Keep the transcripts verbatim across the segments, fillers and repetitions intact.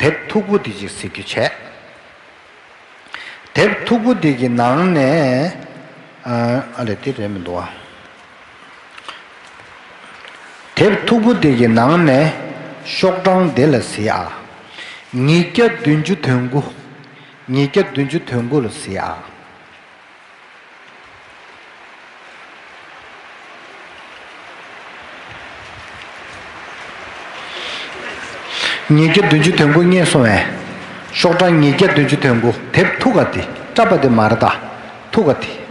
དེབ་མཐུག་པོ་འདི་ཅིག་གཟིགས་རྒྱུ་བྱས། དེབ་མཐུག་པོ་འདི་གི་ནང་ནས། ཨ་ཨ་ལས་དེ་རེད་མི་འདུག་ཨ། དེབ་མཐུག་པོ་འདི་གི་ནང་ནས་ཤོག་གྲངས་འདི་ལ་གཟིགས་ཨ། ཉིས་བརྒྱ་བདུན་ཅུ་དོན་དགུ། ཉིས་བརྒྱ་བདུན་ཅུ་དོན་དགུ་ལ་གཟིགས་ཨ། ཉིས་བརྒྱ་བདུན་ཅུ་དོན་དགུ་རྙེད་སོང་བས། ཤོག་གྲངས་ཉིས་བརྒྱ་བདུན་ཅུ་དོན་དགུ། དེབ་མཐུག་ག་དེ་སྐྲ་པ་དེ་མ་རེད་ད། མཐུག་ག་དེ།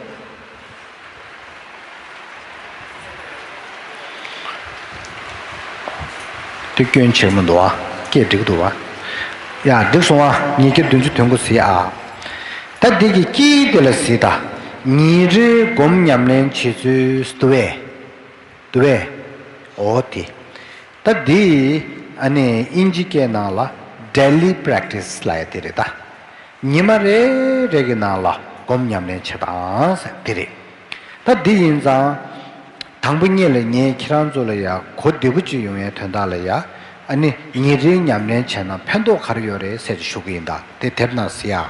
དེ་སྐྱོན་ཆེན་མོ་འདུག་ཨ། སྐད་འགྲིག་འདུག་ཨ། ཡ་འགྲིག་སོང་ཨ། ཉིས་བརྒྱ་བདུན་ཅུ་དོན་དགུ་གཟིགས་ཨ། ད་འདི་གི་དཀྱིལ་དེ་ལ་གཟིགས་ད། ཉིན་རེའི་སྒོམ་ཉམས་ལེན་བྱེད་ཚུལ་འདུག་བས། འདུག་བས། འོ་དེ། ད་འདི་ཨ་ནི་ཨིན་ཇི་སྐད་ནང་ལ་daily practice ལབ་ཡ་དེ་རེད་ད། ཉི་མ་རེ་རེ་གི་ནང་ལ་སྒོམ་ཉམས་ལེན་བྱེད་སྟངས་ཟེར་དེ་རེད། ད་འདི་ཡིན་ཙང་། དང་པོ་ཉིད་ལ་ངས་ཁྱེད་རང་ཚོ་ལ་ཡ་གོ་བདེ་པོ་ཅིག་ཡོང་ཡའི་དོན་དག་ལ་ཡ། ཨ་ནི་ཉིན་རེའི་ཉམས་ལེན་བྱས་ན་ཕན་ཐོགས་ག་རེ་ཡོད་རེད་ཟེར་ཅིག་ཞུ་གི་ཡིན་ད། དེ་དེབ་ནང་གཟིགས་ཡ།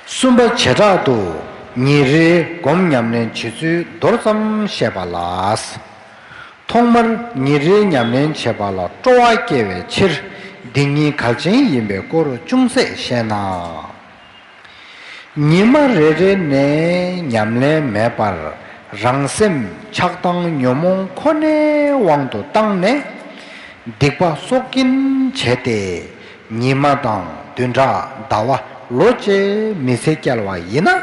གསུམ་པ་བྱེ་བྲག་ཏུ་ཉིན་རེའི་སྒོམ་ཉམས་ལེན་བྱེད་ཚུལ་མདོར་ཙམ་བཤད་པ་ལ། ཐོག་མར་ཉིན་རེའི་ཉམས་ལེན་བྱེད་པ་ལ་སྤྲོ་བ་སྐྱེ་བའི་ཕྱིར། འདི་ཉིད་གལ་ཆེན་ཡིན་པའི་སྐོར་ཅུང་ཟད་བཤད་ན། ཉི་མ་རེ་རེ་ནས་ཉམས་ལེན་མེད་པར་རང་སེམས་ཆགས་སྡང་ཉོན་མོངས་ཁོ་ནའི་དབང་དུ་བཏང་ནས། སྡིག་པ་གསོག་གིན་བྱས་ཏེ། ཉི་མ་དང་བདུན་ཕྲག་ཟླ་བ་ལོ་བཅས་མི་ཚེ་བསྐྱལ་བ་ཡིན་ན།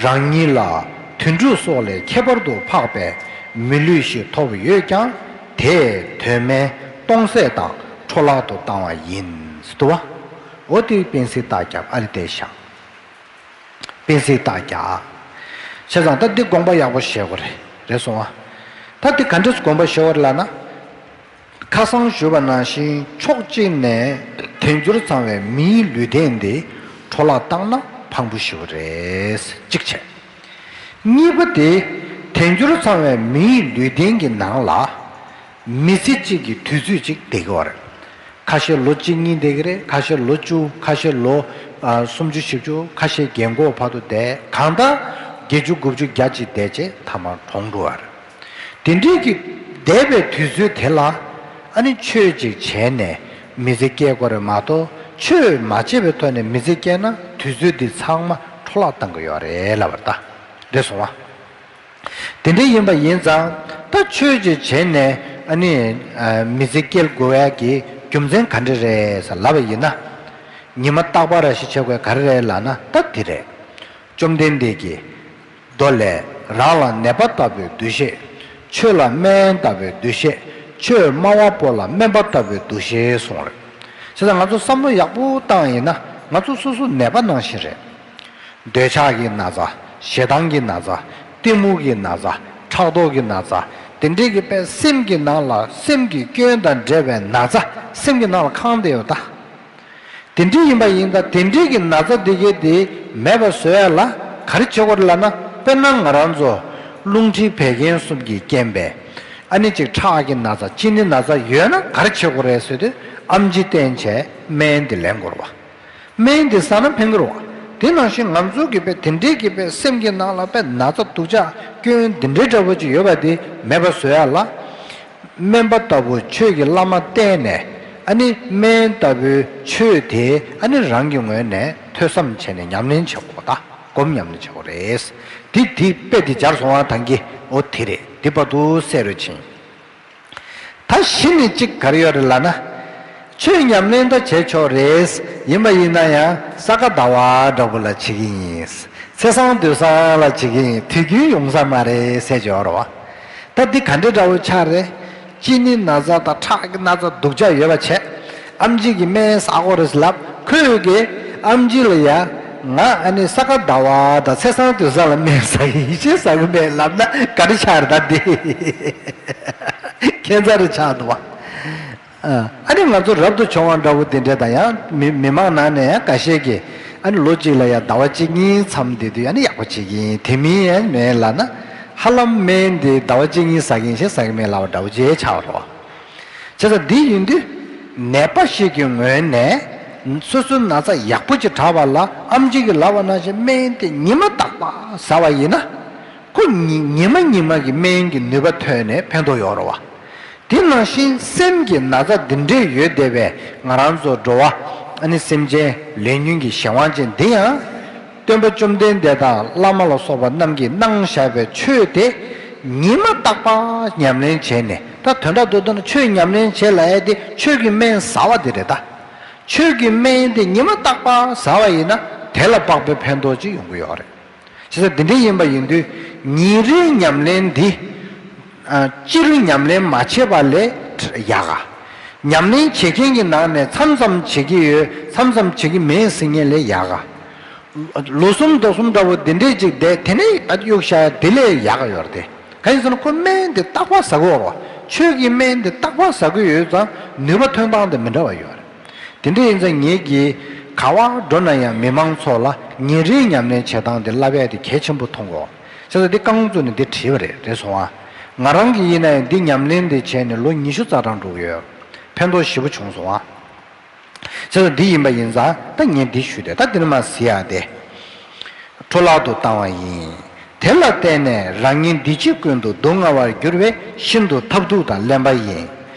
རང་ཉིད་ལ་དུད་འགྲོ་སོགས་ལས་ཁྱད་པར་དུ་འཕགས་པའི་མི་ལུས་ཤིག་ཐོབ་ཡོད་ཀྱང་། དེ་དོན་མེད་སྟོང་ཟད་དང་འཕྲོ་བརླག་ཏུ་བཏང་བ་ཡིན། འདུག་བ། འོ་དེ་དཔེ་གཟིགས་རྟགས་རྒྱབ་ཨ་ལི་བལྟས་ཤག་དཔེ་གཟིགས་རྟགས་རྒྱག་བྱས་ཙང་ད་འདི་དགོངས་པ་ཡག་པོ་བཞེས་དགོས་རེད། རེད་སོང་ཨ། ད་འདི་ག་འདྲས་དགོངས་པ་བཞེས་དགོས་རེད་ལབ་ན། ཁ་སང་ཞུས་པ་ནང་བཞིན་ཕྱོགས་གཅིག་ནས་དལ་འབྱོར་ཚང་བའི་མིའི་ལུས་རྟེན་འདི་འཕྲོ་བརླག་བཏང་ན་ཕངས་པོ་ཞེ་པོ་རེད། གཅིག་བྱས། གཉིས་པ་དེ། དལ་འབྱོར་ཚང་བའི་མིའི་ལུས་རྟེན་གྱི་ནང་ལ། མི་ཚེ་གཅིག་གི་དུས་ཚོད་ཅིག་བསྡད་ཀྱི་ཡོད་རེད། ཁ་ཤས་ལོ་གཅིག་གཉིས་བསྡད་ཀྱི་རེད། ཁ་ཤས་ལོ་བཅུ། ཁ་ཤས་ལོ་ཨ་སུམ་ཅུ་བཞི་བཅུ། ཁ་ཤས་རྒན་གོག་བར་དུ་བསྡད། གང་ལྟར་བརྒྱད་ཅུ་དགུ་བཅུ་བརྒྱ་ཅིག་བསྡད་རྗེས་མཐའ་མར་གྲོངས་འགྲོ་བ་རེད། དེ་འདྲའི་གི་འདས་པའི་དུས་ཚོད་དེ་ལ་ཨ་ནི་ཆོས་ཅིག་བྱས་ནས་མི་ཚེ་སྐྱེལ་དགོས་རེད་མ་གཏོགས། ཆོས་མ་བྱས་པའི་ཐོག་ནས་མི་ཚེ་སྐྱེལ་ན་དུས་ཚོད་འདི་ཚང་མ་འཕྲོ་བརླག་བཏང་གི་ཡོད་རེད་ལབ་པ་རེད་ད། རེད་སོང་བ། དེ་འདྲ་ཡིན་པ་ཡིན་ཙང་ད་ཆོས་ཅིག་བྱས་ནས་ཨ་ནི་ཨ་མི་ཚེ་སྐྱེལ་དགོས་ཡ་གི་རྒྱུ་མཚན་ག་འདྲ་རེད་ཟེར་ལབ་པ་ཡིན་ན། ཉི་མ་རྟག་པར་ཞིག་བྱེད་དགོས་ག་རེ་རེད་ལབ་ན་ད་འདི་རེད། བཅོམ་ལྡན་འདས་ཀྱིས། མདོ་ལས། རང་ལ་ནད་པ་ལྟ་བུའི་འདུ་ཤེས། ཆོས་ལ་སྨན་ལྟ་བུའི་འདུ་ཤེས། ཆོས་སྨྲ་བ་པོ་ལ་སྨན་པ་ལྟ་བུའི་འདུ་ཤེས་གསུངས་རེད། བྱས་ཙང་ང་ཚོ་བསམ་བློ་ཡག་པོ་བཏང་ཡིན་ན་ང་ཚོ་སོ་སོ་ནད་པ་ནང་བཞིན་རེད། འདོད་ཆགས་ཀྱི་ན་ཚ། ཞེ་སྡང་གི་ན་ཚ། གཏི་མུག་གི་ན་ཚ། ཕྲག་དོག་གི་ན་ཚ། དེ་འདྲའི་གི་པའི་སེམས་ཀྱི་ནང་ལ་སེམས་ཀྱི་སྐྱོན་དང་འབྲེལ་བའི་ན་ཚ་སེམས་ཀྱི་ནང་ལ་ཁེངས་བསྡད་ཡོད་ད། དེ་འདྲའི་ཡིན་པ་ཡིན་ད། དེ་འདྲའི་གི་ན་ཚ་དེ་གའི་དེ་མེད་པ་བཟོ་ཡ་ལ་ག་རེ་བྱེད་དགོས་རེད་ལབ་ན། དཔེར་ན་ང་རང་ཚོ་རླུང་མཁྲིས་བད་ཀན་གསུམ་གྱི་རྐྱེན་པས་ཨ་ནི་ཅིག་ཁྲག་གི་ན་ཚ། གཅིན་སྙི་ན་ཚ་ཡོད་ན་ག་རེ་བྱེད་དགོས་རེད་ཟེར་དུས་ཨམ་ཆི་བསྟེན་བྱས་སྨན་དེ་ལེན་དགོས་རེད་བ། སྨན་དེ་ཟ་ན་ཕན་གི་རེད་བ། དེ་ནང་བཞིན་ང་ཚོ་གི་པའི་དེ་འདྲའི་གི་པའི་སེམས་ཀྱི་ནང་ལ་པའི་ན་ཚ་སྡུག་ཅག་སྐྱོན་འདི་འདྲའི་འདྲ་པོ་ཅིག་ཡོད་པ་དེ་མེད་པ་བཟོ་ཡ་ལ། སྨན་པ་ལྟ་བུ་ཆོས་ཀྱི་བླ་མ་བསྟེན་ནས་ཨ་ནི་སྨན་ལྟ་བུའི་ཆོས་དེ་ཨ་ནི་རང་གི་ངོས་ནས་ཐོས་བསམ་བྱས་ནས་ཉམས་ལེན་བྱེད་དགོས་ད། སྒོམ་ཉམས་ལེན་བྱེད་དགོས་རེད། དེ་དེ་དཔེ་དེ་སྦྱར་སོང་བ་ཐང་གི་འོ་དེ་རེད། དེ་བར་དུ་གསལ་རུ་ཕྱིན། ད་གཞི་ནས་གཅིག་ག་རེ་ཡོད་རེད་ལབ་ན། ཆོས་ཉམས་ལེན་ད་བྱས་ཆོག་རེད། ཡིན་པ་ཡིན་ན་ཡང་ས་ག་ཟླ་བ་འདྲ་པོ་ལ་བྱེད་ཀྱི་ཡིན། ཚེས་བཟང་དུས་བཟང་ལ་བྱེད་ཀྱི་ཡིན། དུས་རྒྱུན་ཡོང་ས་མ་རེད་ཟེར་གྱི་ཡོད་རེད་བ། ད་འདི་ག་འདྲ་འདྲ་པོ་ཆགས་རེད། གཅིན་སྙི་ན་ཚ་དང་ཁྲག་གི་ན་ཚ་སྡུག་ཅག་ཡོད་པ་བྱས། ཨམ་ཆི་གིས་སྨན་ཟ་དགོས་རེད་ལབ། ཁོས་གི་ཨམ་ཆི་ལ་ཡ། ང་ཨ་ནི་ས་ག་ཟླ་བ་དང་ཚེས་བཟང་དུས་བཟང་ལ་སྨན་ཟ་གི་ཡིན། གཞན་ཟ་གི་མེད་ལབ་ན་ག་རེ་ཆགས་རེད་ད་འདི། ཁྱད་མཚར་རེ་ཆགས་འདུག་བ། ཨ་ནི་ང་ཚོ་རབ་ཏུ་བྱུང་བ་འདྲ་པོ་དེ་འདྲ་དང་ཡང་མི་མི་མང་ནང་ནས་ཡང་འགའ་ཤས་ཀྱིས་ཨ་ནི་ལོ་གཅིག་ལ་ཡང་ཟླ་བ་གཅིག་གཉིས་མཚམས་བསྡད་དུས་ཨ་ནི་ཡག་པོ་བྱེད་ཀྱི་ཡིན། དེ་མིན་ཡང་མེད་ལབ་ན། ཧ་ལམ་སྨན་དེ་ཟླ་བ་གཅིག་གཉིས་ཟ་གི་ཡིན། གཞན་ཟ་གི་མེད་ལབ་པ་འདྲ་པོ་ཅིག་ཆགས་པ་རེད་བ། བྱས་ཙང་འདི་ཡིན་དུས་ ནད་པ་ཞིག་གི་ངོས་ནས་སོ་སོའི་ན་ཚ་ཡག་པོ་ཅིག་དྲག་པ་ལ་ཨེམ་ཆི་གིས་ལབ་པ་ནང་བཞིན་སྨན་དེ་ཉི་མ་རྟག་པར་ཟ་བ་ཡིན་ན། ཁོ་ཉི་ཉི་མ་ཉི་མ་གི་སྨན་གྱི་ནུས་པ་ཐོན་ནས་ཕན་ཐོགས་ཡོད་རེད་བ། དེ་ནང་བཞིན་སེམས་ཀྱི་ན་ཚ་འདི་འདྲས་ཡོད་བསྡད་པའི་ང་རང་ཚོ་འགྲོ་བ་ཨ་ནི་སེམས་ཅན་ལས་ཉོན་གྱི་གཞན་དབང་ཅན་འདི་ཡང་། སྟོན་པ་བཅོམ་ལྡན་འདས་དང་བླ་མ་ལ་སོགས་པ་རྣམས་ཀྱིས་གནང་བཞག་པའི་ཆོས་དེ་ཉི་མ་རྟག་པར་ཉམས་ལེན་བྱས་ནས། ད་དོན་དག་ཏུ་ལྟ་ན་ཆོས་ཉམས་ལེན་བྱེད་ལབ་ཡ་དེ་ཆོས་ཀྱི་སྨན་ཟ་བ་དེ་རེད་ད། ཆོས་ཀྱི་སྨན་དེ་ཉི་མ་རྟག་པར་ཟ་བ་ཡིན་ན་དེ་ལ་དཔག་པའི་ཕན་ཐོགས་ཅིག་ཡོང་གི་ཡོད་རེད། བྱས་ཙང་འདི་འདྲ་ཡིན་པ་ཡིན་དུས་ཉིན་རེའི་ཉམས་ལེན་འདི། ཨ། སྤྱིར་ཉམས་ལེན་མ་བྱས་པ་ལས་ཡག་ག། ཉམས་ལེན་བྱེད་མཁན་གྱི་ནང་ནས་མཚམས་མཚམས་བྱེད་ཀྱི་ཡོད། མཚམས་མཚམས་བྱེད་ཀྱི་མེད་ཟེར་མཁན་ལས་ཡག་ག། ལོ་གསུམ་ཟླ་གསུམ་འདྲ་བོ་འདི་འདྲས་ཅིག་བསྡད་དེ་ནས་ཨ་གཡུག་བཞག་ཡ་དེ་ལས་ཡག་ག་ཡོད་རེད་དེ། གང་ཡིན་ཟེར་ན་ཁོ་སྨན་འདི་རྟག་པར་ཟ་གི་ཡོད་རེད་བ། ཆོས་ཀྱི་སྨན་འདི་རྟག་པར་ཟ་གི་ཡོད་ཙང་ནུས་པ་ཐོན་སྟངས་དེ་མི་འདྲ་བ་ཡོད་རེད། དེ་འདྲ་ཡིན་ཙང་ངེད་ཀྱིས་ག་བར་འགྲོ་ན་ཡང་མི་མང་ཚོ་ལ་ཉིན་རེའི་ཉམས་ལེན་བྱེད་སྟངས་དེ་བསླབ་ཡ་དེ་གལ་ཆེན་པོ་མཐོང་གོ། བྱས་ཙང་འདི་རྐང་བཙུགས་ནས་འདི་བྲིས་པ་རེད། རེད་སོང་ཨ། ང་རང་གིས་ཡིན་ན་ཡང་འདི་ཉམས་ལེན་འདི་བྱས་ནས་ལོ་ཉི་ཤུ་རྩ་གྲངས་འགྲོ་གི་ཡོད། ཕན་ཐོགས་ཞེ་པོ་བྱུང་སོང་ཨ། བྱས་ཙང་འདི་ཡིན་པ་ཡིན་ཙང་ད་ངས་འདི་ཞུས་ཏེ་ད་འདི་ནས་མར་གཟིགས་ཡ་དེ། འཕྲོ་བརླག་ཏུ་བཏང་བ་ཡིན། དེ་ལ་བརྟེན་ནས་རང་ཉིད་འདི་ཕྱི་ཀུན་ཏུ་སྡུག་བསྔལ་བར་འགྱུར་བས་ཤིན་ཏུ་ཐབས་སྡུག་དང་གླེན་པ་ཡིན།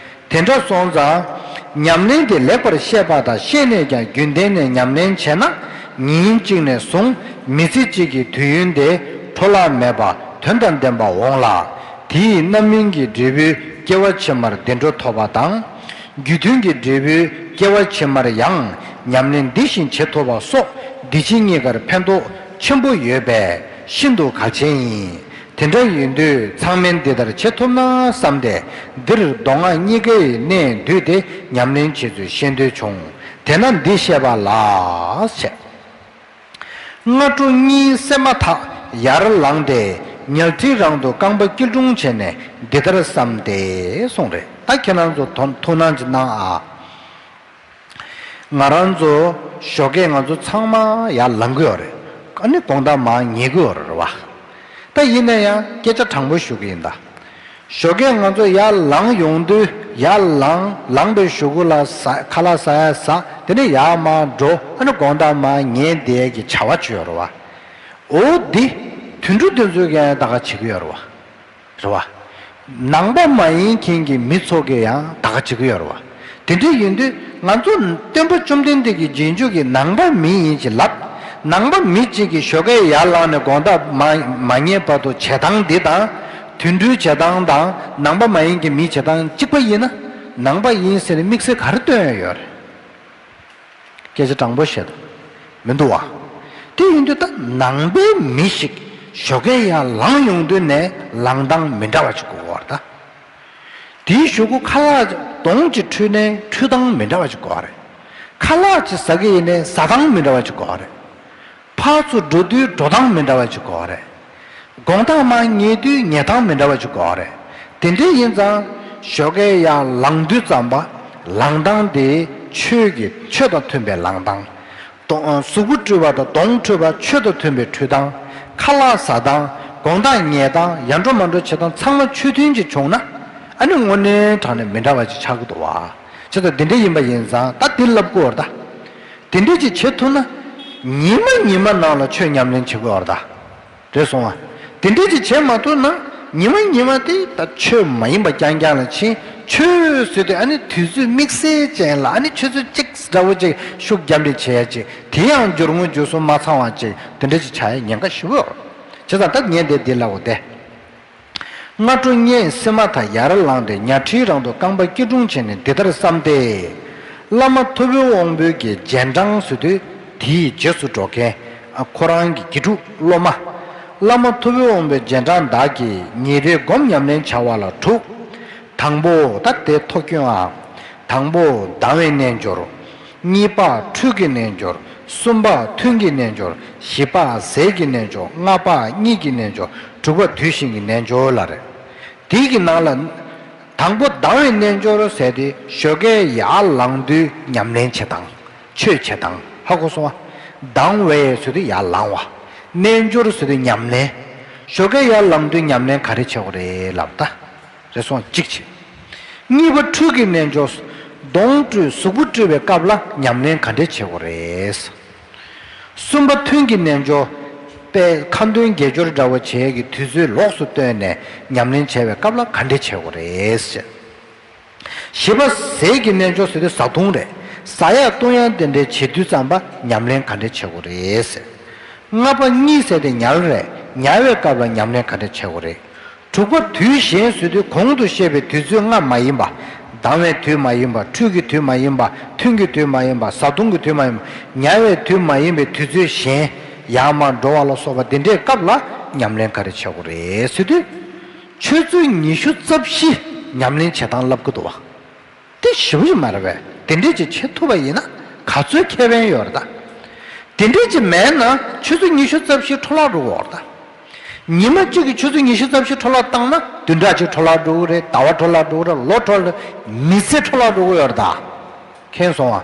དེ་འདྲ་སོང་ཙང་། ཉམས་ལེན་དེ་ལེགས་པར་ཤེས་པ་དང་ཤེས་ནས་ཀྱང་རྒྱུན་གཏན་ནས་ཉམས་ལེན་བྱས་ན། ཉིན་གཅིག་ནས་བཟུང་མི་ཚེ་གཅིག་གི་དུས་ཡུན་དེ་འཕྲོ་བརླག་མེད་པ་དོན་དང་ལྡན་པ་འོང་ལ། དེའི་རྣམ་སྨིན་གྱི་འབྲས་བུས་སྐྱེ་བ་ཕྱི་མར་བདེ་འགྲོ་ཐོབ་པ་དང་། རྒྱུ་མཐུན་གྱི་འབྲས་བུས་སྐྱེ་བ་ཕྱི་མར་ཡང་ཉམས་ལེན་འདི་བཞིན་བྱེད་ཐུབ་པ་སོགས་འདི་ཕྱི་གཉིས་ཀར་ཕན་ཐོགས་ཆེན་པོ་ཡོད་པས་ཤིན་ཏུ་གལ་ཆེན་ཡིན། དེ་འདྲ་ཡིན་དུས་ཚང་མས་འདི་ལྟར་བྱེད་ཐུབ་ན་བསམ་སྟེ། འདིར་མདོ་སྔགས་གཉིས་ཀའི་གནད་བསྡུས་ཏེ་ཉམས་ལེན་བྱེད་ཚུལ་ཤེས་འདོད་བྱུང་། དེས་ན་འདི་བཤད་པ་ལགས་ཞེས། སྔ་དྲོ་གཉིད་སད་མ་ཐག་ཡར་ལངས་ཏེ་ཉལ་ཁྲིའི་རང་དུ་རྐང་པ་སྐྱིལ་ཀྲུང་བྱས་ནས་འདི་ལྟར་བསམ་སྟེ་གསུངས་རེད། ད་ཁྱེད་རང་ཚོ་ཐུགས་སྣང་ཅིག་གནང་ཨ། ང་རང་ཚོ་ཞོགས་ཀས་ང་ཚོ་ཚང་མ་ཡར་ལངས་ཀྱི་ཡོད་རེད། ཨ་ནི་དགོང་དག་མར་ཉལ་གྱི་ཡོད་རེད་བ། ད་ཡིན་ན་ཡང་སྐད་ཆ་དྲང་པོ་ཞུ་གི་ཡིན་ད། ཞོགས་ཀས་ང་ཚོ་ཡར་ལངས་ཡོང་དུས་ཡར་ལངས་ལངས་པའི་གཞུག་གུ་ལ་ཟ་ཁ་ལག་ཟ་ཡ་ཟ། དེ་ནས་ཡར་མར་འགྲོ། ཨ་ནི་དགོང་དག་མར་ཉལ་བསྡད་ཀྱི་བྱ་བ་བྱེད་ཡོད་རེད་བ། འོ་འདི་དུད་འགྲོ་དེ་ཚོས་ཀྱང་ད་ག་བྱེད་ཀྱི་ཡོད་རེད་བ། རེད་བ། ནང་པ་མ་ཡིན་མཁན་གྱི་མི་ཚོ་གིས་ཡང་ད་ག་བྱེད་ཀྱི་ཡོད་རེད་བ། དེ་འདྲ་ཡིན་དུས་ང་ཚོ་སྟོན་པ་བཅོམ་ལྡན་འདས་ཀྱི་རྗེས་འཇུག་གི་ནང་པ་མི་ཡིན་ཞེས་ལབ། ནང་པ་མི་གཅིག་གིས་ཞོགས་ཀས་ཡར་ལངས་ནས་དགོང་དག་མ་མ་ཉལ་བར་དུ་བྱེད་སྟངས་འདི་དང་། དུད་འགྲོའི་བྱེད་སྟངས་དང་ནང་པ་མ་ཡིན་གྱི་མིའི་བྱེད་སྟངས་གཅིག་པ་ཡིན་ན། ནང་པ་ཡིན་ཟེར་ནས་དམིགས་བསལ་ག་རེ་སྟོན་ཡ་ཡོད་རེད། སྐད་ཆ་དྲང་པོ་བཤད་དང་། མི་འདུག་བ། དེ་ཡིན་དུས་ད་ནང་པའི་མི་ཞིག་ཞོགས་ཀས་ཡར་ལངས་ཡོང་དུས་ནས་ལངས་སྟངས་མི་འདྲ་བ་ཅིག་དགོས་པ་རེད་ད། དེའི་གཞུག་གུ་ཁ་ལག་གདོང་གཅིག་འཁྲུད་ནས་འཁྲུད་སྟངས་མི་འདྲ་བ་ཅིག་དགོས་པ་རེད། ཁ་ལག་ཅིག་ཟ་གི་ཡིན་ནའི་ཟ་སྟངས་མི་འདྲ་བ་ཅིག་དགོས་པ་རེད། ཕར་ཚུར་འགྲོ་དུས་འགྲོ་སྟངས་མི་འདྲ་བ་ཅིག་དགོས་པ་རེད། དགོང་དག་མར་ཉལ་དུས་ཉལ་སྟངས་མི་འདྲ་བ་ཅིག་དགོས་པ་རེད། དེ་འདྲ་ཡིན་ཙང་ཞོགས་ཀས་ཡར་ལངས་དུས་ཙམ་པ་ལངས་སྟངས་དེ་ཆོས་ཀྱི་ཆོས་དང་མཐུན་པའི་ལངས་སྟངས། གདོང་གཟུགས་པོ་བཀྲུས་པ་དང་གདོང་བཀྲུས་པ་ཆོས་དང་མཐུན་པའི་འཁྲུད་སྟངས། ཁ་ལག་ཟ་སྟངས། དགོང་དག་ཉལ་སྟངས། ཡར་འགྲོ་མར་འགྲོ་བྱེད་སྟངས་ཚང་མ་ཆོས་མཐུན་ཅིག་བྱུང་ན། ཨ་ནི་དངོས་གནས་དྲང་གནས་མི་འདྲ་བ་ཅིག་ཆགས་ཀྱི་འདུག་བ། བྱས་ཙང་དེ་འདྲ་ཡིན་པ་ཡིན་ཙང་ད་འདི་ལབ་དགོས་པ་རེད་ད། དེ་འདྲ་ཅིག་བྱེད་ཐུབ་ན། ཉི་མ་ཉི་མ་ནང་ལ་ཆོས་ཉམས་ལེན་བྱེད་དགོས་པ་རེད་ད། རེད་སོང་བ། དེ་འདྲ་ཅིག་བྱེད་མ་ཐུབ་ན་ཉི་མ་ཉི་མ་དེ་ད་ཆོས་མ་ཡིན་པ་རྐྱང་རྐྱང་ལ་ཕྱིན། ཆོས་ཟེར་དུས་ཨ་ནི་དུས་ཚོད་དམིགས་བསལ་ཅན་ལ་ཨ་ནི་ཆུ་ཚོད་གཅིག་འདྲ་བོ་ཅིག་ཤུགས་རྒྱབ་འདྲ་བྱེད་ཡ་ཅིག་དེ་ཡང་འགྱུར་ངོ་འགྱུར་སོང་མ་ཚང་བ་ཅིག་དེ་འདྲ་ཅིག་ཆགས་ཡ་ཉེན་ཁ་ཞེ་པོ་ཡོད། བྱས་ཙང་ད་ངས་འདི་འདི་ལབ་དགོས་ཏེ། སྔ་དྲོ་གཉིད་སད་མ་ཐག་ཡར་ལངས་ཏེ་ཉལ་ཁྲིའི་རང་དུ་རྐང་པ་སྐྱིལ་ཀྲུང་བྱས་ནས་འདི་ལྟར་བསམ་སྟེ། བླ་མ་ཐུབ་པའི་དབང་པོའི་གི་རྗེས་འབྲང་ཟེར་དུས་དེའི་རྗེས་སུ་འགྲོ་མཁན་ཁོ་རང་གི་དགེ་ཕྲུག་སློབ་མ། བླ་མ་ཐུབ་པའི་དབང་པོའི་རྗེས་འབྲང་བདག་གིས་ཉིན་རེའི་སྒོམ་ཉམས་ལེན་བྱ་བ་ལ་དྲུག་དང་པོ་ད་དེ་ཐོ་སྐྱོན་ཨ། དང་པོ་ལྡང་བའི་རྣལ་འབྱོར། གཉིས་པ་འཁྲུལ་གྱི་རྣལ་འབྱོར། གསུམ་པ་ཐུན་གྱི་རྣལ་འབྱོར། བཞི་པ་ཟས་ཀྱི་རྣལ་འབྱོར། ལྔ་པ་གཉིད་ཀྱི་རྣལ་འབྱོར། དྲུག་པ་དུས་གཞན་གྱི་རྣལ་འབྱོར་ལ་རེད། དེའི་གི་ནང་ལ། དང་པོ་ལྡང་བའི་རྣལ་འབྱོར་ཟེར་དེ་ཞོགས་ཀས་ཡར་ལངས་དུས་ཉམས་ལེན་བྱེད་སྟངས། ཆོས་བྱེད་སྟངས་ཧ་གོ་སོང་ང་། ལྡང་བའི་ཟེར་དུས་ཡར་ལངས་པ། རྣལ་འབྱོར་ཟེར་དུས་ཉམས་ལེན། ཞོགས་ཀས་ཡར་ལངས་དུས་ཉམས་ལེན་ག་རེ་བྱེད་དགོས་རེད་ལབ་ད། རེ་ཟུང་གཅིག་བྱེད། གཉིས་པ་འཁྲུལ་གྱི་རྣལ་འབྱོར། གདོང་བཀྲུས་གཟུགས་པོ་བཀྲུས་པའི་སྐབས་ལ་ཉམས་ལེན་ག་འདྲས་བྱེད་དགོས་རེད། གསུམ་པ་ཐུན་གྱི་རྣལ་འབྱོར། དཔེ་ཁ་འདོན་དགེ་སྦྱོར་འདྲ་བོ་བྱེད་ཀྱི་དུས་ཚོད་ལོགས་སུ་བཏོན་ནས་ཉམས་ལེན་བྱེད་པའི་སྐབས་ལ་ག་འདྲས་བྱེད་དགོས་རེད། བཞི་པ་ཟས་ཀྱི་རྣལ་འབྱོར་ཟེར་དུས་བཟའ་བཏུང་རེད། ཟ་ཡག་བཏུང་ཡག་དེ་འདྲའི་བྱེད་དུས་ཙམ་པ་ཉམས་ལེན་ག་འདྲས་བྱེད་དགོས་རེད། ལྔ་པ་གཉིད་ཟེར་དེ་ཉལ་རེད། ཉལ་བའི་སྐབས་ལ་ཉམས་ལེན་ག་འདྲས་བྱེད་དགོས་རེད། དྲུག་པ་དུས་གཞན་ཟེར་དུས་གོང་དུ་བཤད་པའི་དུས་ཚོད་ལྔ་མ་ཡིན་པ། ལྡང་བའི་དུས་མ་ཡིན་པ། ཁྲུས་ཀྱི་དུས་མ་ཡིན་པ། ཐུན་གྱི་དུས་མ་ཡིན་པ། བཟའ་བཏུང་གི་དུས་མ་ཡིན་པ། ཉལ་བའི་དུས་མ་ཡིན་པའི་དུས་ཚོད་གཞན། ཡར་མར་འགྲོ་བ་ལ་སོགས་པ་འདི་འདྲའི་སྐབས་ལ་ཉམས་ལེན་ག་རེ་བྱེད་དགོས་རེད་ཟེར་དུས། ཆུ་ཚོད་ཉི་ཤུ་རྩ་བཞི་ཉམས་ལེན་བྱེད་སྟངས་ལབ་ཀྱི་འདུག་བ། དེ་ཞེ་པོ་ཞིག་མ་རེད་པས། དེ་འདྲས་ཅིག་བྱེད་ཐུབ་པ་ཡིན་ན་ག་ཚོད་ཁེ་ཕན་ཡོད་རེད་ད། དེ་འདྲས་ཅིག་མེད་ན་ཆུ་ཚོད་ཉི་ཤུ་རྩ་བཞི་འཕྲོ་བརླག་འགྲོ་གི་ཡོད་རེད་ད། ཉི་མ་གཅིག་གི་ཆུ་ཚོད་ཉི་ཤུ་རྩ་བཞི་འཕྲོ་བརླག་བཏང་ན་བདུན་ཕྲག་གཅིག་འཕྲོ་བརླག་འགྲོ་གི་རེད། ཟླ་བ་འཕྲོ་བརླག་འགྲོ་གི་རེད། ལོ་འཕྲོ་བརླག་མི་ཚེ་འཕྲོ་བརླག་འགྲོ་གི་ཡོད་རེད་ད། མཁྱེན་སོང་ཨ།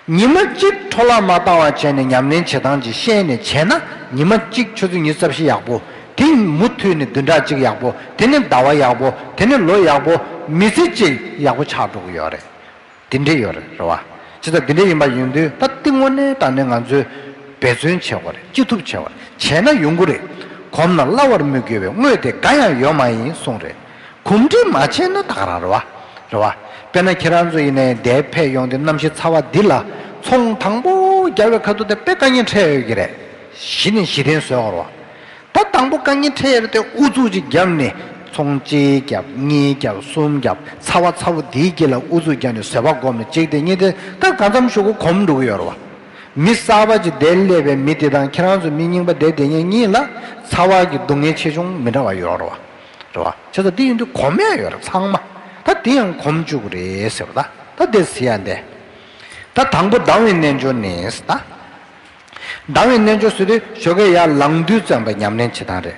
ཉི་མ་གཅིག་འཕྲོ་བརླག་མ་བཏང་བ་བྱས་ནས་ཉམས་ལེན་བྱེད་སྟངས་ཅིག་ཤེས་ནས་བྱས་ན་ཉི་མ་གཅིག་ཆུ་ཚོད་ཉི་ཤུ་རྩ་བཞི་ཡག་པོ། དེ་མུ་མཐུད་ནས་བདུན་ཕྲག་གཅིག་ཡག་པོ། དེ་ནས་ཟླ་བ་ཡག་པོ། དེ་ནས་ལོ་ཡག་པོ། མི་ཚེ་གཅིག་ཡག་པོ་ཆགས་འགྲོ་གི་ཡོད་རེད། དེ་འདྲས་ཡོད་རེད། རེད་བ། ཅི་ལྟར་དེ་འདྲས་ཡིན་པ་ཡིན་དུས་ད་ལྟ་དངོས་གནས་དྲང་གནས་ང་ཚོས་འབད་བརྩོན་བྱེད་དགོས་རེད། ཅི་ཐུབ་བྱེད་དགོས་རེད། བྱས་ན་ཡོང་གི་རེད། གོམས་ན་སླ་བར་མི་འགྱུར་བའི་དངོས་དེ་འགའ་ཡང་ཡོད་མ་ཡིན་གསུངས་རེད། གོམས་འདྲིས་མ་བྱས་ན་ད་ག་རང་རེད་བ། རེད་བ། དཔེར་ན་ཁྱེད་རང་ཚོ་ཡིན་ནའི་འདིར་ཕེབས་ཡོང་དུས་གནམ་གཤིས་ཚ་བ་འདི་ལ་ཚོང་དང་པོ་རྒྱག་པའི་ཁ་ཐུག་དེ་དཔེ་དཀའ་ངལ་འཕྲད་ཡོད་ཀྱི་རེད། གཞི་ནས་གཞི་རྟེན་བཟོས་ཡོད་རེད་བ། ད་དང་པོ་དཀའ་ངལ་འཕྲད་ཡོད་རེད་དེ། ཨུ་ཚུགས་ཅིག་བརྒྱབ་ནས་ཚོང་གཅིག་བརྒྱབ། གཉིས་བརྒྱབ། གསུམ་བརྒྱབ། ཚ་བ་ཚ་བོ་འདིའི་དཀྱིལ་ལ་ཨུ་ཚུགས་བརྒྱབ་ནས་བཟོད་པ་སྒོམ་ནས་གཅིག་དེ་གཉིས་དེ་ད་གང་འཚམ་ཞུ་གོ་གོམས་འགྲོ་གི་ཡོད་རེད་བ། མི་གསར་པ་ཅིག་འདིར་སླེབས་པའི་མི་དེ་དང་ཁྱེད་རང་ཚོ་མི་རྙིང་པ་འདིར་བསྡད་མཁན་གཉིས་ལ་ཚ་བ་གི་སྡུག་བསྔལ་ཆེ་ཆུང་མི་འདྲ་བ་ཡོད་རེད་བ། རེད་བ། བྱས་ཙང་འདི་ཡིན་དུས་གོམས་ཡ་ཡོད་རེད་ཚང་མ། ད་འདི་ཡང་གོམས་བཅུག་གི་རེད་ཟེར་བ། ད་ད་དེ་ཟེར་ཡ་འདི། ད་དང་པོ་ལྡང་བའི་རྣལ་འབྱོར་ནི་ད། ལྡང་བའི་རྣལ་འབྱོར་ཟེར་དུས་ཞོགས་ཀས་ཡར་ལངས་དུས་ཙམ་པ་ཉམས་ལེན་བྱེད་སྟངས་རེད།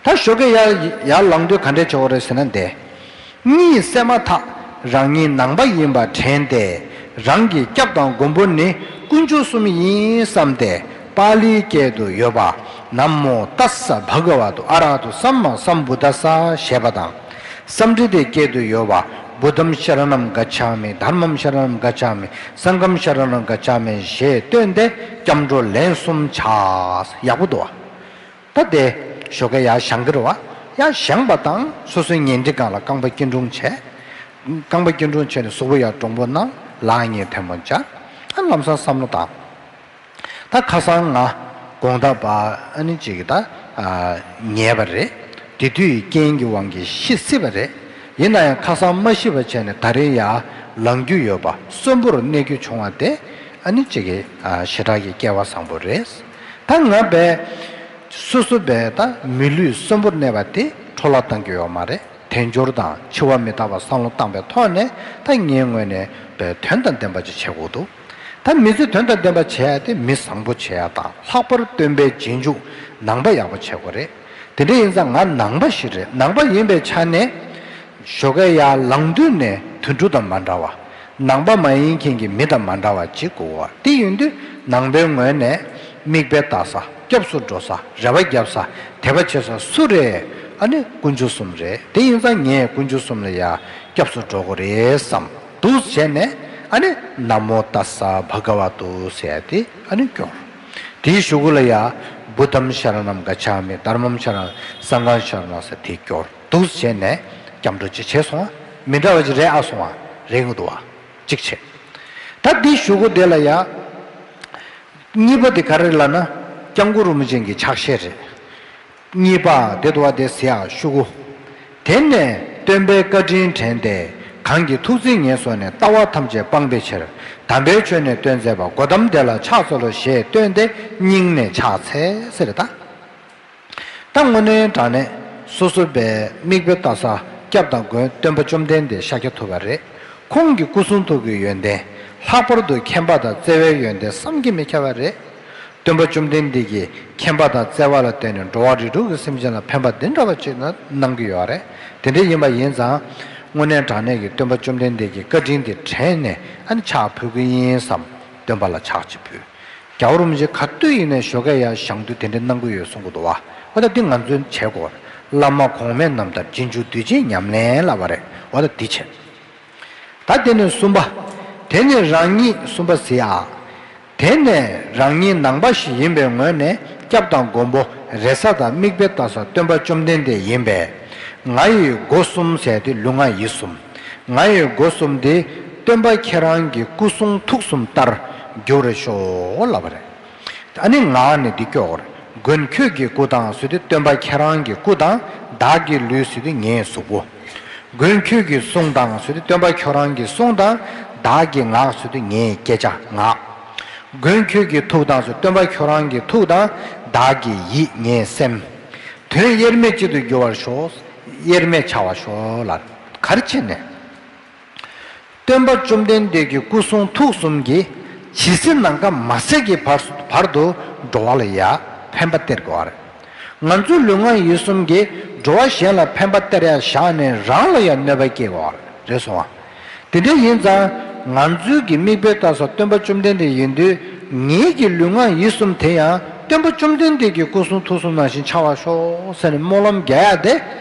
ད་ཞོགས་ཀས་ཡར་ཡར་ལངས་དུས་ག་འདྲས་བྱེད་དགོས་རེད་ཟེར་ན་འདི། གཉིད་སད་མ་ཐག་རང་ཉིད་ནང་པ་ཡིན་པ་དྲན་ཏེ། རང་གི་སྐྱབས་དང་མགོན་པོ་ནི་དཀོན་མཆོག་གསུམ་ཡིན་བསམ་སྟེ། པཱ་ལིའི་སྐད་དུ་ཡོད་པ། ན་མོ་ཏཱ་ས་བྷ་ག་ཝ་ཏུ་ཨ་ར་ཧ་ཏུ་སམ་མ་སམ་བུ་དྷ་ས་ཞེས་པ་དང་། སཾ་སྐྲྀ་ཏའི་སྐད་དུ་ཡོད་པ། བུདྡྷཾ་ཤ་ར་ཎཾ་ག་ཆཱ་མི། དྷརྨཾ་ཤ་ར་ཎཾ་ག་ཆཱ་མི། སངྒྷཾ་ཤ་ར་ཎཾ་ག་ཆཱ་མི་ཞེས་བཏོན་ཏེ་སྐྱབས་འགྲོ་ལན་གསུམ་བྱ། ཡག་པོ་འདུག་བ། ད་དེ་ཞོགས་ཀས་ཡར་བཞེངས་ཀྱི་རེད་བ། ཡར་བཞེངས་པ་དང་སོ་སོའི་ཉལ་ཁྲིའི་སྒང་ལ་རྐང་པ་སྐྱིལ་ཀྲུང་བྱས། རྐང་པ་སྐྱིལ་ཀྲུང་བྱས་ནས་གཟུགས་པོ་ཡར་དྲང་པོ་གནང་། ལག་གཉིས་ཐལ་མོ་སྦྱར། ཨ་ལམ་སང་བསམ་བློ་བཏང་། ད་ཁ་སང་ང་དགོང་དག་པ་ཨ་ནི་ཅིག་ད་ཉལ་བ་རེད། དེ་དུས་རྐྱེན་གྱི་དབང་གིས་ཤི་སྲིད་པ་རེད། ཡིན་ན་ཡང་ཁ་སང་མ་ཤི་བ་བྱས་ནས་ད་རེས་ཡར་ལངས་རྒྱུ་ཡོད་པ། གསོན་པོར་གནས་རྒྱུ་བྱུང་བ་དེ་ཨ་ནི་ཅིག་གི་ཞེ་དྲག་གི་སྐལ་བ་བཟང་པོ་རེད། ད་ང་བས་སོ་སོ་བས་ད་མི་ལུས་གསོན་པོར་གནས་པ་དེ་འཕྲོ་བརླག་བཏང་རྒྱུ་ཡོད་མ་རེད། དལ་འབྱོར་དང་འཆི་བ་མི་རྟག་པ་བསམ་བློ་བཏང་པའི་ཐོག་ནས་ད་ངའི་ངོས་ནས་བས་དོན་དང་ལྡན་པ་ཅིག་བྱེད་དགོས་འདུག་ད་མི་ཚེ་དོན་དང་ལྡན་པ་བྱེད་ཡ་དེ་མི་བཟང་པོ་བྱེད་ཡ་དང་། ལྷག་པར་སྟོན་པའི་རྗེས་འཇུག་ནང་པ་ཡག་པོ་བྱེད་དགོས་རེད། དེ་འདྲ་ཡིན་ཙང་ང་ནང་པ་ཞིག་རེད། ནང་པ་ཡིན་པའི་ཆ་ནས་ཞོགས་ཀས་ཡར་ལངས་དུས་ནས་དུད་འགྲོ་དང་མ་འདྲ་བ། ནང་པ་མ་ཡིན་མཁན་གྱི་མི་དང་མ་འདྲ་བ་ཅིག་དགོས་བ། དེ་ཡིན་དུས་ནང་པའི་ངོས་ནས་མིག་དཔེ་ལྟ་ས། སྐྱབས་སུ་འགྲོ་ས། རེ་བ་རྒྱབ་ས། དད་པ་བྱེད་ས་སུ་རེད། ཨ་ནི་དཀོན་མཆོག་གསུམ་རེད། དེ་ཡིན་ཙང་ངས་དཀོན་མཆོག་གསུམ་ལ་ཡ་སྐྱབས་སུ་འགྲོ་དགོས་རེད་བསམ་འདུག་བྱས་ནས། ཨ་ནི་ན་མོ་ཏཱ་ས་བྷ་ག་ཝ་ཏུ་ཟེར་ཡ་དེ་ཨ་ནི་སྐྱོར། དེའི་གཞུག་གུ་ལ་ཡ་བུདྡྷཾ་ཤ་ར་ཎཾ་ག་ཆཱ་མི། དྷརྨཾ་ཤ་ར་ཎཾ། སངྒྷཾ་ཤ་ར་ཎཾ་ཟེར་དེ་སྐྱོར་འདུག་བྱས་ནས་སྐྱབས་འགྲོ་ཅིག་བྱས་སོང་ང་། མི་འདྲ་བ་ཅིག་རེད་ཨ་སོང་ང་། རེད་གི་འདུག་བ། གཅིག་བྱས། ད་འདི་གཞུག་གུ་དེ་ལ་ཡ། གཉིས་པ་དེ་ག་རེ་ལབ་ན། སྐྱབས་མགོན་རིན་པོ་ཆེ་གི་ཕྱག་བཞེས་རེད། གཉིས་པ་དེ་འདུག་བ། དེ་ཟེར་ཡག་གཞུག་གུ། དེ་ནས་སྟོན་པའི་བཀའ་དྲིན་དྲན་ཏེ། གང་གིས་ཐུགས་བརྩེ་ངེས་སོ་ནས། ལྟ་བ་ཐམས་ཅད་སྤང་བའི་ཕྱིར། དམ་པའི་ཆོས་ནི་སྟོན་མཛད་པ། གོ་ཏམ་དེ་ལ་ཕྱག་འཚལ་ལོ། ཞེས་བཏོན་ཏེ་སྙིང་ནས་ཕྱག་འཚལ་ཟེར་ད། ད་དངོས་གནས་དྲང་གནས་སོ་སོ་བས་མིག་དཔེ་ལྟ་ས་སྐྱབས་དང་མགོན་སྟོན་པ་བཅོམ་ལྡན་འདས་ཤཱཀྱ་ཐུབ་པ་རེད། ཁོང་གི་སྐུ་གསུང་ཐུགས་ཀྱི་ཡོན་ཏན། ལྷག་པར་དུ་མཁྱེན་པ་དང་བརྩེ་བའི་ཡོན་ཏན་བསམ་གྱིས་མི་ཁྱབ་པ་རེད། སྟོན་པ་བཅོམ་ལྡན་འདས་ཀྱིས་མཁྱེན་པ་དང་བརྩེ་བ་ལ་བརྟེན་ནས་འགྲོ་བ་རིགས་དྲུག་གི་སེམས་ཅན་ལ་ཕན་པ་འདི་འདྲ་བ་ཅིག་གནང་གི་ཡོད་རེད། དེ་འདྲ་ཡིན་པ་ཡིན་ཙང་། དངོས་གནས་དྲང་གནས་ཀྱི་སྟོན་པ་བཅོམ་ལྡན་འདས་ཀྱི་བཀའ་དྲིན་དེ་དྲན་ནས་ཨ་ནི་ཕྱག་ཕུལ་གྱི་ཡིན་བསམ། སྟོན་པ་ལ་ཕྱག་ཅིག་ཕུལ། རྒྱལ་བ་རིན་པོ་ཆེ་ག་དུས་ཡིན་ནའི་ཞོགས་ཀས་ཡར་བཞེངས་དུས་དེ་འདྲ་གནང་གི་ཡོད་གསུང་གི་འདུག་བ། འོ་ད་འདི་ང་ཚོས་བྱེད་དགོས། བླ་མ་གོང་མའི་རྣམ་ཐར་རྗེས་འཇུག་དུས་ཆེན་ཉམས་ལེན་ལབ་པ་རེད། འོ་ད་འདི་བྱེད། ད་དེ་ནས་གསུམ་པ། དེ་ནི་རང་ཉིད་གསུམ་པ་ཟེར་ཡ། དེ་ནས་རང་ཉིད་ནང་པ་ཞིག་ཡིན་པའི་ངོས་ནས་སྐྱབས་དང་མགོན་པོ་རེ་ས་དང་དམིགས་པའི་རྟ་ས་སྟོན་པ་བཅོམ་ལྡན་འདས་ཡིན་པས། ང་ཡི་སྒོ་གསུམ་ཟེར་དེ་ལུས་ངག་ཡིད་གསུམ། ང་ཡི་སྒོ་གསུམ་དེ་སྟོན་པ་ཁྱེད་རང་གི་སྐུ་གསུང་ཐུགས་གསུམ་ལྟར་འགྱུར་ཤོག་ལབ་པ་རེད། ཨ་ནི་ངག་ནས་འདི་སྐྱོར། མགོན་ཁྱོད་ཀྱི་སྐུ་དང་ཟེར་དུས་སྟོན་པ་ཁྱེད་རང་གི་སྐུ་དང་བདག་གི་ལུས་ཟེར་དུས་ངའི་གཟུགས་པོ། མགོན་ཁྱོད་ཀྱི་གསུང་དང་ཟེར་དུས་སྟོན་པ་ཁྱོད་རང་གི་གསུང་དང་བདག་གི་ངག་ཟེར་དུས་ངའི་སྐད་ཆ་ངག། མགོན་ཁྱོད་ཀྱི་ཐུགས་དང་ཟེར་སྟོན་པ་ཁྱོད་རང་གི་ཐུགས་དང་བདག་གི་ཡིད་ངའི་སེམས། དོན་དབྱེར་མེད་གཅིག་ཏུ་འགྱུར་བར་ཤོག། དབྱེར་མེད་བྱ་བར་ཤོག་ལ། ག་རེ་བྱས་ནས། སྟོན་པ་བཅོམ་ལྡན་འདས་ཀྱི་སྐུ་གསུང་ཐུགས་གསུམ་གྱིས་ཇི་སྲིད་ནམ་མཁའ་མ་ཟད་ཀྱི་བར་བར་དུ་འགྲོ་བ་ལ་ཡང་ཕན་པ་སྟེར་དགོས་པ་རེད། ང་ཚོའི་ལུས་ངག་ཡིད་གསུམ་གྱིས་འགྲོ་བ་གཞན་ལ་ཕན་པ་སྟེར་ཡ་བཞག་ནས་རང་ལ་ཡང་གནོད་པ་སྐྱེལ་དགོས་པ་རེད་སོང་བ། དེ་འདྲ་ཡིན་ཙང་ང་ཚོའི་གི་དམིགས་པའི་རྟ་ས་སྟོན་པ་བཅོམ་ལྡན་འདས་ཡིན་དུས་ངེད་ཀྱི་ལུས་ངག་ཡིད་གསུམ་དེ་ཡང་སྟོན་པ་བཅོམ་ལྡན་འདས་ཀྱི་སྐུ་གསུང་ཐུགས་གསུམ་ནང་བཞིན་འཆར་བར་ཤོག་ཟེར་ནས་སྨོན་ལམ་རྒྱག་ཡ་དེ་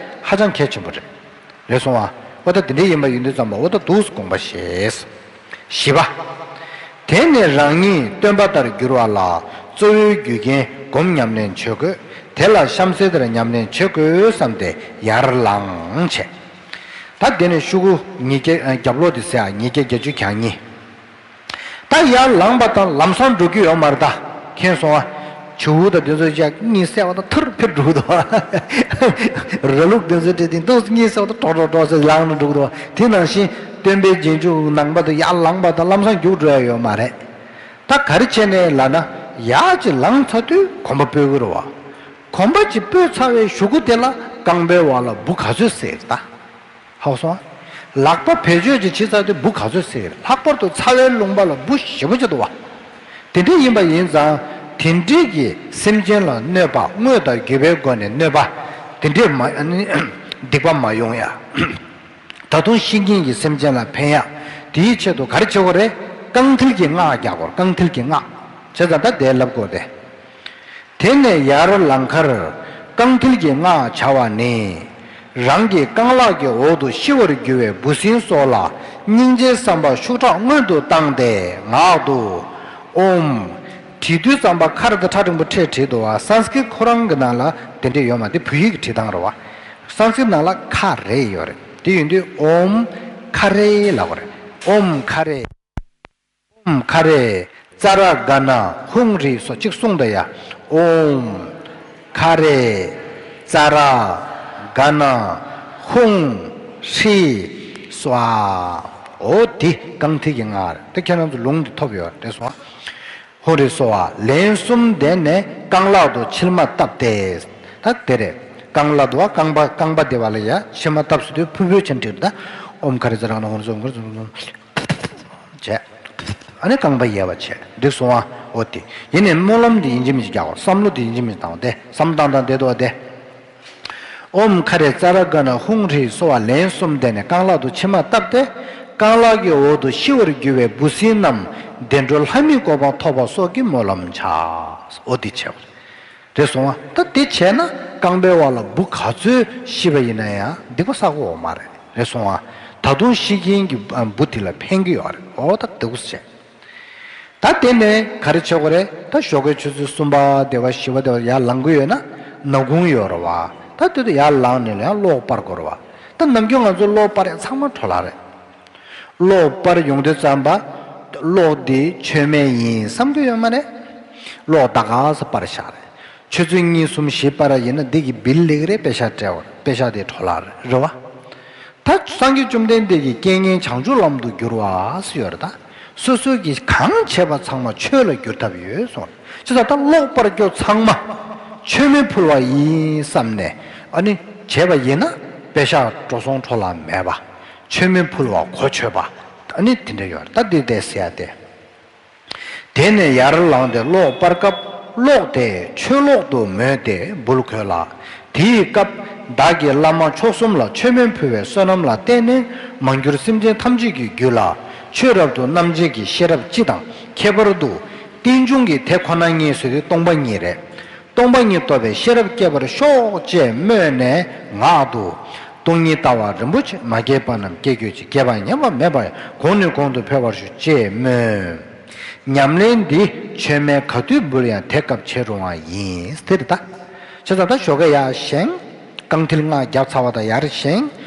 ཧ་ཅང་གལ་ཆེན་པོ་རེད། རེད་སོང་ཨ། འོ་ད་དེ་འདྲ་ཡིན་པ་ཡིན་དུས་ཙམ་པ་འོ་ད་འདུག་སེ་དགོངས་པ་བཞེས། བཞི་པ། དེ་ནི་རང་ཉིད་སྟོན་པ་ལྟར་འགྱུར་བ་ལ་གཙོ་བོའི་རྒྱུ་རྐྱེན་སྒོམ་ཉམས་ལེན་བྱེད་དགོས། དེ་ལ་གཤམ་གསལ་ལྟར་ཉམས་ལེན་བྱེད་དགོས་བསམ་སྟེ་ཡར་ལངས་བྱས། ད་དེ་ནས་ཤོག་གུ་ཉིས་བརྒྱ་རྒྱབ་ལོགས་དེ་ཟེར་ཨ་ཉིས་བརྒྱ་བརྒྱད་ཅུ་གྱ་གཉིས། ད་ཡར་ལངས་པ་དང་ལམ་སང་འགྲོ་རྒྱུ་ཡོད་མ་རེད་ད། མཁྱེན་སོང་ཨ། བྱིའུ་དང་དེ་ཚོ་ཅག་གཉིད་སད་པ་དང་ཐུར་ཕེབས་འགྲོ་གི་འདུག་ཨ། ར་ལུག་དེ་ཚོ་དེ་དེ་འདུག་གཉིད་སད་པ་དང་ཀྲོག་ཀྲོག་ཀྲོག་ཟེར་ལངས་ནས་འགྲོ་གི་འདུག་ཨ། དེ་ནང་བཞིན་སྟོན་པའི་རྗེས་འཇུག་ནང་པ་དང་ཡར་ལངས་པ་དང་ལམ་སང་རྒྱུག་འགྲོ་ཡ་ཡོད་མ་རེད། ད་ག་རེ་བྱས་ནས་ལབ་ན་ཡར་ཅིག་ལངས་ཚར་དུས་གོམ་པ་སྤོས་གི་རེད་བ། གོམ་པ་ཅིག་སྤོས་ཚར་བའི་གཞུག་གུ་དེ་ལ་རྐང་པའི་འོག་ལ་འབུ་ག་ཚོད་བསྲེགས་ད། ཧ་གོ་སོང་ཨ། ལག་པ་བེད་སྤྱོད་ཅིག་བྱེད་ཚར་དུས་འབུ་ག་ཚོད་བསྲེགས་རེད། ལྷག་པར་དུ་ཚ་བའི་ལུང་པ་ལ་འབུ་ཞེ་པོ་ཅིག་འདུག་བ། དེ་འདྲ་ཡིན་པ་ཡིན་ཙང་དེ་འདྲའི་གི་སེམས་ཅན་ལ་གནོད་པ་དངོས་དང་བརྒྱུད་པའི་སྒོ་ནས་གནོད་པ་དེ་འདྲས་མ་ཨ་ནི་སྡིག་པ་མ་ཡོང་ཡ། ད་དུང་ཤི་མཁན་གྱི་སེམས་ཅན་ལ་ཕན་ཡ། དེའི་ཆེད་དུ་ག་རེ་བྱེད་དགོས་རེད། རྐང་མཐིལ་གྱི་སྔགས་རྒྱག་དགོས། རྐང་མཐིལ་གྱི་སྔགས། བྱས་ཙང་ད་དེ་ལབ་དགོས་ཏེ། དེ་ནས་ཡར་ལངས་ཁར་རྐང་མཐིལ་གྱི་སྔགས་བྱ་བ་ནི། རང་གི་རྐང་ལག་གི་འོག་ཏུ་ཤི་བར་འགྱུར་བའི་འབུ་སྲིན་སོགས་ལ་སྙིང་རྗེའི་བསམ་པ་ཤུགས་དྲག་སྔོན་དུ་བཏང་སྟེ་ངག་ཏུ། ཨོཾ། བྲིས་དུས་ཙམ་པ་ཁ་རེ་དང་ཁྲ་འགྲེང་བུ་ཁྲས་བྲིས་འདུག་བ། སཾ་སྐྲྀཏ་ཁོ་རང་གི་ནང་ལ་དེ་འདྲས་ཡོད་མ་རེད། བོད་ཡིག་གི་བྲིས་སྟངས་རེད་བ། སཾ་སྐྲྀཏ་ནང་ལ་ཁ་རེ་ཡོད་རེད། དེ་ཡིན་དུས་ཨོཾ་ཁ་རེ་ལབ་དགོས་རེད། ཨོཾ་ཁ་རེ། ཨོཾ་ཁ་རེ་ཙ་ར་ག་ན་ཧཱུྃ་ཧྲཱིཿ་སྭཱ་ཧཱ། གཅིག་གསུངས་དང་ཡ། ཨོཾ་ཁ་རེ་ཙ་ར་ག་ན་ཧཱུྃ་ཧྲཱིཿ་སྭཱ་ཧཱ། འོ་དེ་རྐང་མཐིལ་གྱི་སྔགས་རེད། དེ་ཁྱེད་རང་ཚོ་ལུང་འདི་ཐོབ་ཡོད་རེད་སོང་། ཧཱུྃ་ཧྲཱིཿ་སྭཱ་ཧཱ། ལན་གསུམ་བཟླས་ནས་རྐང་ལག་ཏུ་མཆིལ་མ་བཏབ་སྟེ། ད་དེ་རེད། རྐང་ལག་ཏུ་བ་རྐང་པ་རྐང་པ་དེ་བ་ལ་ཡ་མཆིལ་མ་བཏབ་ཟེར་དུས་ཕུལ་ཕུལ་ཆེན་བྲིས་ད། ཨོཾ་ཁ་རེ་ཙ་ར་ག་ན་ཧཱུྃ་ཧྲཱིཿ་སྭཱ་ཧཱ། བྱས། ཨ་ནི་རྐང་པ་ཡལ་བ་བྱས། འགྲིག་སོང་ཨ། འོ་དེ། ཡིན་ནའི་སྨོན་ལམ་འདི་ཡིན་གཅིག་མིན་གཅིག་རྒྱག་དགོས། བསམ་བློ་འདི་ཡིན་གཅིག་མིན་གཅིག་བཏང་དགོས་ཏེ། བསམ་བློ་བཏང་བཏང་བསྡད་འདུག་བ་དེ། ཨོཾ་ཁ་རེ་ཙ་ར་ག་ན་ཧཱུྃ་ཧྲཱིཿ་སྭཱ་ཧཱ། ལན་གསུམ་བཟླས་ནས་རྐང་ལག་ཏུ་མཆིལ་མ་བཏབ་སྟེ། རྐང་ལག་གི་འོག་ཏུ་ཤི་བར་འགྱུར་བའི་འབུ་སྲིན་རྣམས་བདེ་འགྲོ་ལྷ་མིའི་གོ་འཕང་ཐོབ་པ་སོགས་ཀྱི་སྨོན་ལམ་བྱ། འོ་དེ་བྱས་པ་རེད། རེད་སོང་ཨ། ད་དེ་བྱས་ན་རྐང་པའི་འོག་ལ་འབུ་ག་ཚོད་ཤི་བ་ཡིན་ན་ཡང་སྡིག་པ་བསགས་ཀྱི་ཡོད་མ་རེད། རེད་སོང་ཨ། ད་དུང་ཤི་མཁན་གྱི་འབུ་དེ་ལ་ཕན་གྱི་ཡོད་རེད། འོ་ད་འདུག་སེ་བྱས། ད་དེ་ནས་ག་རེ་བྱེད་དགོས་རེད། ད་ཞོགས་ཀའི་ཆུ་ཚོད་གསུམ་པ་དེ་བ་བཞི་པ་དེ་བ་ཡར་ལངས་ཀྱི་ཡོད་ན་ནག་ཁུང་ཡོད་རེད་བ། ད་དེ་དུ་ཡར་ལངས་ནས་ཡང་གློག་སྤར་དགོས་རེད་བ། ད་ནམ་རྒྱུན་ང་ཚོ་གློག་སྤར་ཡ་ཚང་མ་འཕྲོ་བརླག་རེད། གློག་སྤར་ཡོང་དུས་ཙམ་པ། གློག་འདི་མཆོད་མེ་ཡིན་བསམ་གྱི་ཡོད་མ་རེད། གློག་ད་ག་སེ་སྤར་བཞག་རེད། ཆུ་ཚོད་གཉིས་གསུམ་བཞི་སྤར་ཡིན་ན་འདི་གི་བིལ་སླེབས་རེད། པེ་ཤག་སྤྲད་པ་རེད། པེ་ཤག་དེ་འཕྲོ་བརླག་རེད་བ། ད་སངས་རྒྱས་བཅོམ་ལྡན་འདས་ཀྱིས་རྐྱེན་ངན་བྱང་ཆུབ་ལམ་དུ་བསྒྱུར་བ་ཟེར་ཡོད་རེད་ད། སོ་སོ་གིས་གང་བྱས་པ་ཚང་མ་ཆོས་ལ་བསྒྱུར་ཐབས་ཡོད་གསུངས་རེད། ཅི་ལྟར་ད་གློག་སྤར་རྒྱུ་ཚང་མ་མཆོད་མེ་ཕུལ་བ་ཡིན་བསམ་ནས་ཨ་ནི་བྱས་པ་ཡིན་ན་པེ་ཤག་འགྲོ་སོང་འཕྲོ་བརླག་མེད་པ། མཆོད་མེ་ཕུལ་བ་གོ་ཆོད་པ། ཨ་ནི་དེ་འདྲ་ཡོད་རེད། ད་འདི་བསྡད་ཟེར་ཡ་དེ། དེ་ནས་ཡར་ལངས་ཏེ་གློག་སྤར་སྐབས་གློག་དེ་ཆོས་གློག་ཏུ་མོས་ཏེ་འབུལ་དགོས་ལ། དེའི་སྐབས་བདག་གིས་བླ་མ་མཆོག་གསུམ་ལ་མཆོད་མེ་ཕུལ་བའི་བསོད་ནམས་ལ་བརྟེན་ནས་མ་གྱུར་སེམས་ཅན་ཐམས་ཅད་ཀྱི་རྒྱུད་ལ་ཆོས་རབ་ཏུ་རྣམ་འབྱེད་ཀྱི་ཤེས་རབ་སྤྱི་དང་། ཁྱད་པར་དུ་རྟེན་འབྱུང་གི་དེ་ཁོ་ན་ཉིད་ཟེར་དུས་སྟོང་པ་ཉིད་རེད། སྟོང་པ་ཉིད་རྟོགས་པའི་ཤེས་རབ་སྐྱེ་བར་ཤོག་ཅེས་སྨོས་ནས་ངག་ཏུ། སྟོང་ཉིད་ལྟ་བ་རིན་པོ་ཆེ། མ་སྐྱེས་པ་རྣམས་སྐྱེ་གྱུར་ཅིག་སྐྱེས་པ་ཉམས་པ་མེད་པ་ཡང་། གོང་ནས་གོང་དུ་འཕེལ་བར་ཤོག་ཅེས་སྨོན། ཉམས་ལེན་འདི་མཆོད་མེ་ག་དུས་འབུལ་ཡང་དེ་སྐབས་བྱེད་རུང་བ་ཡིན། དེ་རེད་ད། བྱས་ཙང་ད་ཞོགས་ཀས་ཡར་བཞེངས། རྐང་མཐིལ་སྔགས་བརྒྱབ་ཚར་བ་དང་ཡར་བཞེངས།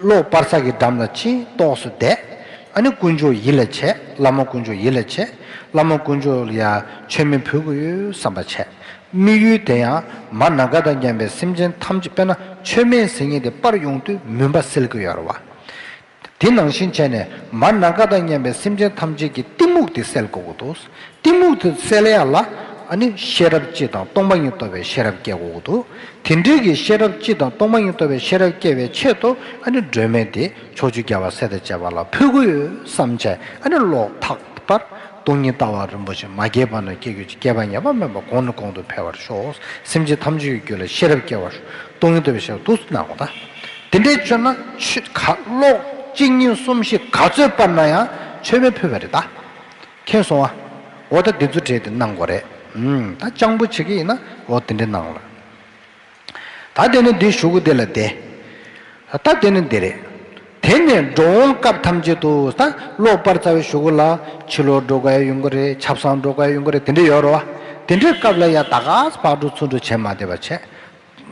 གློག་སྤར་ས་གི་འགྲམ་ལ་ཕྱིན་ཏོག་ཙམ་བསྡད། ཨ་ནི་དཀོན་མཆོག་ཡིད་ལ་བྱས། བླ་མ་དཀོན་མཆོག་ཡིད་ལ་བྱས། བླ་མ་དཀོན་མཆོག་ལ་ཡར་མཆོད་མེ་ཕུལ་གྱི་ཡོད་བསམ་པ་བྱས། དམིགས་ཡུལ་དེ་ཡང་མ་ནམ་མཁའ་དང་མཉམ་པའི་སེམས་ཅན་ཐམས་ཅད། དཔེར་ན་མཆོད་མེ་ཟེར་མཁན་དེ་སྤར་ཡོང་དུས་མུན་པ་སེལ་གྱི་ཡོད་རེད་བ། དེ་ནང་བཞིན་བྱས་ནས་མ་ནམ་མཁའ་དང་མཉམ་པའི་སེམས་ཅན་ཐམས་ཅད་ཀྱི་གཏི་མུག་དེ་སེལ་དགོས་ཀྱི་འདུག་གཏི་མུག་དེ་སེལ་ཡ་ལ་ཨ་ནི་ཤེས་རབ་སྤྱི་དང་སྟོང་པ་ཉིད་རྟོགས་པའི་ཤེས་རབ་སྐྱེ་དགོས་ཀྱི་འདུག་དེ་འདྲའི་གི་ཤེས་རབ་སྤྱི་དང་སྟོང་པ་ཉིད་རྟོགས་པའི་ཤེས་རབ་སྐྱེ་བའི་ཆེད་དུ་ཨ་ནི་སྒྲོན་མེ་དེ་ཕྱོགས་བཅུའི་རྒྱལ་བ་སྲས་དང་བཅས་པ་ལ་ཕུལ་གྱི་ཡོད་བསམ་བྱས། ཨ་ནི་གློག་ཐག་པར་སྟོང་ཉིད་ལྟ་བ་རིན་པོ་ཆེ། མ་སྐྱེས་པ་རྣམས་སྐྱེ་གྱུར་ཅིག་སྐྱེས་པ་ཉམས་པ་མེད་པ། གོང་ནས་གོང་དུ་འཕེལ་བར་ཤོག་སེམས་ཅན་ཐམས་ཅད་ཀྱི་རྒྱུད་ལ་ཤེས་རབ་སྐྱེ་བར་ཤོག་སྟོང་ཉིད་རྟོགས་པའི་ཤེས་རབ་ཏུ་གནང་བ་དང་། དེ་འདྲའི་བྱུང་ན་ཆོས་ཁ་ལོག་གཅིག་གཉིས་གསུམ་བཞི་ག་ཚོད་སྤར་ན་ཡང་མཆོད་མེ་ཕུལ་བ་རེད་ད། མཁྱེན་སོང་ཨ། འོ་ད་འདི་ཚོ་གྲས་དེ་གནང་དགོས་རེད། ཨུམ། ད་སྤྱང་པོ་བྱེད་ཀྱི་ཡིན་ན་འོ་དེ་འདྲ་གནང་ལ། ད་དེ་ནས་འདི་གཞུག་གུ་དེ་ལ་བསྡད། ད་དེ་ནས་འདི་རེད། དེ་ནས་འགྲོ་འོང་སྐབས་ཐམས་ཅད་དུ། ད་གློག་སྤར་ཚར་བའི་གཞུག་གུ་ལ་ཕྱི་ལོགས་འགྲོ་དགོས་ཡ་ཡོང་གི་རེད། ཆབ་གསང་འགྲོ་དགོས་ཡ་ཡོང་གི་རེད། དེ་འདྲ་ཡོད་རེད་བ། དེ་འདྲའི་སྐབས་ལ་ཡ་ད་ག་ཕར་འགྲོ་ཚུར་འགྲོ་བྱེད་མ་བསྡད་པ་བྱས།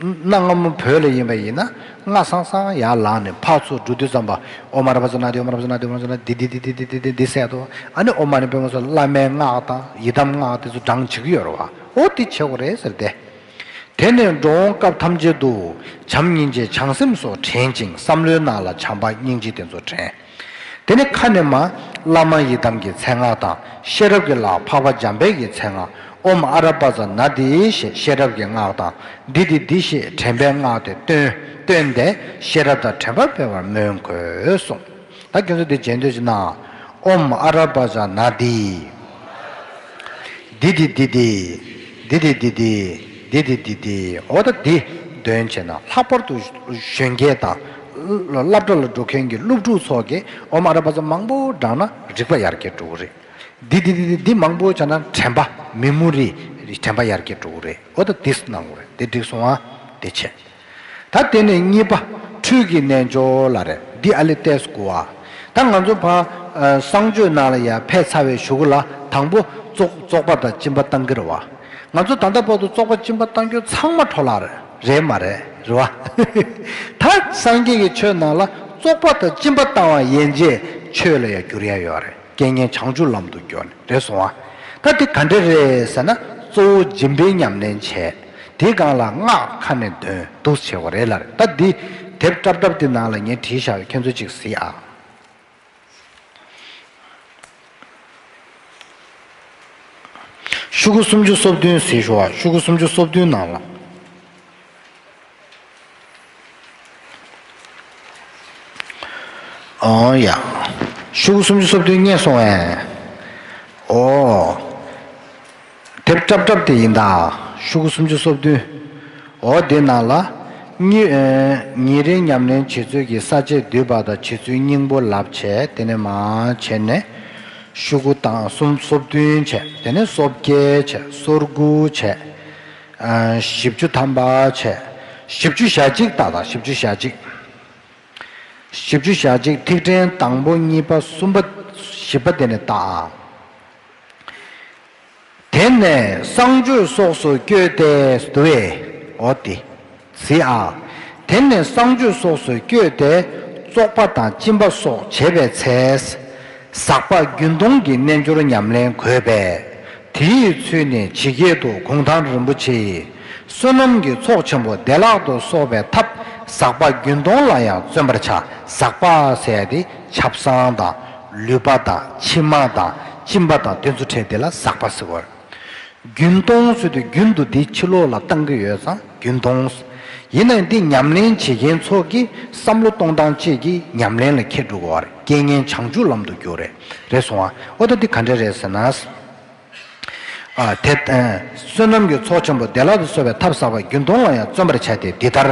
གནའ་སྔ་མོ་བོད་ལ་ཡིན་པ་ཡིན་ན་སྔ་སང་སང་ཡར་ལངས་ནས་ཕར་ཚུར་འགྲོ་དུས་ཙམ་པ་ཨོཾ་ཨ་ར་པ་ཙ་ན་དྷཱིཿ་ཨོཾ་ཨ་ར་པ་ཙ་ན་དྷཱིཿ་ཨོཾ་ཨ་ར་པ་ཙ་ན་དྷཱིཿ་འདི་འདི་འདི་འདི་ཟེར་དུས། ཨ་ནི་ཨོཾ་མ་ཎི་པདྨེ་སྭཱ་ཧཱ། བླ་མའི་སྔགས་དང་ཡི་དམ་སྔགས་དེ་ཚོ་བགྲང་བྱེད་ཀྱི་ཡོད་རེད་བ། འོ་དེ་བྱེད་དགོས་རེད་ཟེར་ཏེ། དེ་ནས་འགྲོ་འོང་སྐབས་ཐམས་ཅད་དུ་བྱམས་སྙིང་རྗེ་བྱང་སེམས་སོགས་དྲན་ཅིང་བསམ་བློའི་ནང་ལ་བྱམས་པ་སྙིང་རྗེ་དེ་ཚོ་དྲན། དེ་ནས་ཁ་ནས་མར་བླ་མ་ཡི་དམ་གྱི་མཚན་སྔགས་དང་། ཤེས་རབ་ཀྱི་ལྷ་འཕགས་པ་འཇམ་དཔལ་གྱི་མཚན་སྔགས། ཨོཾ་ཨ་ར་པ་ཙ་ན་དྷཱིཿ་ཞེས་ཤེས་རབ་ཀྱི་སྔགས་དང་། དྷཱིཿ་དྷཱིཿ་དྷཱིཿ་ཞེས་དྲན་པའི་སྔགས་དེ་བཏོན། བཏོན་ཏེ་ཤེས་རབ་དང་དྲན་པ་འཕེལ་བར་སྨོན་དགོས་གསུངས། ད་ཁྱོད་ཚོ་འདི་རྗེས་ཟློས་ཅིག་གནང་། ཨོཾ་ཨ་ར་པ་ཙ་ན་དྷཱིཿ་དྷཱིཿ་དྷཱིཿ་དྷཱིཿ་དྷཱིཿ་དྷཱིཿ་དྷཱིཿ་དྷཱིཿ་དྷཱིཿ་འོ་ད་འདི་འདོན་བྱས་ན་ལྷག་པར་དུ་གཞོན་སྐྱེས་དང་། སློབ་གྲྭ་ལ་འགྲོ་མཁན་གྱི་སློབ་ཕྲུག་ཚོ་གིས་ཨོཾ་ཨ་ར་པ་ཙ་མང་པོ་བགྲངས་ན་རིག་པ་ཡར་རྒྱས་འགྲོ་གི་རེད། འདི་འདི་འདི་འདི་འདི་མང་པོ་བྱས་ན་དྲན་པ་མེ་མོ་རི་དྲན་པ་ཡར་རྒྱས་འགྲོ་གི་རེད། འོ་ད་འདི་གནང་དགོས་རེད། འདི་འགྲིག་སོང་ཨ། འདི་བྱས། ད་དེ་ནས་གཉིས་པ། འཕྲུལ་གྱི་རྣལ་འབྱོར་ལ་རེད། འདི་ཨ་ལེ་ཏེས་གོ་བ། ད་ང་ཚོ་ཕ་ཨ་གསང་སྤྱོད་ནང་ལ་ཡར་ཕེབས་ཚར་བའི་གཞུག་གུ་ལ་དང་པོ་བཙོག་བཙོག་པ་དང་གཅིན་པ་བཏང་གི་རེད་བ། ང་ཚོ་ད་ལྟ་བར་དུ་བཙོག་པ་གཅིན་པ་བཏང་རྒྱུ་ཚང་མ་འཕྲོ་བརླག་རེད། རེད་མ་རེད། རེད་བ། ད་སངས་རྒྱས་ཀྱི་ཆོས་ནང་ལ་བཙོག་པ་དང་གཅིན་པ་བཏང་བ་ཡན་ཆད་ཆོས་ལ་ཡང་འགྱུར་ཡ་ཡོད་རེད། རྐྱེན་ངན་བྱང་ཆུབ་ལམ་དུ་བསྒྱུར་ནས། རེད་སོང་ཨ། ད་དེ་ག་འདྲ་རེད་ཟེར་ན། གཙོ་བོ་སྦྱིན་པའི་ཉམས་ལེན་བྱས། དེའི་སྒང་ལ་སྔགས་ཁ་ནས་འདོན་འདུག་བྱེད་དགོས་རེད་ལ། ད་འདི་དེབ་སྲབ་སྲབ་དེ་ནང་ལ་ངས་བྲིས་བཞག་པའི་ཁྱེད་ཚོ་གཅིག་གཟིགས་ཨ། ཤོག་གུ་སུམ་ཅུ་སོ་བདུན་གཟིགས་ཤོག་ཨ། ཤོག་གུ་སུམ་ཅུ་སོ་བདུན་ནང་ལ། ཨོ་ཡ། ཤོག་གུ་སུམ་ཅུ་སོ་བདུན་རྙེད་སོང་ངས། ཨོ། དེབ་སྲབ་སྲབ་དེ་ཡིན་ད། ཤོག་གུ་སུམ་ཅུ་སོ་བདུན། ཨོ་དེ་ནང་ལ། ཉི་ཨེ་ཉིན་རེའི་ཉམས་ལེན་བྱེད་ཚུལ་གྱི་ས་བཅད་བསྡུས་པ་དང་བྱེད་ཚུལ་སྙིང་པོ་ལབ་བྱས། དེ་ནས་མར་བྱས་ནས། ཤོག་གུ་དང་གསུམ་སོ་བདུན་བྱས། དེ་ནས་སོ་བརྒྱད་བྱས། སོ་དགུ་བྱས། ཨ་བཞི་བཅུ་ཐམ་པ་བྱས། བཞི་བཅུ་ཞེ་གཅིག་ད་ད་བཞི་བཅུ་ཞེ་གཅིག་བཞི་བཅུ་ཞེ་གཅིག་ཐིག་ཕྲེང་དང་པོ་གཉིས་པ་གསུམ་པ་བཞི་པ་དེ་ནས་ད། དེ་ནས་གསང་སྤྱོད་སོགས་སུ་བསྐྱོད་དེ་འདུག་བས། འོ་དེ། གཟིགས་ཨ། དེ་ནས་གསང་སྤྱོད་སོགས་སུ་བསྐྱོད་དེ། བཙོག་པ་དང་གཅིན་པ་སོགས་བྱེད་པའི་ཚེ། ཟག་པ་རྒྱུན་གཏོང་གི་རྣལ་འབྱོར་ཉམས་ལེན་དགོས་པས། དེའི་ཚུལ་ནི་ཇི་སྐད་དུ་གུང་ཐང་རིན་པོ་ཆེ་ཡི། བསོད་ནམས་ཀྱི་ཚོགས་ཆེན་པོ་བདེ་བླག་ཏུ་གསོག་པའི་ཐབས་ཟག་པ་རྒྱུན་གཏོང་ལ་ཡང་བརྩོན་པར་བྱ། ཟག་པ་ཟེར་ཡ་དེ་ཆབ་གསང་དང་། ལུད་པ་དང་། མཆིལ་མ་དང་། གཅིན་པ་དང་། དེ་ཚོ་ཕྲད་དེ་ལ་ཟག་པ་ཟེར་བ། རྒྱུན་གཏོང་ཟེར་དུས་རྒྱུན་དུ་འདི་ཕྱི་ལོགས་ལ་བཏང་གི་ཡོད་ཙང་རྒྱུན་གཏོང་། ཡིན་ནའང་འདི་ཉམས་ལེན་བྱེད་མཁན་ཚོ་གི་བསམ་བློ་གཏོང་སྟངས་གཅིག་གིས་ཉམས་ལེན་ལ་འཁྱེར་འགྲོ་དགོས་པ་རེད། རྐྱེན་ངན་བྱང་ཆུབ་ལམ་དུ་བསྒྱུར་རེད། རེད་སོང་ཨ། ཨོ་ད་འདི་ག་འདྲ་རེད་ཟེར་ན། ཨ་དེ་ཨ་བསོད་ནམས་ཀྱི་ཚོགས་ཆེན་པོ་བདེ་བླག་ཏུ་གསོག་པའི་ཐབས་ཟག་པ་རྒྱུན་གཏོང་ལ་ཡང་བརྩོན་པར་བྱ་སྟེ་འདི་ལྟར།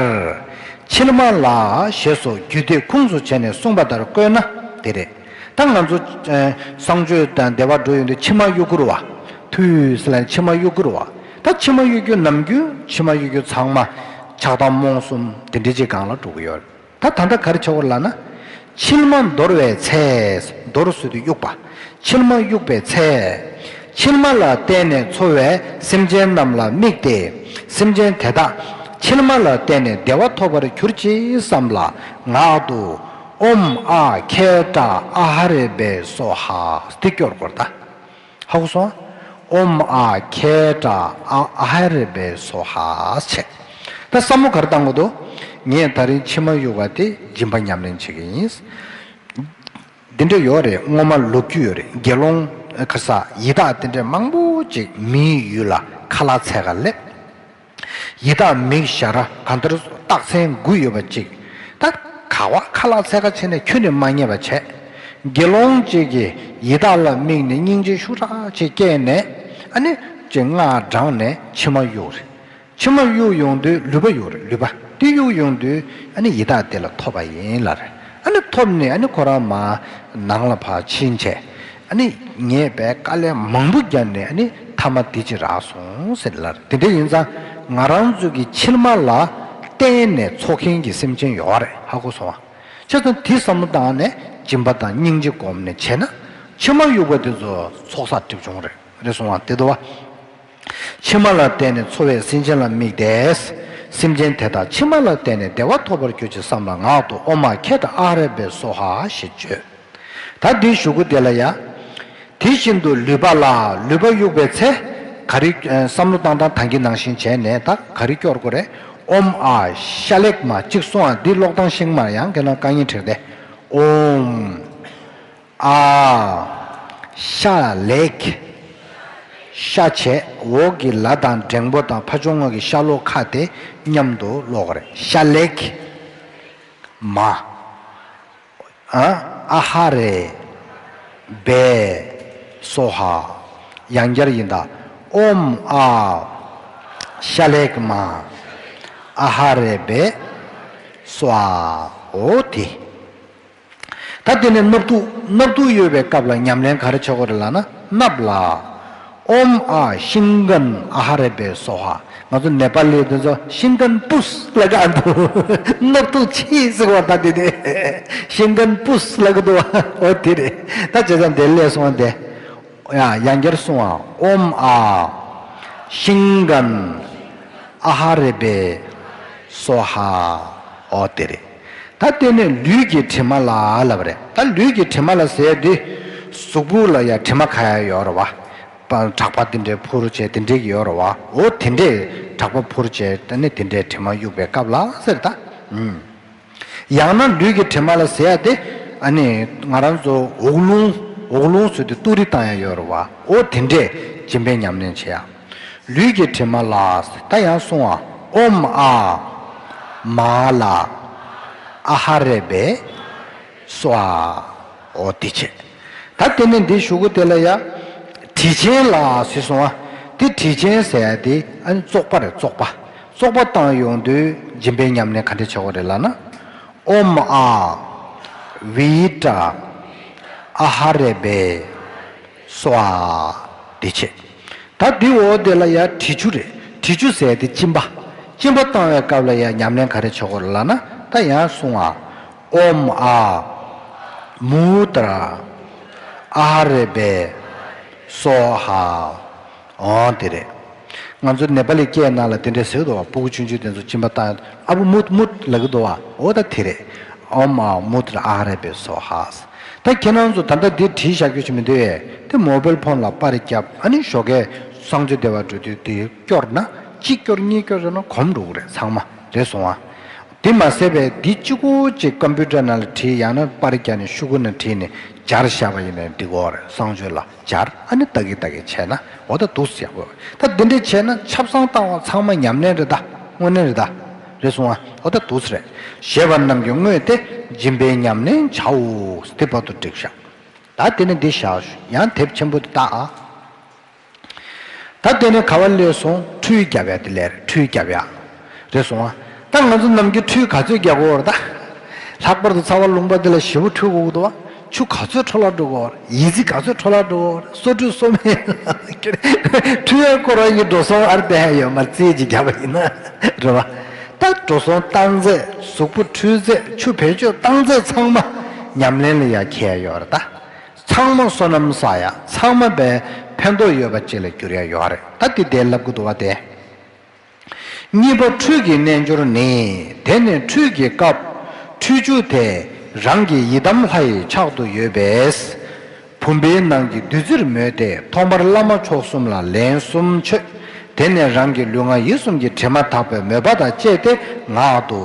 མཆིལ་མ་ལ་ཞེས་སོགས་རྒྱུད་སྡེ་ཁུངས་སུ་བྱས་ནས་གསུངས་པ་ལྟར་བཀོད་ན་དེ་རེད། ད་ང་ཚོ་ཨ་གསང་སྤྱོད་དང་བདེ་བར་འགྲོ་ཡོང་དུས་མཆིལ་མ་གཡུག་དགོས་རེད་བ། ཐུགས་ཟེར་ལ་མཆིལ་མ་གཡུག་དགོས་རེད་བ། ད་མཆིལ་མ་གཡུག་རྒྱུ་ནམ་རྒྱུན་མཆིལ་མ་གཡུག་རྒྱུ་ཚང་མ་ཆགས་སྡང་རྨོངས་གསུམ་དེ་འདྲ་ཅིག་སྒང་ལ་འགྲོ་གི་ཡོད་རེད། ད་ད་ལྟ་ག་རེ་བྱ་དགོས་ལབ་ན། མཆིལ་མ་འདོར་བའི་ཚེ། འདོར་ཟེར་དུས་གཡུག་པ། མཆིལ་མ་གཡུག་པའི་ཚེ། མཆིལ་མ་ལ་བརྟེན་ནས་འཚོ་བའི་སེམས་ཅན་རྣམས་ལ་དམིགས་ཏེ། སེམས་ཅན་དེ་དག་མཆིལ་མ་ལ་བརྟེན་ནས་བདེ་བ་ཐོབ་པར་གྱུར་ཅིག་བསམ་ལ་ངག་ཏུ། ཨོཾ་ཨཱཿཧྲཱིཿཨ་ཧ་རེ་པེ་སྭཱ་ཧཱ་འདི་སྐྱོར་དགོས་ད། ཧ་གོ་སོང་། ཨོཾ་ཨཱཿཧྲཱིཿཨ་ཨ་ཧ་རེ་པེ་སྭཱ་ཧཱ་བྱས། ད་བསམ་བློ་ག་རེ་བཏང་དགོས་འདུག་ངས་ད་རིང་མཆིལ་མ་གཡུག་པ་དེ་སྦྱིན་པ་ཉམས་ལེན་བྱེད་ཀྱི་ཡིན། འདི་འདྲ་ཡོད་རེད། སྔོན་མ་ལོ་རྒྱུས་ཡོད་རེད། དགེ་སློང་ཁ་ས་ཡི་དྭགས་དེ་འདྲ་མང་པོ་ཅིག་མིའི་ཡུལ་ལ་ཁ་ལག་འཚོལ་ག་སླེབས། ཡི་དྭགས་མི་ཞར་གང་ལྟར་རྟགས་མཚན་དགུ་ཡོད་པ་ཅིག་ད་ག་བ་ཁ་ལག་འཚོལ་ག་བྱས་ནས་ཁྱོན་ནས་མ་རྙེད་པ་བྱས། དགེ་སློང་ཅིག་གིས་ཡི་དྭགས་ལ་དམིགས་ནས་སྙིང་རྗེ་ཤུགས་དྲག་ཅིག་སྐྱེས་ནས། ཨ་ནི་ཅིག་སྔགས་བགྲངས་ནས་མཆིལ་མ་གཡུག་རེད། མཆིལ་མ་གཡུག་ཡོང་དུས་ལུད་པ་གཡུག་རེད། ལུད་པ་དེ་གཡུག་ཡོང་དུས་ཨ་ནི་ཡི་དྭགས་དེ་ལ་ཐོབ་པ་ཡིན་ལབ་རེད། ཨ་ནི་ཐོབ་ནས་ཨ་ནི་ཁོ་རང་མར་ནང་ལ་ཕར་ཕྱིན་བྱས། ཨ་ནི་ངས་དཔེ་དཀའ་ལས་མང་པོ་བརྒྱབ་ནས་ཨ་ནི་ཐ་མ་འདི་ཅིག་རག་སོང་ཟེར་ལབ་རེད། དེ་འདྲ་ཡིན་ཙང་ང་རང་ཚོ་གི་མཆིལ་མ་ལ་བརྟེན་ནས་འཚོ་མཁན་གྱི་སེམས་ཅན་ཡོད་རེད། ཧ་གོ་སོང་ང་། བྱས་ཙང་དེ་བསམ་བློ་བཏང་ནས་སྦྱིན་པ་དང་སྙིང་རྗེ་སྒོམ་ནས་བྱས་ན། མཆིལ་མ་གཡུག་པ་དེ་ཚོ་ཚོགས་བསགས་སྒྲིབ་སྦྱོང་རེད། རེད་སོང་ང་། དེ་འདུག་བ། མཆིལ་མ་ལ་བརྟེན་ནས་འཚོ་བའི་སེམས་ཅན་ལ་དམིགས་ཏེ། སེམས་ཅན་དེ་དག་མཆིལ་མ་ལ་བརྟེན་ནས་བདེ་བ་ཐོབ་པར་གྱུར་ཅིག་བསམ་ལ་ངག་ཏུ་ཨོཾ་ཨཱཿཧྲཱིཿཨ་ཧ་རེ་པེ་སྭཱ་ཧཱ་ཞེས་བརྗོད། ད་འདིའི་གཞུག་གུ་དེ་ལ་ཡ། དེ་བཞིན་དུ་ལུད་པ་ལ་ལུད་པ་གཡུག་པའི་ཚེ། ག་རེ་བསམ་བློ་བཏང་སྟངས་ད་གིན་ནང་བཞིན་བྱས་ནས་ད་ག་རེ་སྐྱོར་དགོས་རེད། ཨོཾ་ཨཱཿཤ་ལེགས་མ་གཅིག་གསུངས་ཨ། འདི་ཀློག་སྟངས་ཤེས་མ་ཡང་ཁྱེད་རང་དཀའ་ངལ་འཕྲད་དེ། ཨོཾ། ཨཱཿ་ཤ་ལེགས། ཤ་བྱས་འོག་གི་ལ་དང་འགྲེང་པོ་དང་ཕ་ཆུང་ངོ་གི་ཤ་ལོག་ཁ་དེ་མཉམ་དུ་ཀློག་རེད། ཤ་ལེགས་མ། ཨ་ཨ་ཧ་རེ་པེ་སྭཱ་ཧཱ། ཡང་བསྐྱར་ཡིན་ད། ཨོཾ་ཨཱཿཤ་ལེགས་མ་ཨ་ཧ་རེ་པེ་སྭཱ་ཧཱ། འོ་དེ། ད་དེ་ནས་སྣབས་དུག་སྣབས་དུག་གཡོས་པའི་སྐབས་ལ་ཉམས་ལེན་ག་རེ་བྱེད་དགོས་རེད་ལབ་ན། སྣབས་ལ་ཨོཾ་ཨཱཿཤིང་ཀཱནྟ་ཨ་ཧ་རེ་པེ་སྭཱ་ཧཱ། ང་ཚོ་ནེ་པ་ལི་དེ་ཚོ་ཤིང་ཀན་པུས་ལབ་ག་འདུག་སྣབས་དུག་ཆེ་ཟེར་བ་ད་དེ་དེ་ཤིང་ཀན་པུས་ལབ་གི་འདུག་འོ་དེ་རེད། ད་བྱས་ཙང་དེ་ལས་སོང་བ་དེ། ཡ་ཡང་བསྐྱར་གསུང་བ། ཨོཾ་ཨཱཿཤིང་ཀཱནྟ་ཨ་ཧ་རེ་པེ་སྭཱ་ཧཱ། འོ་དེ་རེད། ད་དེ་ནས་ལུས་ཀྱི་དྲི་མ་ལ་ལབ་རེད། ད་ལུས་ཀྱི་དྲི་མ་ལ་ཟེར་དུས། གཟུགས་པོ་ལ་ཡང་དྲི་མ་ཁ་ཡ་ཡོད་རེད་བ། པ་གྲགས་པ་དེ་འདྲའི་འཕུར་བྱས་དེ་འདྲའི་ཡོད་རེད་བ། འོ་དེ་འདྲའི་གྲགས་པ་འཕུར་བྱས་ད་ནི་དེ་འདྲའི་དྲི་མ་གཡུག་པའི་སྐབས་ལ་ཟེར་ད། ཨུམ། ཡང་ན་ལུས་ཀྱི་དྲི་མ་ལ་ཟེར་ཡ་དེ། ཨ་ནི་ང་རང་ཚོ་འོག་རླུང་འོག་རླུང་ཟེར་དུས་ཏུ་རི་བཏང་ཡ་ཡོད་རེད་བ། འོ་དེ་འདྲས་སྦྱིན་པའི་ཉམས་ལེན་བྱེད་ཡ། ལུས་ཀྱི་དྲི་མ་ལ་ཟེར་ད་ཡང་གསུང་བ། ཨོཾ་ཨཱཿ་མ་ལ་ཨ་ཧ་རེ་པེ་སྭཱ་ཧཱ། འོ་དེ་བྱེད། ད་དེ་ནས་འདི་གཞུག་གུ་དེ་ལ་ཡ། དྲི་ཆེན་ལ་ཟེར་སོང་བ། དེ་དྲི་ཆེན་ཟེར་ཡ་དེ་ཨ་ནི་བཙོག་པ་རེད། བཙོག་པ། བཙོག་པ་བཏང་ཡོང་དུས་སྦྱིན་པའི་ཉམས་ལེན་ག་འདྲ་བྱེད་དགོས་རེད་ལབ་ན། ཨོཾ་ཨཱཿ་བི་ཏྲ་ཨ་ཧ་རེ་པེ་སྭཱ་ཧཱ། དེ་བྱེད། ད་འདི་འོ་དེ་ལ་ཡ་དྲི་ཆུ་རེད། དྲི་ཆུ་ཟེར་དེ་གཅིན་པ། གཅིན་པ་བཏང་བའི་སྐབས་ལ་ཡ་ཉམས་ལེན་ག་རེ་བྱེད་དགོས་རེད་ལབ་ན། ད་ཡང་གསུང་བ། ཨོཾ་ཨཱཿ་མུ་ཏྲ་ཨ་ཧ་རེ་པེ་སྭཱ་ཧཱ། འོ་དེ་རེད། ང་ཚོ་ནེ་པ་ལི་སྐད་ནང་ལ་དེ་འདྲས་ཟེར་གི་འདུག་བ། སྤུ་གུ་ཆུང་ཆུང་དེ་ཚོ་གཅིན་པ་བཏང་ཨ་བུ་མུད་མུད་ལབ་གི་འདུག་བ། འོ་ད་དེ་རེད། ཨོཾ་ཨཱཿ་མུ་ཏྲ་ཨ་ཧ་རེ་པེ་སྭཱ་ཧཱ། ད་ཁྱེད་རང་ཚོ་ད་ལྟ་འདི་བྲིས་བཞག་རྒྱུ་ཞིག་མི་འདུག་ཨེ། དེ་མོ་བེལ་ཕོན་ལ་པར་རྒྱབ། ཨ་ནི་ཞོགས་ཀས་གསང་སྤྱོད་བདེ་བ་འགྲོ་དུས་དེ་སྐྱོར་ན། གཅིག་སྐྱོར་གཉིས་སྐྱོར་བྱས་ན་གོམས་འགྲོ་གི་རེད་ཚང་མ། རེད་སོང་ཨ། དེ་མ་ཟད་པའི་འདི་གཅིག་པོ་གཅིག་ཀམ་པུ་ཊར་ནང་ལ་བྲིས། ཡང་ན་པར་རྒྱབ་ནས་ཤོག་གུ་ནང་བྲིས་ནས་སྦྱར་བཞག་པ་ཡིན་ན་འགྲིག་གོ་རེད། གསང་སྤྱོད་ལ་སྦྱར། ཨ་ནི་ལྟ་གི་ལྟ་གི་བྱས་ན་འོ་ད་འདུག་སེ་ཡག་པོ། ད་འདི་འདྲས་བྱས་ན་ཆབ་གསང་བཏང་བ་ཚང་མ་ཉམས་ལེན་རེད་ད། དངོས་གནས་རེད་ད། རེད་སོང་ཨ། འོ་ད་འདུག་སེ་རེད། ཞེས་པ་རྣམས་ཀྱིས་བསྔོས་ཏེ་སྦྱིན་པའི་ཉམས་ལེན་བྱའོ། དེ་བར་དུ་འགྲིག་བཞག་ད་དེ་ནས་འདི་བཞག་ཡང་དེབ་ཆེན་པོ་འདི་ལྟ་ཨ། ད་དེ་ནས་ག་བ་སླེབས་སོང་། ཁྲུས་རྒྱབ་ཡ་དེ་ལས་ཁྲུས་རྒྱབ་ཡ། རེད་སོང་ཨ། ད་ང་ཚོ་ནམ་རྒྱུན་ཁྲུས་ག་ཚོད་རྒྱག་དགོས་རེད་ད། ལྷག་པར་དུ་ཚ་བ་ལུང་པ་འདི་ལ་ཞེ་པོ་ཁྲུས་དགོས་ཀྱི་འདུག་བ། ཆུ་ག་ཚོད་འཕྲོ་བརླག་འགྲོ་དགོས་རེད། ཡི་ཙི་ག་ཚོད་འཕྲོ་བརླག་འགྲོ་དགོས་རེད། སོ་བཀྲུས་སོ་མེད། ཁྲུས་ཡ་ཁོ་རང་གི་འགྲོ་སོང་ཨར་བསྡད་ཡ་ཡོད་མ་རེད། རྩིས་ཅིག་རྒྱབ་པ་ཡིན་ན་རེད་བ། ད་འགྲོ་སོང་བཏང་ཚད། གཟུགས་པོ་འཁྲུད་ཚད། ཆུ་བེད་སྤྱོད་བཏང་ཚད་ཚང་མ་ཉམས་ལེན་ལ་ཡ་འཁྱེར་ཡོད་རེད་ད། ཚང་མ་བསོད་ནམས་བསགས་ཡ། ཚང་མ་བས་ཕན་ཐོགས་ཡོད་པ་ཅིག་ལ་འགྱུར་ཡ་ཡོད་རེད་ད། དེ་དེ་ལབ་གི་འདུག་བ་དེ། གཉིས་པ་ཁྲུས་ཀྱི་རྣལ་འབྱོར་ནི། དེ་ནི་ཁྲུས་ཀྱི་སྐབས་ཁྲུས་ཆུ་དེ་རང་གི་ཡི་དམ་ལྷ་ཡི་ཕྱག་ཏུ་ཡོད་པས། བུམ་པའི་ནང་གི་བདུད་རྩིར་མོས་ཏེ་ཐོག་མར་བླ་མ་མཆོག་གསུམ་ལ་ལན་གསུམ་མཆོད། དེ་ནས་རང་གི་ལུས་ངག་ཡིད་གསུམ་གྱི་དྲི་མ་དག་པའི་མོས་པ་དང་བཅས་ཏེ་ངག་ཏུ་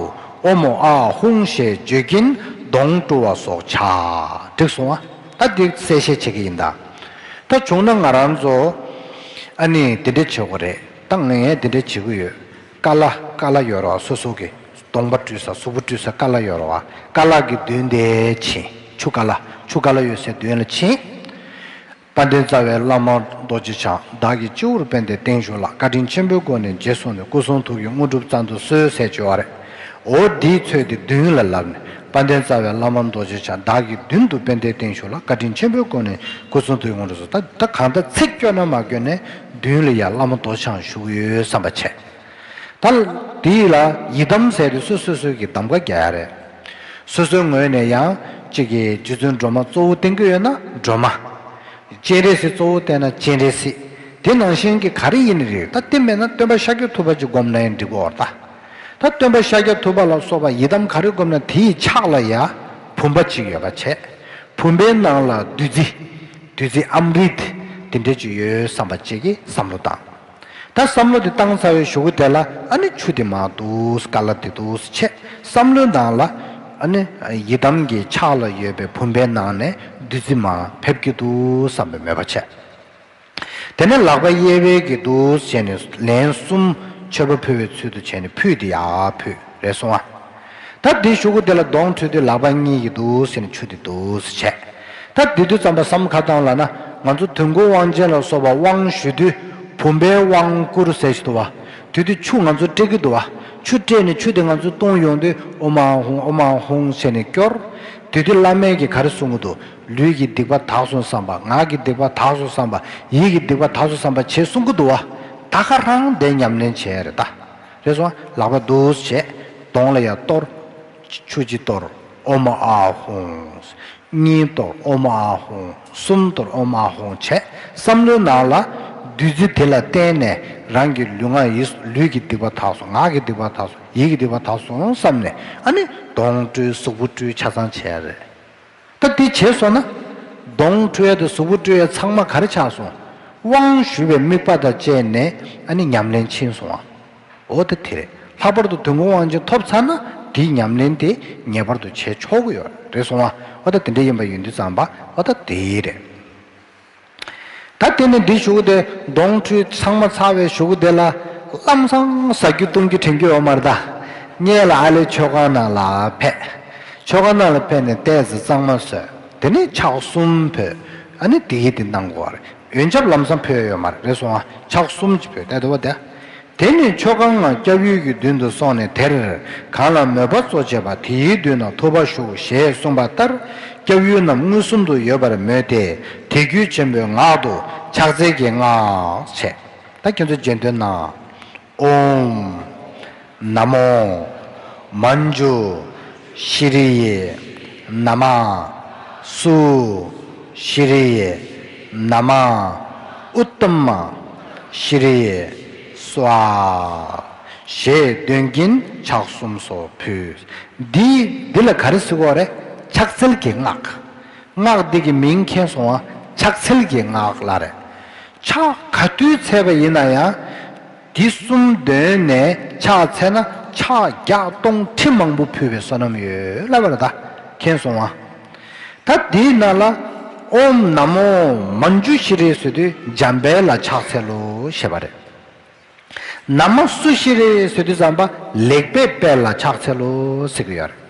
ཨོ་མོ་ཨཱཿཧཱུྃ་ཞེས་བརྗོད་ཀྱིན་གདོང་བཀྲུ་བ་སོགས་བྱ། འགྲིག་སོང་ཨ། ད་འདི་གསལ་བཤད་བྱེད་ཀྱི་ཡིན་ད། ད་བྱུང་ན་ང་རང་ཚོ་ཨ་ནི་འདི་འདྲ་བྱེད་དགོས་རེད། ད་ངས་འདི་འདྲ་བྱེད་ཀྱི་ཡོད། ཀ་ལ་ཀ་ལ་ཡོད་རེད་བ། སོ་སོ་གི་གདོང་པ་བཀྲུས་ས། གཟུགས་པོ་བཀྲུས་ས་ཀ་ལ་ཡོད་རེད་བ། ཀ་ལ་གི་མདུན་དེ་ཕྱིན། ཆུ་ཀ་ལ། ཆུ་ཀ་ལ་ཡོད་སའི་མདུན་ལ་ཕྱིན། དཔལ་ལྡན་རྩ་བའི་བླ་མ་རྡོ་རྗེ་འཆང་བདག་གི་སྤྱི་བོར་པད་ཟླའི་སྟེང་བཞུགས་ལ། བཀའ་དྲིན་ཆེན་པོའི་སྒོ་ནས་རྗེས་བཟུང་ནས་སྐུ་གསུང་ཐུགས་ཀྱི་དངོས་གྲུབ་སྩལ་དུ་གསོལ་ཟེར་བརྗོད་པ་རེད། འོ་འདིའི་ཚོད་དེ་མདུན་ལ་ལབ་ནས། དཔལ་ལྡན་རྩ་བའི་བླ་མ་རྡོ་རྗེ་འཆང་བདག་གི་མདུན་དུ་པད་ཟླའི་སྟེང་བཞུགས་ལ། བཀའ་དྲིན་ཆེན་པོའི་སྒོ་ནས་སྐུ་གསུང་ཐུགས་ཀྱི་དངོས་གྲུབ་སྩལ། ད་ད་གང་ལྟར་ཚིག་སྐྱོན་ན་མ་སྐྱོན་ནས་མདུན་ལ་ཡ་བླ་མ་རྡོ་རྗེ་འཆང་བཞུགས་ཡོད་བསམ་པ་བྱས། ད་དེ་ལ་ཡི་དམ་ཟེར་དུས་སོ་སོ་སོ་གི་གདམ་ག་རྒྱག་ཡ་རེད། སོ་སོའི་ངོས་ནས་ཡང་གཅིག་གི་རྗེ་བཙུན་སྒྲོལ་མ་གཙོ་བོ་བསྟེན་གྱི་ཡོད་ན་སྒྲོལ་མ། སྤྱན་རས་གཟིགས་གཙོ་བོ་བསྟེན་ན་སྤྱན་རས་གཟིགས། དེ་ནང་བཞིན་གྱི་ག་རེ་ཡིན་ནའི་རེད། ད་དེ་མེད་ན་སྟོན་པ་ཤཱཀྱ་ཐུབ་པ་ཅིག་བསྒོམས་ན་ཡང་འགྲིག་གི་ཡོད་རེད་ད། ད་སྟོན་པ་ཤཱཀྱ་ཐུབ་པ་ལ་སོགས་པ་ཡི་དམ་ག་རེ་བསྒོམས་ན་དེའི་ཕྱག་ལ་ཡ་བུམ་པ་ཅིག་ཡོད་པ་བྱས། བུམ་པའི་ནང་ལ་བདུད་རྩི། བདུད་རྩི་ཨམ་རིད་དེ་འདྲ་ཅིག་ཡོད་བསམ་པ་ཅིག་གི་བསམ་བློ་བཏང་། ད་བསམ་བློ་དེ་བཏང་ཚར་བའི་གཞུག་གུ་དེ་ལ་ཨ་ནི་ཆུ་དེ་མར་འདུག་སེ་ཀ་ལ་དེ་འདུག་སེ་བྱས། བསམ་བློའི་ནང་ལ་ཨ་ནི་ཡི་དམ་གྱི་ཕྱག་ལ་ཡོད་པའི་བུམ་པའི་ནང་ནས་བདུད་རྩི་མར་ཕེབས་ཀྱི་འདུག་བསམ་པའི་མོས་པ་བྱས། དེ་ནས་ལག་པ་གཡས་པའི་གི་འདུག་སེ་བྱས་ནས་ལན་གསུམ་མཆོད་པ་ཕུལ་བའི་ཚུལ་དུ་བྱས་ནས་ཕུད་དེ་ཡར་ཕུད་རེད་སོང་ཨ། ད་དེའི་གཞུག་གུ་དེ་ལ་གདོང་བཀྲུས་ཏེ་ལག་པ་གཉིས་ཀྱིས་འདུག་སེ་ནས་ཆུ་དེ་འདུག་སེ་བྱས། ད་དེ་དུས་ཙམ་པ་བསམ་ཁ་བཏང་ལབ་ན། ང་ཚོ་དོན་ཀུན་དབང་ཆེན་ལ་སོགས་པ་དབང་ཞུ་དུས་བུམ་པའི་དབང་བསྐུར་ཟེར་ཞིག་འདུག་བ། དེ་དུས་ཆུ་ང་ཚོ་སྤྲད་ཀྱི་འདུག་བ། ཆུ་སྤྲད་ནས་ཆུ་དེ་ང་ཚོ་བཏུང་ཡོང་དུས་ཨོཾ་ཨཱཿཧཱུྃ་ཨོཾ་ཨཱཿཧཱུྃ་ཟེར་ནས་སྐྱོར། དེ་དུས་བླ་མས་ཀྱིས་ག་རེ་གསུང་གི་འདུག་ལུས་ཀྱི་སྡིག་པ་དག་སོང་བསམ་པ། ངག་གི་སྡིག་པ་དག་སོང་བསམ་པ། ཡིད་ཀྱི་སྡིག་པ་དག་སོང་བསམ་པ་བྱེད་གསུང་གི་འདུག་བ། ད་ག་རང་དེ་ཉམས་ལེན་བྱས་རེད་ད། རེད་སོང་། ལག་པ་འདུག་སེ་བྱས། གདོང་ལ་ཡར་གཏོར། ཆུ་གཅིག་གཏོར། ཨོཾ་ཨཱཿཧཱུྃ། གཉིས་གཏོར། ཨོཾ་ཨཱཿཧཱུྃ། གསུམ་གཏོར། ཨོཾ་ཨཱཿཧཱུྃ་བྱས། བསམ་བློའི་ནང་ལ་བདུད་རྩི་དེ་ལ་བརྟེན་ནས་རང་གི་ལུས་ངག་ཡིད། ལུས་ཀྱི་སྡིག་པ་དག་སོང་། ངག་གི་སྡིག་པ་དག་སོང་། ཡིད་ཀྱི་སྡིག་པ་དག་སོང་བསམ་ནས་ཨ་ནི་གདོང་བཀྲུས། གཟུགས་པོ་བཀྲུས། ཆ་ཚང་བྱས་རེད། ད་དེ་བྱས་སོང་ན་གདོང་བཀྲུ་ཡ་དང་གཟུགས་པོ་བཀྲུ་ཡ་ཚང་མ་ག་རེ་ཆགས་སོང་། དབང་ཞུ་བའི་དམིགས་པ་དང་བཅས་ནས་ཨ་ནི་ཉམས་ལེན་ཕྱིན་སོང་ཨ། འོ་ད་དེ་རེད། ལྷག་པར་དུ་དོན་ཀུན་དབང་ཆེན་ཐོབ་ཚར་ན་དེའི་ཉམས་ལེན་དེ་ངེས་པར་དུ་བྱེད་ཆོག་གི་ཡོད་རེད་སོང་ཨ། འོ་ད་དེ་འདྲ་ཡིན་པ་ཡིན་དུས་ཙམ་པ་འོ་ད་དེ་རེད། ད་དེ་ནས་འདི་ཞུ་གི་དེ་གདོང་བཀྲུས་ཚང་མ་ཚར་བའི་གཞུག་གུ་དེ་ལ་ལམ་སང་ཟ་རྒྱུ་བཏུང་རྒྱུ་དྲན་རྒྱུ་ཡོད་མ་རེད་ད། སྔོན་ལ་ཨ་ལས་མཆོད་ཁང་ནང་ལ་ཕེབས། མཆོད་ཁང་ནང་ལ་ཕེབས་ནས་ཏོག་ཙམ་གཙང་མ་བཟོས། དེ་ནས་ཕྱག་གསུམ་ཕུལ། ཨ་ནི་དེ་ཡི་དེ་གནང་དགོས་པ་རེད། ཡོན་ཆབ་ལམ་སང་ཕུལ་ཡོད་མ་རེད། རེད་སོང་ཨ། ཕྱག་གསུམ་གྱིས་ཕུལ་བསྡད་འདུག་བ་དེ། དེ་ནས་མཆོད་ཁང་ནང་སྐྱབས་ཡུལ་གྱི་མདུན་དུ་སོང་ནས་དེར་གང་ལ་མོས་པ་གཙོ་བྱས་པ་དེའི་མདུན་ན་ཐུབ་པ་ཞུ་ཞེས་གསུངས་པ་ལྟར་སྐྱབས་ཡུལ་རྣམས་མངོན་སུམ་དུ་ཡོད་པར་མོས་ཏེ་དད་གུས་ཆེན་པོས་ངག་ཏུ་ཕྱག་འཚལ་གྱི་སྔགས་བྱས། ད་ཁྱེད་ཚོ་རྗེས་ཟློས་གནང་། ཨོཾ། ན་མོ། མཉྫུ་ཤྲཱི་ཡེ་ན་མ། སུ་ཤྲཱི་ཡེ་ན་མ། ཨུཏྟ་མ་ཤྲཱི་ཡེ་སྭཱ་ཧཱ། ཞེས་འདོན་གྱིན་ཕྱག་གསུམ་སོགས་ཕུལ། འདི་འདི་ལ་ག་རེ་ཟེར་གྱི་ཡོད་རེད། ཕྱག་འཚལ་གྱི་སྔགས། སྔགས་འདི་གི་མིང་མཁྱེན་སོང་ང་། ཕྱག་འཚལ་གྱི་སྔགས་ལ་རེད། ཕྱག་ག་དུས་འཚལ་བ་ཡིན་ན་ཡང་། འདི་གསུམ་འདོན་ནས་ཕྱག་འཚལ་ན་ཕྱག་བརྒྱ་སྟོང་ཁྲི་མང་པོ་ཕུལ་བའི་བསོད་ནམས་ཡོད་ལབ་པ་རེད་ད། མཁྱེན་སོང་ང་། ད་འདིའི་ནང་ལ་ཨོཾ་ན་མོ་མཉྫུ་ཤྲཱི་ཟེར་དུས་འཇམ་དཔལ་ལ་ཕྱག་འཚལ་ལོ་ཞེས་པ་རེད། ན་མ་སུ་ཤྲཱི་ཟེར་དུས་ཙམ་པ་ལེགས་པའི་དཔལ་ལ་ཕྱག་འཚལ་ལོ་ཟེར་གྱི་ཡོད་རེད།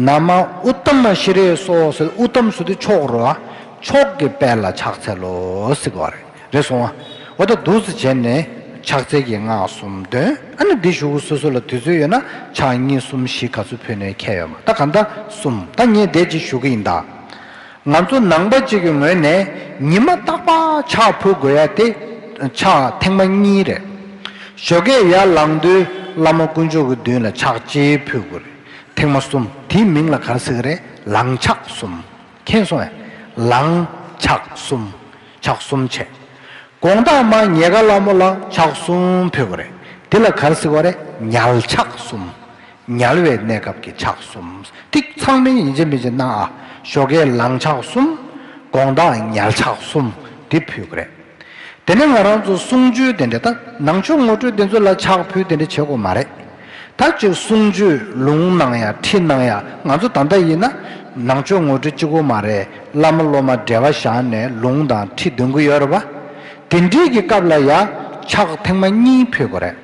ན་མ་ཨུཏྟ་མ་ཤྲཱི་སྭཱ་ཧཱ་ཟེར། ཨུཏྟམ་ཟེར་དུས་མཆོག་རེད་བ། མཆོག་གི་དཔལ་ལ་ཕྱག་འཚལ་ལོ་ཟེར་གྱི་ཡོད་རེད། རེད་སོང་ང་། འོ་ད་འདུག་སེ་བྱས་ནས་ཕྱག་འཚལ་གྱི་སྔགས་གསུམ་འདོན། ཨ་ནི་འདི་ཞུ་གི་སོ་སོ་ལ་དུས་ཚོད་ཡོད་ན་ཕྱག་གཉིས་གསུམ་བཞི་ག་ཚོད་ཕུལ་ནའི་ཁྱད་ཡོད་མ་རེད། ད་ག་འདྲ་གསུམ། ད་ངས་འདི་ཅིག་ཞུ་གི་ཡིན་ད། ང་ཚོ་ནང་པ་གཅིག་གི་ངོས་ནས་ཉི་མ་རྟག་པར་ཕྱག་ཕུལ་དགོས་ཡ་དེ་ཕྱག་ཐེངས་མ་གཉིས་རེད། ཞོགས་ཀས་ཡར་ལངས་དུས་ བླ་མ་དཀོན་མཆོག་གི་མདུན་ལ་ཕྱག་གཅིག་ཕུལ་དགོས་རེད། ཐེངས་མ་གསུམ། དེའི་མིང་ལ་ག་རེ་ཟེར་གི་རེད། ལང་ཕྱག་གསུམ། མཁྱེན་སོང་ངས། ལང་ཕྱག་གསུམ། ཕྱག་གསུམ་བྱས། དགོང་དག་མར་ཉལ་ཁ་ལ་མོ་ལ་ཕྱག་གསུམ་ཕུལ་དགོས་རེད། དེ་ལ་ག་རེ་ཟེར་གི་རེད། ཉལ་ཕྱག་གསུམ། ཉལ་བའི་གནས་སྐབས་ཀྱི་ཕྱག་གསུམ། དེ་ཚང་མས་ཡིན་གཅིག་མིན་གཅིག་གནང་ཨ། ཞོགས་ཀས་ལང་ཕྱག་གསུམ། དགོང་དག་ཉལ་ཕྱག་གསུམ། དེ་ཕུལ་དགོས་རེད། དེ་ནས་ང་རང་ཚོ་གསུང་ཆོས་དེ་འདྲ། ད་ནང་ཆོས་ངོ་སྤྲོད་དེ་ཚོ་ལ་ཕྱག་ཕུལ་དེ་འདྲ་བྱེད་དགོས་མ་རེད། ད་ཅིག་གསུང་ཆོས་ལུང་གནང་ཡ་ཁྲིད་གནང་ཡ། ང་ཚོ་ད་ལྟ་ཡིན་ན་ནང་ཆོས་ངོ་སྤྲོད་གཅིག་པོ་མ་རེད། བླ་མ་སློབ་མ་འབྲེལ་བ་བཞག་ནས་ལུང་དང་ཁྲིད་འདོན་གྱི་ཡོད་རེད་པ། དེ་འདྲའི་གི་སྐབས་ལ་ཡ་ཕྱག་ཐེངས་མ་གཉིས་ཕུལ་དགོས་རེད།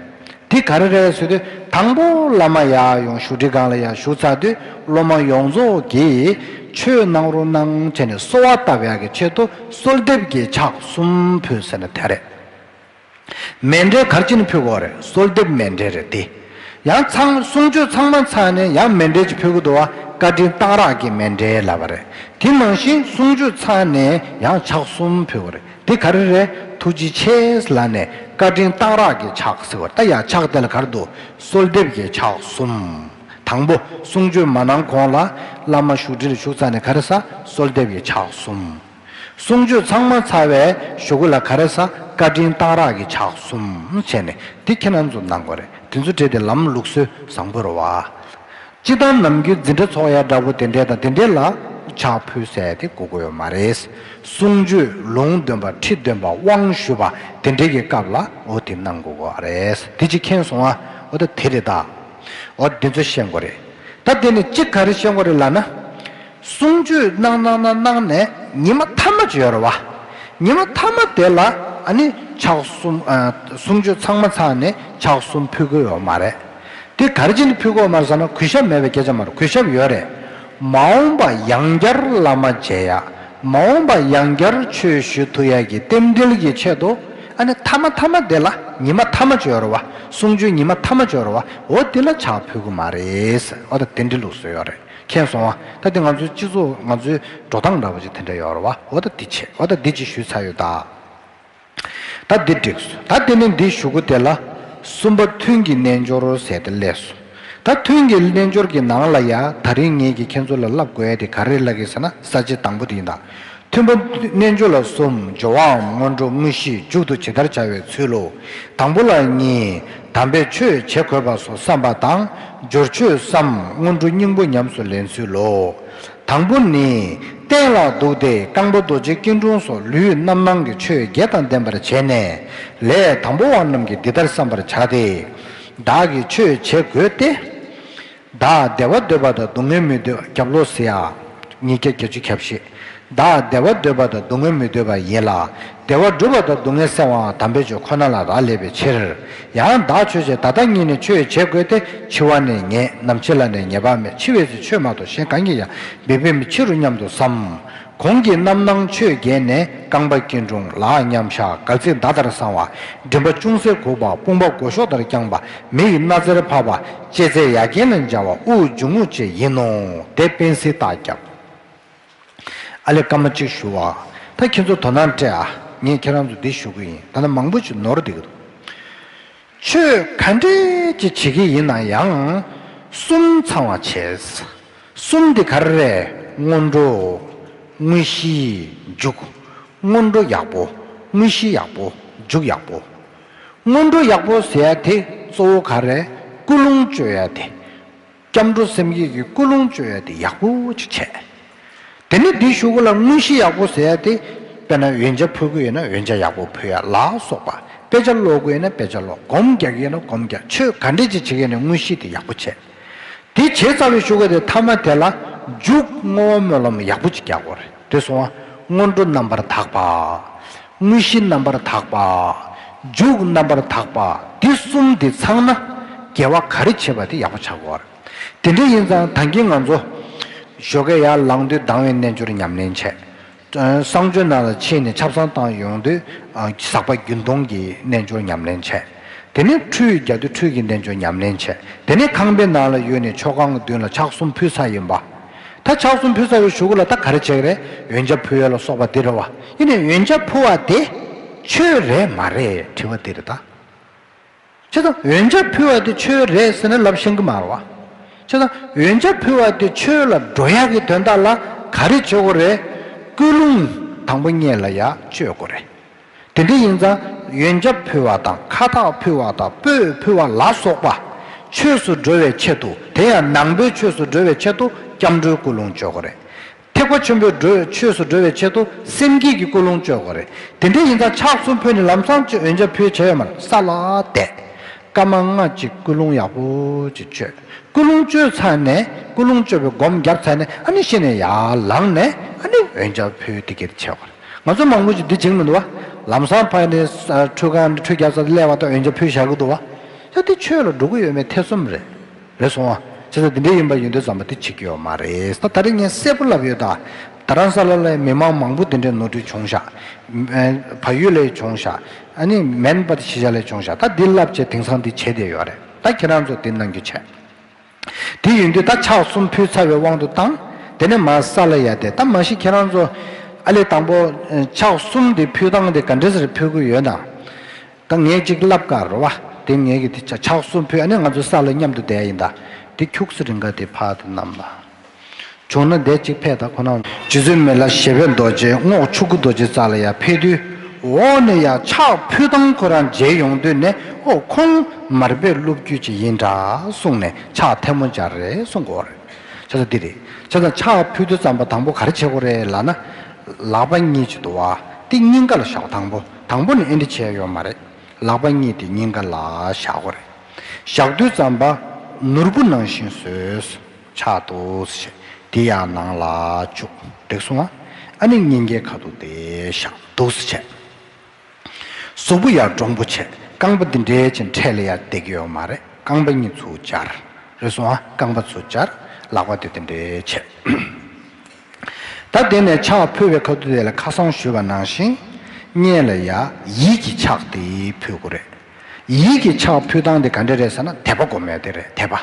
དེ་ག་རེ་རེད་ཟེར་དུས། དང་པོ་བླ་མ་ཡར་ཡོང་བཞུགས་ཁྲི་སྒང་ལ་ཡར་བཞུགས་ཚར་དུས། སློབ་མ་ཡོངས་རྫོགས་ཀྱིས་ཆོས་གནང་རོགས་གནང་བྱས་ནས་གསོལ་བ་བཏབ་ཡག་གི་ཆེད་དུ་གསོལ་འདེབས་ཀྱི་ཕྱག་གསུམ་ཕུལ་ཟེར་ན་དེ་རེད། མཎྜལ་ག་རེ་བྱས་ནས་ཕུལ་དགོས་རེད། གསོལ་འདེབས་མཎྜལ་རེད་དེ། ཡང་ཚང་གསུང་ཆོས་ཚང་མ་ཚར་ནས་ཡང་མཎྜལ་ཅིག་ཕུལ་གྱི་འདུག་བ། བཀའ་དྲིན་གཏང་རག་གི་མཎྜལ་ལབ་པ་རེད། དེ་ནང་བཞིན་གསུང་ཆོས་ཚར་ནས་ཡང་ཕྱག་གསུམ་ཕུལ་དགོས་རེད། དེ་ག་རེ་རེད། ཐུགས་རྗེ་ཆེ་ལབ་ནས་བཀའ་དྲིན་གཏང་རག་གི་ཕྱག་ཟེར་བ། ད་ཡ་ཕྱག་དེ་ལ་ག་རེ་འདུག་གསོལ་འདེབས་ཀྱི་ཕྱག་གསུམ། དང་པོ་གསུང་ཆོས་མ་གནང་གོང་ལ་བླ་མ་བཞུགས་ཁྲི་ལ་བཞུགས་ཚར་ནས་ག་རེ་ཟེར། གསོལ་འདེབས་ཀྱི་ཕྱག་གསུམ། གསུང་ཆོས་ཚང་མ་ཚར་བའི་གཞུག་གུ་ལ་ག་རེ་ཟེར། བཀའ་དྲིན་གཏང་རག་གི་ཕྱག་གསུམ་བྱས་ནས་དེ་ཁྱེད་རང་ཚོ་གནང་དགོས་རེད། དེ་ཚོ་གྲས་དེ་ལམ་ལུགས་སྲོལ་བཟང་པོ་རེད་བ། སྤྱིར་བཏང་ནམ་རྒྱུན་འཛིན་གྲྭ་ཚོགས་ཡ་འདྲ་པོ་དེ་འདྲས་དང་དེ་འདྲས་ལ་ཕྱག་ཕུལ་ཟེར་དེ་དགོས་ཀྱི་ཡོད་མ་རེད། གསུང་ཆོས་ལུང་འདོན་པ་ཁྲིད་འདོན་པ་དབང་ཞུ་བ་དེ་འདྲས་ཀྱི་སྐབས་ལ་འོ་དེ་གནང་དགོས་ཀྱི་རེད། དེ་ཅིག་མཁྱེན་སོང་ཨ། འོ་ད་དེ་རེད་ད། འོ་དེ་ཚོ་ཤེས་དགོས་རེད། ད་དེ་ནས་གཅིག་ག་རེ་ཤེས་དགོས་རེད་ལབ་ན། གསུང་ཆོས་གནང་གནང་གནང་གནང་ནས་ཉི་མ་མཐའ་མ་ཅིག་ཡོད་རེད་བ། ཉི་མ་མཐའ་མ་དེ་ལ་ཨ་ནི་ཕྱག་གསུམ། ཨ། གསུང་ཆོས་ཚང་མ་ཚར་ནས་ཕྱག་གསུམ་ཕུལ་གྱི་ཡོད་མ་རེད། དེ་ག་རེ་བྱས་ནས་ཕུལ་དགོས་མ་རེད་ཟེར་ན། གུས་ཞབས་མེད་པའི་སྐད་ཆ་མ་རེད། གུས་ཞབས་ཡོད་རེད། མ་འོངས་པ་ཡང་བསྐྱར་བླ་མ་མཇལ་ཡ། མ་འོངས་པ་ཡང་བསྐྱར་ཆོས་ཞུ་ཐུབ་ཡ་གི་རྟེན་འབྲེལ་གྱི་ཆེད་དུ། ཨ་ནི་མཐའ་མ་མཐའ་མ་དེ་ལ་ཉི་མ་མཐའ་མ་ཅིག་ཡོད་རེད་བ། གསུང་ཆོས་ཉི་མ་མཐའ་མ་ཅིག་ཡོད་རེད་བ། འོ་དེ་ལ་ཕྱག་ཕུལ་གྱི་མ་རེད། འོ་ད་དེ་འདྲའི་ལུགས་སྲོལ་ཡོད་རེད། མཁྱེན་སོང་ཨ། ད་དེ་ང་ཚོའི་སྤྱི་ཚོགས་ང་ཚོའི་འགྲོ་སྟངས་འདྲ་པོ་ཅིག་དེ་འདྲ་ཡོད་རེད་བ། འོ་ད་འདི་བྱས། འོ་ད་འདི་ཅིག་ཞུས་ཚར་ཡོད་ད། ད་འདི་འགྲིགས་སོང་། ད་དེ་ནས་འདི་གཞུག་གུ་དེ་ལ་གསུམ་པ་ཐུན་གྱི་རྣལ་འབྱོར་ཟེར་ཏེ་སླེབས་སོང་། ད་ཐུན་གྱི་རྣལ་འབྱོར་གྱི་ནང་ལ་ཡ་དེ་རིང་ངེད་ཀྱིས་ཁྱེད་ཚོ་ལ་བསླབ་དགོས་ཡ་དེ་ག་རེ་ལབ་ཀྱི་ཟེར་ན། ས་བཅད་དང་པོ་དེ་ཡིན་ད། ཐུན་པ་རྣལ་འབྱོར་ལ་གསུམ། སྦྱོར་བའམ་སྔོན་འགྲོ་དངོས་གཞི་མཇུག་ཏུ་ཇི་ལྟར་བྱ་བའི་ཚུལ་ལོ། དང་པོ་ལ་གཉིས། དམ་པའི་ཆོས་བྱེད་དགོས་པ་སོགས་བསམ་པ་དང་། སྦྱོར་ཆོས་སམ་སྔོན་འགྲོ་སྙིང་པོ་ཉམས་སུ་ལེན་ཚུལ་ལོ། དང་པོ་ནི། སྟན་ལ་འདུག་སྟེ་རྐང་པ་རྡོ་རྗེ་སྐྱིལ་ཀྲུང་སོགས་ལུས་རྣམ་སྣང་གི་ཆོས་བརྒྱད་དང་ལྡན་པར་བྱས་ནས། ལས་དང་པོ་བ་རྣམས་ཀྱིས་འདི་ལྟར་བསམ་པར་བྱ་སྟེ། བདག་གིས་ཆོས་བྱེད་དགོས་ཏེ། བདག་བདེ་བ་འདོད་པ་དང་སྡུག་བསྔལ་མི་འདོད། རྒྱབ་ལོགས་ཟེར་ཡ། ཉིས་བརྒྱ་བརྒྱད་ཅུ་གྱ་བཞི། བདག་བདེ་བ་འདོད་པ་དང་སྡུག་བསྔལ་མི་འདོད་པ་ཡིན་ལ། བདེ་བ་སྒྲུབ་པ་དང་སྡུག་བསྔལ་སེལ་བའང་དམ་པའི་ཆོས་ཁོ་ན་ལ་རག་ལས་པའི་ཕྱིར། ཡང་བདག་ཆོས་བྱེད་ད་ལྟ་ཉིད་ནས་ཆོས་བྱེད་དགོས་ཏེ། འཆི་བ་ནི་ངེས། ནམ་འཆི་ལ་ནི་ངེས་པ་མེད། འཆི་བའི་ཚེ་ཆོས་མ་གཏོགས་གཞན་གང་གིས་ཀྱང་འབད་པས་མི་འཆི་རུ་སྙམ་དུ་བསམ། གོང་གི་རྣམ་སྣང་ཆོས་བརྒྱད་ནི། རྐང་པ་སྐྱིལ་ཀྲུང་། ལག་མཉམ་བཞག། སྐར་རྩིས་མདའ་ལྟར་བསྲང་བ། མགྲིན་པ་ཅུང་ཟད་གུག་པ། དཔུང་པ་མགོ་གཤོགས་ལྟར་བརྐྱང་བ། མིག་སྣ་རྩེར་ཕབ་པ། ལྕེ་རྩེ་ཡ་རྒྱན་ལ་སྦྱར་བ། དབུགས་འབྱུང་རྔུབ་བཅས་ཡིན་ནོ། དེ་པེན་སིལ་རྟགས་རྒྱབ། ཨ་ལས་སྐར་མ་གཅིག་ཞུ་བ། ད་ཁྱེད་ཚོ་དོ་སྣང་སྤྲད་ཨ། ངས་ཁྱེད་རང་ཚོ་འདི་ཞུ་གི་ཡིན། ད་ནི་མང་པོ་ཞིག་ནོར་བསྡད་ཀྱི་འདུག་ཆོས་ག་འདྲས་ཅིག་བྱེད་ཀྱི་ཡིན་ན་ཡང་གསུམ་ཚང་བ་བྱས། གསུམ་དེ་ག་རེ་རེད། སྔོན་འགྲོ། དངོས་གཞི། མཇུག་སྔོན་འགྲོ་ཡག་པོ། དངོས་གཞི་ཡག་པོ། མཇུག་ཡག་པོ། སྔོན་འགྲོ་ཡག་པོ་ཟེར་ཡ་དེ་གཙོ་བོ་ག་རེ། ཀུན་སློང་བཅོས་ཡ་དེ། སྐྱབས་འགྲོ་སེམས་བསྐྱེད་ཀྱི་ཀུན་སློང་བཅོས་ཡ་དེ་ཡག་པོ་ཅིག་བྱས། དེ་ནས་དེའི་གཞུག་གུ་ལ་དངོས་གཞི་ཡག་པོ་ཟེར་ཡ་དེ། དཔེར་ན་འོན་ཆ་ཕུལ་གི་ཡོད་ན་འོན་ཆ་ཡག་པོ་ཕུལ་ཡ་ལ་སོགས་པ། དཔེ་ཆ་ཀློག་གི་ཡོད་ན་དཔེ་ཆ་ཀློག་སྒོམ་རྒྱག་གི་ཡོད་ན་སྒོམ་རྒྱག་ཆོས་ག་འདྲས་ཅིག་བྱེད་ཀྱི་ཡོད་ན་དངོས་གཞི་དེ་ཡག་པོ་བྱས། དེ་བྱས་ཚར་བའི་གཞུག་གུ་དེ་མཐའ་མ་དེ་ལ་མཇུག་བསྔོ་བ་སྨོན་ལམ་ཡག་པོ་ཅིག་རྒྱག་དགོས་རེད། དེ་སོང་བ། སྔོན་འགྲོ་རྣམ་པར་དག་པ། དངོས་གཞི་རྣམ་པར་དག་པ། མཇུག་རྣམ་པར་དག་པ། འདི་གསུམ་འདི་ཚང་ན་དགེ་བ་ག་རེ་བྱེད་པ་དེ་ཡག་པོ་ཆགས་དགོས་རེད། དེ་འདྲ་ཡིན་ཙང་ད་གིན་ང་ཚོ་ཞོགས་ཀས་ཡར་ལངས་དུས་ཟླ་བའི་རྣལ་འབྱོར་ཉམས་ལེན་བྱས། གསང་སྤྱོད་ནང་ལ་ཕྱིན་ནས་ཆབ་གསང་བཏང་ཡོང་དུས་ཟག་པ་རྒྱུན་གཏོང་གི་རྣལ་འབྱོར་ཉམས་ལེན་བྱས། དེ་ནས་ཁྲུས་རྒྱག་དུས་ཁྲུས་ཀྱི་རྣལ་འབྱོར་ཉམས་ལེན་བྱས། དེ་ནས་ཁང་པའི་ནང་ལ་ཡོད་ནས་མཆོད་ཁང་གི་མདུན་ལ་ཕྱག་གསུམ་ཕུལ་ཚར་ཡིན་པ། ད་ཕྱག་གསུམ་ཕུལ་ཚར་བའི་གཞུག་གུ་ལ་ད་ག་རེ་བྱེད་ཀྱི་རེད། འོན་ཆ་ཕུལ་ཡ་ལ་སོགས་པ་འདི་རེད་བ། ཡིན་ནའི་འོན་ཆ་ཕུལ་བ་དེ་ཆོས་རེད་མ་རེད་དྲི་བ་འདི་རེད་ད། བྱས་ཙང་འོན་ཆ་ཕུལ་བ་དེ་ཆོས་རེད་ཟེར་ནས་ལབ་ཤེས་ཀྱི་མ་རེད་བ། བྱས་ཙང་འོན་ཆ་ཕུལ་བ་དེ་ཆོས་ལ་འགྲོ་ཡག་གི་དོན་དག་ལ་ག་རེ་བྱེད་དགོས་རེད། ཀུན་སློང་དང་པོ་སྔོན་ལ་ཡ་བཅོས་དགོས་རེད། དེ་འདྲ་ཡིན་ཙང་འོན་ཆ་ཕུལ་བ་དང་ཁ་བཏགས་ཕུལ་བ་དང་སྤོས་ཕུལ་བ་ལ་སོགས་པ་ཆོས་སུ་འགྲོ་བའི་ཆེད་དུ། དེ་ཡང་ནང་པའི་ཆོས་སུ་འགྲོ་བའི་ཆེད་དུ་སྐྱབས་འགྲོའི་ཀུན་སློང་བཅོས་དགོས་རེད། ཐེག་པ་ཆེན་པོའི་འགྲོ་ཆོས་སུ་འགྲོ་བའི་ཆེད་དུ་སེམས་བསྐྱེད་ཀྱི་ཀུན་སློང་བཅོས་དགོས་རེད། དེ་འདྲ་ཡིན་ཙང་ཕྱག་གསུམ་ཕུལ་ནས་ལམ་སང་ཅིག་འོན་ཆ་ཕུལ་བྱས་ཡོད་མ་རེད། ས་ལ་བསྡད། སྐར་མ་ལྔ་ཅིག་ཀུན་སློང་ཡག་པོ་ཅིག་བཅོས། ཀུན་སློང་བཅོས་ཚར་ནས་ཀུན་སློང་བཅོས་པའི་སྒོམ་བརྒྱབ་ཚར་ནས་ཨ་ནི་གཞི་ནས་ཡར་ལངས་ནས་ཨ་ནི་འོན་ཆ་ཕུལ་དེ་གར་བྱེད་དགོས་རེད། ང་ཚོ་མང་པོ་ཅིག་འདི་བྱེད་མི་འདུག་བ། ལམ་སང་ཕར་ནས་ཨ་ཁྲུས་ཁང་ཁྲུས་བརྒྱབ་ཚར་སླེབས་པ་དང་འོན་ཆ་ཕུལ་བཞག་གི་འདུག་བ། ད་དེ་ཆོས་ལ་འགྲོ་གི་ཡོད་མེད་ཐེ་ཚོམ་རེད། རེད་སོང་ཨ། བྱས་ཙང་དེ་འདྲ་ཡིན་པ་ཡིན་དུས་ཙམ་པ་དེ་བྱེད་ཀྱི་ཡོད་མ་རེད། ད་ད་རེས་ངས་གསལ་པོ་ལབ་ཡོད་ད། རྡ་རམ་ས་ལ་ལ་མི་མང་མང་པོ་དེ་འདྲའི་ནོར་འཁྲུལ་བྱུང་ཤག་ཨ་བལ་ཡུལ་ལ་བྱུང་ཤག་ཨ་ནི་མེན་པ་དེ་ཕྱི་རྒྱལ་ལ་བྱུང་ཤག་ད་འདི་ལབ་བྱས་དེང་སང་འདི་བྱས་བསྡད་ཡོད་རེད། ད་ཁྱེད་རང་ཚོ་དེ་གནང་རྒྱུ་བྱས། དེ་ཡིན་དུས་ད་ཕྱག་གསུམ་ཕུལ་ཚར་བའི་དབང་དུ་བཏང་། དེ་ནས་མར་ས་ལ་ཡར་བསྡད། ད་མ་གཞི་ཁྱེད་རང་ཚོ་ཨ་ལས་དང་པོ་ཕྱག་གསུམ་དེ་ཕུལ་སྟངས་དེ་ག་འདྲ་ཟེར་ཕུལ་གི་ཡོད་ན། ད་ངས་ཅིག་ལབ་ག་རོ་བ། དེ་ངས་ཀྱི་དེ་ཕྱག་གསུམ་ཕུལ། ཨ་ནི་ང་ཚོ་ས་ལ་མཉམ་དུ་བསྡད་ཡིན་ད། དེ་ཁྱུག་ཙམ་རིང་ག་དེ་ཕར་དེ་བསྣམས་ལ། བྱུང་ན་བསྡད་ཅིག་ཕེབས་ད་ཁོ་ན། རྗེ་བཙུན་མི་ལ་ཞེ་བའི་རྡོ་རྗེ་རྔོག་ཆུ་སྐུ་རྡོ་རྗེ་རྩ་ལ་ཡར་ཕེབས་དུས། འོག་ནས་ཡར་ཕྱག་ཕུལ་སྟངས་ཁོ་རང་མཇལ་ཡོང་དུས་ནས་ཨོ་ཁོང་མར་པའི་སློབ་བརྒྱུད་ཅིག་ཡིན་འདྲ་གསུངས་ནས་ཕྱག་ཐལ་མོ་སྦྱར་རེད་གསུང་གི་ཡོད་རེད། བྱས་ཙང་འདི་རེད། བྱས་ཙང་ཕྱག་ཕུལ་དུས་ཙམ་པ་དང་པོ་ག་རེ་བྱེད་དགོས་རེད་ལབ་ན། ལག་པ་གཉིས་ཅིག་འདུག་བ། དེ་སྙིང་ག་ལ་བཞག་དང་པོ་དང་པོ་ནས་ཨེ་འདྲ་བྱས་ཡོད་མ་རེད། ལག་པ་གཉིས་དེ་སྙིང་ག་ལ་བཞག་དགོས་རེད། བཞག་དུས་ཙམ་པ་ནོར་བུ་ནང་བཞིན་བཟོས། ཕྱག་འདུག་སེ་བྱས། དེ་ཡང་ནང་ལ་བཅུག་འགྲིག་སོང་ང་། ཨ་ནི་སྙིང་གའི་ཁ་ཐུག་དེ་བཞག་འདུག་སེ་བྱས། གཟུགས་པོ་ཡར་འདྲོང་པོ་བྱས། རྐང་པ་འདི་འདྲའི་ཅན་འཕྲལ་ལ་ཡར་བསྡད་ཀྱི་ཡོད་མ་རེད། རྐང་པ་གཉིས་ཚུར་སྦྱར། རེད་སོང་ཨ། རྐང་པ་ཚུར་སྦྱར། ལག་པ་དེ་དེ་འདྲའི་བྱས། ད་དེ་ནས་ཕྱག་ཕུལ་བའི་ཁ་ཐུག་དེ་ལ་ཁ་སང་ཞུས་པ་ནང་བཞིན། སྔོན་ལ་ཡ་ཡིད་ཀྱི་ཕྱག་དེ་ཕུལ་དགོས་རེད། ཡིད་ཀྱི་ཕྱག་ཕུལ་སྟངས་དེ་ག་འདྲ་རེད་ཟེར་ན་དད་པ་སྒོམ་ཡ་དེ་རེད། དད་པ།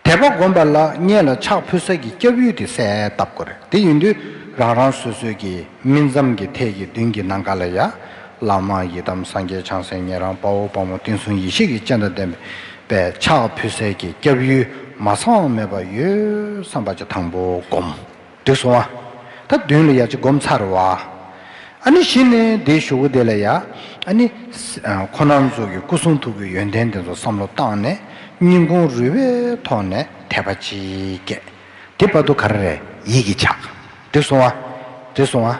དད་པ་སྒོམ་པ་ལ་སྔོན་ལ་ཕྱག་ཕུལ་ས་གི་སྐྱབས་ཡུལ་དེ་གསལ་བཏབ་དགོས་རེད། དེ་ཡིན་དུས་རང་རང་སོ་སོའི་གི་སྨིན་མཚམས་ཀྱི་ཐད་ཀྱི་མདུན་གྱི་ནམ་མཁའ་ལ་ཡ། བླ་མ་ཡི་དམ་སངས་རྒྱས་བྱང་སེམས་ཉན་རང་དཔའ་བོ་དཔའ་མོ་བསྟན་སྲུང་ཡེ་ཤེས་ཀྱི་སྤྱན་དང་ལྡན་པའི་ཕྱག་ཕུལ་སའི་གི་སྐྱབས་ཡུལ་མ་ཚང་མེད་པ་ཡོད་བསམ་པ་ཅིག་དང་པོ་སྒོམ། འགྲིག་སོང་ཨ། ད་མདུན་ལ་ཡ་ཅིག་སྒོམ་ཚར་བ། ཨ་ནི་གཞི་ནས་དེའི་གཞུག་གུ་དེ་ལ་ཡ། ཨ་ནི། ཁོ་རང་ཚོ་གི་སྐུ་གསུང་ཐུགས་ཀྱི་ཡོན་ཏན་དེ་ཚོ་བསམ་བློ་བཏང་ནས་སྙིང་ཁུང་རུས་པའི་ཐོག་ནས་དད་པ་ཅིག་སྐྱེ། དེ་བར་དུ་ག་རེ་རེད། ཡིད་ཀྱི་ཕྱག་འགྲིག་སོང་ཨ། འགྲིག་སོང་ཨ།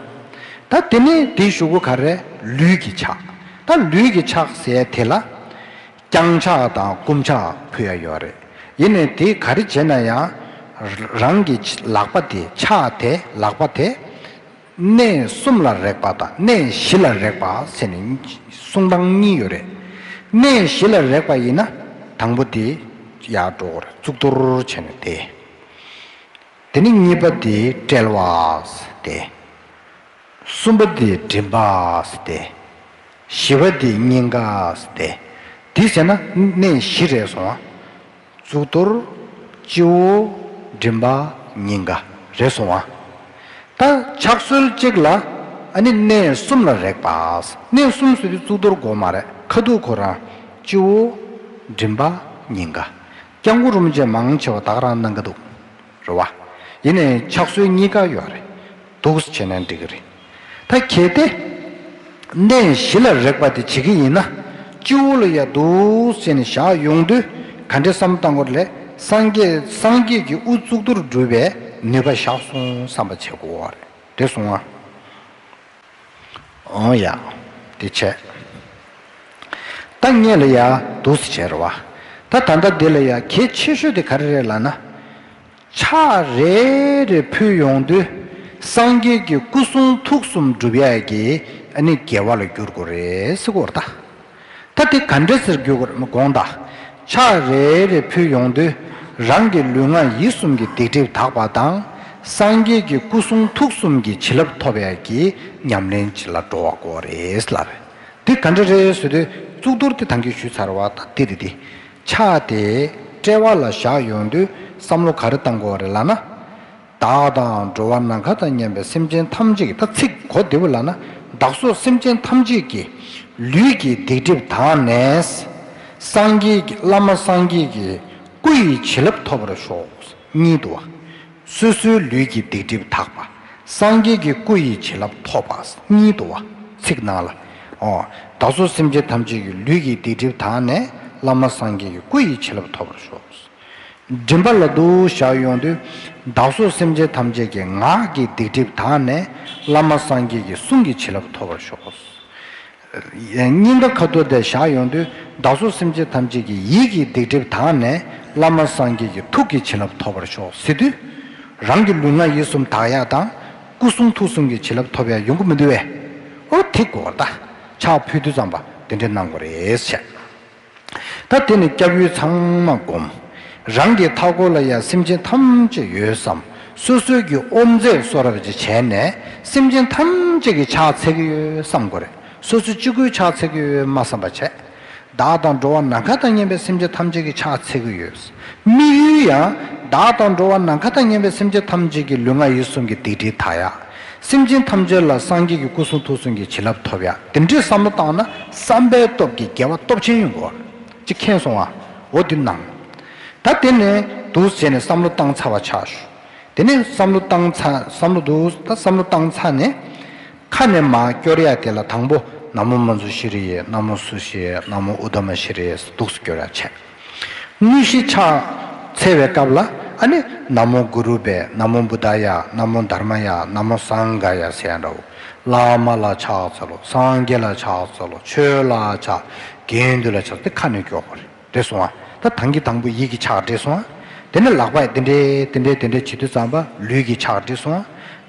ད་དེ་ནས་དེའི་གཞུག་གུ་ག་རེ། ལུས་ཀྱི་ཕྱག་ད་ལུས་ཀྱི་ཕྱག་ཟེར་དེ་ལ། བརྐྱང་ཕྱག་དང་བསྐུམ་ཕྱག་ཕུལ་ཡ་ཡོད་རེད། ཡིན་ནའི་དེ་ག་རེ་བྱས་ན་ཡང་། རང་གི་ལག་པ་དེ་ཕྱག་དེ་ལག་པ་དེ། གནས་གསུམ་ལ་རེག་པ་དང་གནས་བཞི་ལ་རེག་པ་ཟེར་ནས་གསུང་སྟངས་གཉིས་ཡོད་རེད། གནས་བཞི་ལ་རེག་པ་ཡིན་ན་དང་པོ་དེ་ཡར་འགྲོ་དགོས་རེད། གཙུག་ཏོར་བྱས་ནས་དེ། དེ་ནས་གཉིས་པ་དེ་དཔྲལ་བ་ཟེར་དེ། གསུམ་པ་དེ་མགྲིན་པ་ཟེར་ཏེ། བཞི་པ་དེ་སྙིང་ག་ཟེར་ཏེ། དེ་ཟེར་ན་གནས་བཞི་རེད་སོང་ང་། གཙུག་ཏོར། སྤྱི་བོ། མགྲིན་པ། སྙིང་ག་རེད་སོང་ང་། ད་ཕྱག་སྲོལ་གཅིག་ལ་ཨ་ནི་གནས་གསུམ་ལ་རེག་པ། གནས་གསུམ་ཟེར་དུས་གཙུག་ཏོར་དགོས་མ་རེད། ཁ་ཐུག་ཁོ་རང་སྤྱི་བོ། མགྲིན་པ། སྙིང་ག་སྐྱབས་མགོན་རིན་པོ་ཆེ་མང་ཆེ་བ་ད་ག་རང་གནང་གི་འདུག་རེད་བ། ཡིན་ནའི་ཕྱག་སྲོལ་གཉིས་ཀ་ཡོད་རེད། འདུག་སེ་བྱས་ན་འགྲིག་གི་རེད། ད་གལ་ཏེ། གནས་བཞི་ལ་རེག་པ་དེ་བྱེད་ཀྱི་ཡིན་ན། སྤྱི་བོ་ལ་ཡ་འདུག་སེ་ནས་བཞག་ཡོང་དུས་ག་འདྲའི་བསམ་བློ་བཏང་དགོས་རེད་ལས། སངས་རྒྱས་སངས་རྒྱས་ཀྱི་དབུ་གཙུག་ཏོར་སྒྲུབ་པའི་ནུས་པ་བཞག་སོང་བསམ་པ་བྱེད་དགོས་རེད། དེ་སོང་ང་། འོང་ཡ། དེ་བྱས། ད་སྔོན་ལ་ཡ་འདུག་སེ་བྱས་རེད་བ། ད་ད་ལྟ་འདི་ལ་ཡ་གལ་ཆེ་ཤོས་དེ་ག་རེ་རེད་ལབ་ན། ཕྱག་རེ་རེ་ཕུལ་ཡོང་དུས་སངས་རྒྱས་ཀྱི་སྐུ་གསུང་ཐུགས་གསུམ་སྒྲུབ་ཡ་གི་ཨ་ནི་དགེ་བ་ལ་འགྱུར་དགོས་རེད་ཟེར་གོ་རེད་ད། ད་དེ་ག་འདྲ་ཟེར་དགོས་ཀྱི་རེད་དགོངས་དག་ཕྱག་རེ་རེ་ཕུལ་ཡོང་དུས་རང་གི་ལུས་ངག་ཡིད་གསུམ་གྱི་སྡིག་སྒྲིབ་དག་པ་དང་། སངས་རྒྱས་ཀྱི་སྐུ་གསུང་ཐུགས་གསུམ་གྱི་བྱིན་རླབས་ཐོབ་ཡ་གི་ཉམས་ལེན་ཅིག་ལ་འགྲོ་བ་དགོས་རེད་ལབ། དེ་ག་འདྲ་རེད་ཟེར་དུས་གཙུག་ཏོར་དེ་ད་གིན་ཞུས་ཚར་བ་ད་དེ་རེད་དེ། ཕྱག་དེ་དཔྲལ་བ་ལ་བཞག་ཡོང་དུས་བསམ་བློ་ག་རེ་བཏང་དགོས་རེད་ལབ་ན། བདག་དང་འགྲོ་བ་ནམ་མཁའ་དང་མཉམ་པའི་སེམས་ཅན་ཐམས་ཅད་ཀྱི་ད་ཚིག་གོ་བདེ་བོ་ལབ་ན། བདག་སོགས་སེམས་ཅན་ཐམས་ཅད་ཀྱི་ལུས་ཀྱི་སྡིག་སྒྲིབ་དག་ནས། སངས་རྒྱས་ཀྱི་བླ་མ་སངས་རྒྱས་ཀྱི་སྐུ་ཡི་བྱིན་རླབས་ཐོབ་པར་ཤོག་གཉིས་འདུག་བ། སོ་སོའི་ལུས་ཀྱི་སྡིག་སྒྲིབ་དག་པ། སངས་རྒྱས་ཀྱི་སྐུ་ཡི་བྱིན་རླབས་ཐོབ་པ་གཉིས་འདུག་བ། ཚིག་ནང་ལ། ཨོ། བདག་སོགས་སེམས་ཅན་ཐམས་ཅད་ཀྱི་ལུས་ཀྱི་སྡིག་སྒྲིབ་དག་ནས་བླ་མ་སངས་རྒྱས་ཀྱི་སྐུ་ཡི་བྱིན་རླབས་ཐོབ་པར་ཤོག་མགྲིན་པ་ལ་འདུག་བཞག་ཡོང་དུས། བདག་སོགས་སེམས་ཅན་ཐམས་ཅད་ཀྱི་ངག་གི་སྡིག་སྒྲིབ་དག་ནས་བླ་མ་སངས་རྒྱས་ཀྱི་གསུང་གི་བྱིན་རླབས་ཐོབ་པར་ཤོག་སྙིང་ག་ཁ་ཐུག་དེ་བཞག་ཡོང་དུས། བདག་སོགས་སེམས་ཅན་ཐམས་ཅད་ཀྱི་ཡིད་ཀྱི་སྡིག་སྒྲིབ་དག་ནས་བླ་མ་སངས་རྒྱས་ཀྱི་ཐུགས་ཀྱི་བྱིན་རླབས་ཐོབ་པར་ཤོག་ཟེར་དུས། རང་གི་ལུས་ངག་ཡིད་གསུམ་དག་ཡག་དང་། སྐུ་གསུང་ཐུགས་གསུམ་གྱི་བྱིན་རླབས་ཐོབ་ཡག་ཡོང་གི་མི་འདུག་བས། ཨོ་དེ་དགོས་པར་ད། ཕྱག་ཕུལ་དུས་ཙམ་པ་དེ་འདྲས་གནང་དགོས་རེད་བཤད། ད་དེ་ནི་སྐྱབས་ཡུལ་ཚང་མ་བསྒོམ། རང་གི་མཐའ་འཁོར་ལ་ཡང་སེམས་ཅན་ཐམས་ཅད་ཡོད་བསམ། སོ་སོའི་གི་ཨོམ་རྫས་གསོ་རབ་ཅིག་བྱས་ནས་སེམས་ཅན་ཐམས་ཅད་ཀྱི་ཕྱག་འཚལ་གྱི་ཡོད་བསམ་དགོས་རེད། སོ་སོ་གཅིག་པུའི་ཕྱག་འཚལ་གྱི་ཡོད་མ་བསམ་པ་བྱས། བདག་དང་འགྲོ་བ་ནམ་མཁའ་དང་མཉམ་པའི་སེམས་ཅན་ཐམས་ཅད་ཀྱི་ཕྱག་འཚལ་གྱི་ཡོད། དམིགས་ཡུལ་ཡང་བདག་དང་འགྲོ་བ་ནམ་མཁའ་དང་མཉམ་པའི་སེམས་ཅན་ཐམས་ཅད་ཀྱི་ལུས་ངག་ཡིད་གསུམ་གྱི་སྡིག་སྒྲིབ་དག་ཡག་སེམས་ཅན་ཐམས་ཅད་ལ་སངས་རྒྱས་ཀྱི་སྐུ་གསུང་ཐུགས་གསུམ་གྱི་བྱིན་རླབས་ཐོབ་ཡག་དེ་འདྲའི་བསམ་བློ་བཏང་ན་བསམ་པའི་སྟོབས་ཀྱིས་དགེ་བ་སྟོབས་ཆེན་ཡོང་གི་ཡོད་རེད། ཅིག་མཁྱེན་སོང་ཨ། འོ་འདི་གནང་། ད་དེ་ནས་འདུག་བྱས་ནས་བསམ་བློ་བཏང་ཚར་བ་ཆགས་ཞུ། དེ་ནས་བསམ་བློ་བཏང་ཚར་བསམ་བློ་འདུག་ད་བསམ་བློ་བཏང་ཚར་ནས། ཁ་ནས་མར་སྐྱོར་ཡག་དེ་ལ་དང་པོ་ན་མོ་མཉྫུ་ཤྲཱི་ཡེ། ན་མོ་སུ་ཤྲཱི་ཡེ། ན་མོ་ཨུ་ཏ་མ་ཤྲཱི་ཡེ་འདུག་སེ་སྐྱོར་ཡག་བྱས། དངོས་གཞི་ཕྱག་འཚལ་བའི་སྐབས་ལ་ཨ་ནི་ན་མོ་གུ་རུ་བྷྱཿ། ན་མོ་བུདྡྷཱ་ཡ། ན་མོ་དྷརྨཱ་ཡ། ན་མོ་སངྒྷཱ་ཡ་ཟེར་ཡག་འདྲ་བོ། བླ་མ་ལ་ཕྱག་འཚལ་ལོ། སངས་རྒྱས་ལ་ཕྱག་འཚལ་ལོ། ཆོས་ལ་ཕྱག་དགེ་འདུན་ལ་ཕྱག་དེ་ཁ་ནས་སྐྱོར་དགོས་རེད། འགྲིག་སོང་ཨ། ད་ཐང་གི་དང་པོ་ཡིད་ཀྱི་ཕྱག་འགྲིག་སོང་ཨ། དེ་ནས་ལག་པ་དེ་འདྲས་དེ་འདྲས་དེ་འདྲས་བྱེད་དུས་ཙམ་པ་ལུས་ཀྱི་ཕྱག་འགྲིག་སོང་ཨ།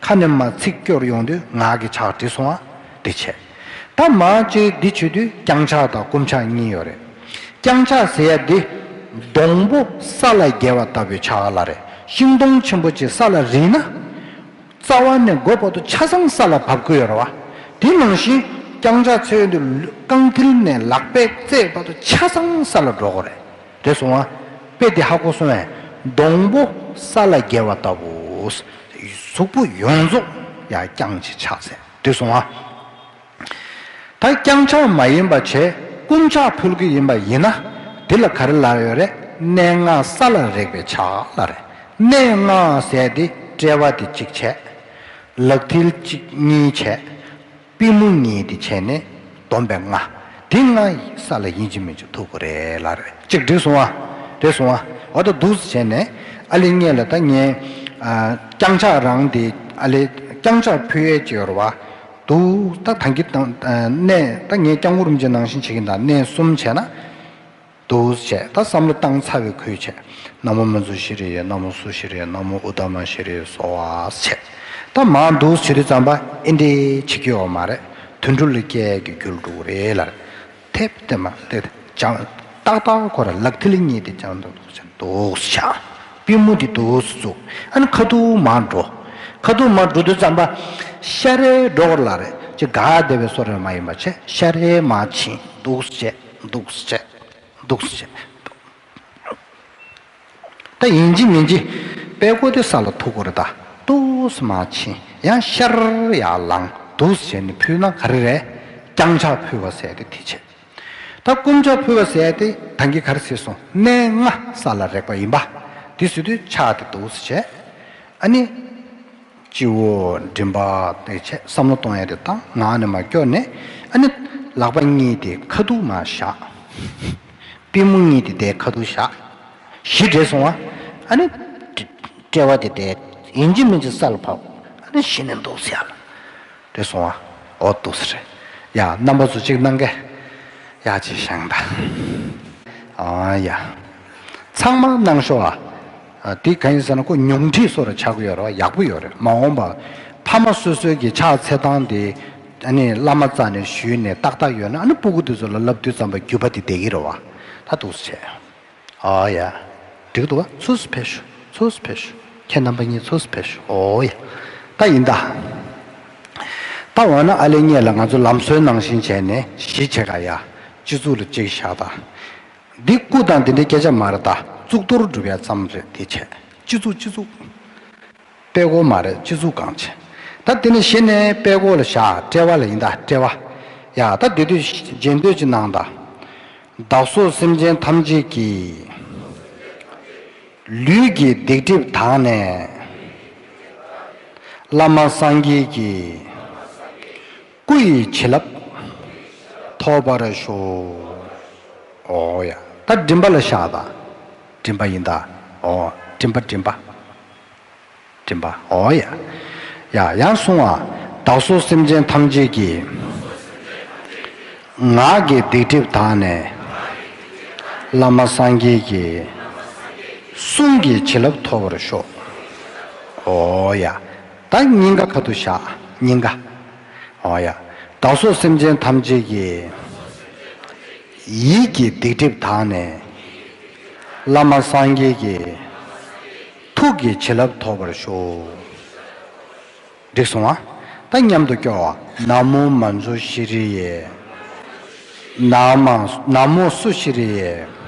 ཁ་ནས་མར་ཚིག་སྐྱོར་ཡོང་དུས་ངག་གི་ཕྱག་འགྲིག་སོང་ཨ། དེ་བྱས། ད་མར་ཅིག་འདི་བྱེད་དུས་བརྐྱང་ཕྱག་དང་བསྐུམ་ཕྱག་གཉིས་ཡོད་རེད། བརྐྱང་ཕྱག་ཟེར་ཡག་འདི་སྡོང་པོ་ས་ལ་འགྱེལ་བ་ལྟ་བུའི་ཕྱག་ལ་རེད། ཤིང་སྡོང་ཆེན་པོ་ཅིག་ས་ལ་རིལ་ན། རྩ་བ་ནས་མགོ་བར་དུ་ཆ་ཚང་ས་ལ་བབས་ཀྱི་ཡོད་རེད་བ། དེ་ནང་བཞིན་བརྐྱང་ཕྱག་འཚལ་དུས་རྐང་མཐིལ་ནས་ལག་པའི་རྩེ་བར་དུ་ཆ་ཚང་ས་ལ་འགྲོ་དགོས་རེད། རེད་སོང་ང་། དཔེ་དེ་ཧ་གོ་སོང་ངས། སྡོང་པོ་ས་ལ་འགྱེལ་བ་ལྟ་བུ། གཟུགས་པོ་ཡོངས་རྫོགས་ཡར་བརྐྱངས་ཀྱིས་ཕྱག་འཚལ། རེད་སོང་ང་། ད་བརྐྱང་ཕྱག་མ་ཡིན་པ་བྱས་བསྐུམ་ཕྱག་ཕུལ་གྱི་ཡིན་པ་ཡིན་ན། དེ་ལ་ག་རེ་ལབ་ཡོད་རེད། གནས་ལྔ་ས་ལ་རེག་པའི་ཕྱག་ལབ་རེད། གནས་ལྔ་ཟེར་དེ་དཔྲལ་བ་དེ་གཅིག་བྱས། ལག་མཐིལ་གཅིག་གཉིས་བྱས། པུས་མོ་གཉིས་དེ་བྱས་ནས་བསྡོམས་པས་ལྔ། དེ་ལྔ་ཡི་ས་ལ་ཡིན་གཅིག་མིན་གཅིག་ཐུག་དགོས་རེད་ལབ་རེད། གཅིག་འགྲིག་སོང་ཨ། རེད་སོང་ཨ། འོ་ད་འདུག་སེ་བྱས་ནས་ཨ་ལེ་ངས་ལ་ད་ངས་ཨ་བརྐྱང་ཕྱག་རང་དེ་ཨ་ལེ་བརྐྱང་ཕྱག་ཕུལ་ཡས་ཅིག་ཡོད་རེད་བ། འདུག་ད་ཐང་གི་དང་ཨ་གནས་ད་ངས་སྐྱབས་མགོན་རིན་པོ་ཆེ་ནང་བཞིན་བྱེད་ཀྱིན་ད་གནས་གསུམ་བྱས་ན། འདུག་སེ་བྱས་ད་བསམ་བློ་བཏང་ཚར་བའི་ཁུལ་བྱས། ན་མོ་མཉྫུ་ཤྲཱི་ཡེ། ན་མོ་སུ་ཤྲཱི་ཡེ། ན་མོ་ཨུ་ཏ་མ་ཤྲཱི་ཡེ་སྭཱ་ཧཱ་བྱས། ད་མར་འདུག་སེ་བྱེད་དུས་ཙམ་པ་ཨེ་འདྲས་བྱེད་ཀྱི་ཡོད་མ་རེད། དུད་འགྲོ་ལ་སྐྱེ་ཡས་ཀྱི་རྒྱུ་རུ་འགྲོ་གི་རེད་ལབ། ཐེབས་དེ་མ་དེ་བྱང་ཏག་ཏག་ཁོ་ར་ལག་མཐིལ་གཉིས་དེ་བྱང་དུ་འདུག་སེ་བྱས། འདུག་སེ་བྱས། པུས་མོ་དེ་འདུག་སེ་བཙུགས། ཨ་ནི་ཁ་ཐུག་མར་འགྲོ། ཁ་ཐུག་མར་འགྲོ་དུས་ཙམ་པ་ཤ་རེ་འགྲོ་གི་རེད་ལབ་རེད། ཅིག་ག་བདེ་བའི་བཟོ་འདྲ་མ་ཡིན་པ་བྱས་ཤ་རེ་མར་ཕྱིན། འདུག་སེ་བྱས། འདུག་སེ་བྱས། འདུག་སེ་བྱས། ད་ཡིན་གཅིག་མིན་གཅིག་པད་ཀོ་དེ་ས་ལ་ཐུག་དགོས་རེད་ད། འདུག་སེ་མར་ཕྱིན། ཡང་ཤར་ཡར་ལངས། འདུག་སེ་བྱས་ནས་ཕུལ་ན་ག་རེ་རེད། བརྐྱང་ཕྱག་ཕུལ་བ་ཟེར་དེ་དེ་བྱས། ད་བསྐུམ་ཕྱག་ཕུལ་བ་ཟེར་དེ་ད་གིན་ག་རེ་ཟེར་སོང་། གནས་ལྔ་ས་ལ་རེག་པ་ཡིན་པ། དེ་ཟེར་དུས་ཕྱག་དེ་འདུག་སེ་བྱས། ཨ་ནི། སྤྱི་བོ་མགྲིན་པ་དེ་བྱས་བསམ་བློ་གཏོང་ཡ་དེ་བཏང་། ངག་ནས་མར་སྐྱོར་ནས་ཨ་ནི་ལག་པ་གཉིས་དེ་ཁ་ཐུག་མར་བཞག། པུས་མོ་གཉིས་དེ་དེ་ཁ་ཐུག་བཞག། གཞི་འདྲེས་སོང་བ། ཨ་ནི་དཔྲལ་བ་དེ་དེ་ཡིན་གཅིག་མིན་གཅིག་ས་ལ་བབས། ཨ་ནི་གཞི་ནས་འདུག་སེ་ཡར་ལ་འདྲེས་སོང་བ། འོ་འདུག་སེ་རེད། ཡ་རྣམ་པ་ཚོ་གཅིག་གནང་གས། ཡ་གཅིག་བཞེངས་དང་། ཨ་ཡ། ཚང་མ་གནང་ཤོག་ཨ། ཨ་དེ་གང་ཡིན་ཟེར་ན་ཁོ་ཉུང་འཕྲི་བཟོ་འདྲ་ཆགས་ཀྱི་ཡོད་རེད་བ། ཡག་པོ་ཡོད་རེད། མ་འོངས་པ་ཕ་མ་སོ་སོའི་གི་ཕྱག་འཚལ་སྟངས་དེ་ཨ་ནི་བླ་མ་རྩ་ནས་ཞུས་ནས་ཏག་ཏག་ཡོད་ན་ཨ་ནི་སྤུ་གུ་དེ་ཚོ་ལ་བསླབ་དུས་ཙམ་པ་རྒྱུད་པ་དེ་བསྡད་ཀྱི་རེད་བ། ད་འདུག་སེ་བྱས། ཨ་ཡ། འགྲིག་འདུག་བ། ཚུགས་སུ་ཕེབས་ཤོག། ཚུགས་སུ་ཕེབས་ཤོག། ཁྱེད་རྣམ་པ་གཉིས་ཚུགས་སུ་ཕེབས་ཤོག། ཨོ་ཡ། ད་ཡིན་ད། ད་འོ་ན་ཨ་ལེ་ངེད་ལ་ང་ཚོ་ལམ་སྲོལ་ནང་བཞིན་བྱས་ནས་གཞི་བྱེད་ག་ཡ། སྤྱི་གཙུག་ལ་གཅིག་བཞག་ད། འདི་སྐུ་དང་འདི་འདྲའི་སྐད་ཆ་མ་རེད་ད། གཙུག་ཏོར་སྒྲུབ་ཡ་ཙམ་རེད་དེ་བྱས། སྤྱི་གཙུག་སྤྱི་གཙུག། པད་ཀོ་མ་རེད། སྤྱི་གཙུག་གང་བྱས། ད་དེ་ནས་གཞི་ནས་པད་ཀོ་ལ་བཞག། དཔྲལ་བ་ལ་ཡིན་ད་དཔྲལ་བ། ཡ་ད་དེ་དུས་རྗེས་ཟློས་ཅིག་གནང་ད། བདག་སོགས་སེམས་ཅན་ཐམས་ཅད་ཀྱི། ལུས་ཀྱི་སྡིག་སྒྲིབ་དག་ནས། བླ་མ་སངས་རྒྱས་ཀྱི། སྐུ་ཡི་བྱིན་རླབས་ཐོབ་པར་ཤོག། ཨོ་ཡ། ད་མགྲིན་པ་ལ་བཞག་ད། མགྲིན་པ་ཡིན་ད། ཨོ། མགྲིན་པ་མགྲིན་པ། མགྲིན་པ། ཨོ་ཡ། ཡ། ཡང་གསུང་བ། བདག་སོགས་སེམས་ཅན་ཐམས་ཅད་ཀྱི། ངག་གི་སྡིག་སྒྲིབ་དག་ནས། བླ་མ་སངས་རྒྱས་ཀྱི། གསུང་གི་བྱིན་རླབས་ཐོབ་པར་ཤོག། ཨོ་ཡ། ད་སྙིང་ག་ཁ་ཐུག་བཞག། སྙིང་ག། ཨོ་ཡ། བདག་སོགས་སེམས་ཅན་ཐམས་ཅད་ཀྱི། ཡིད་ཀྱི་སྡིག་སྒྲིབ་དག་ནས། བླ་མ་སངས་རྒྱས་ཀྱི། ཐུགས་ཀྱི་བྱིན་རླབས་ཐོབ་པར་ཤོག། འགྲིག་སོང་ང་། ད་མཉམ་དུ་སྐྱོར་བ། ན་མོ་མཉྫུ་ཤྲཱི་ཡེ། ན་མ། ན་མོ་སུ་ཤྲཱི་ཡེ།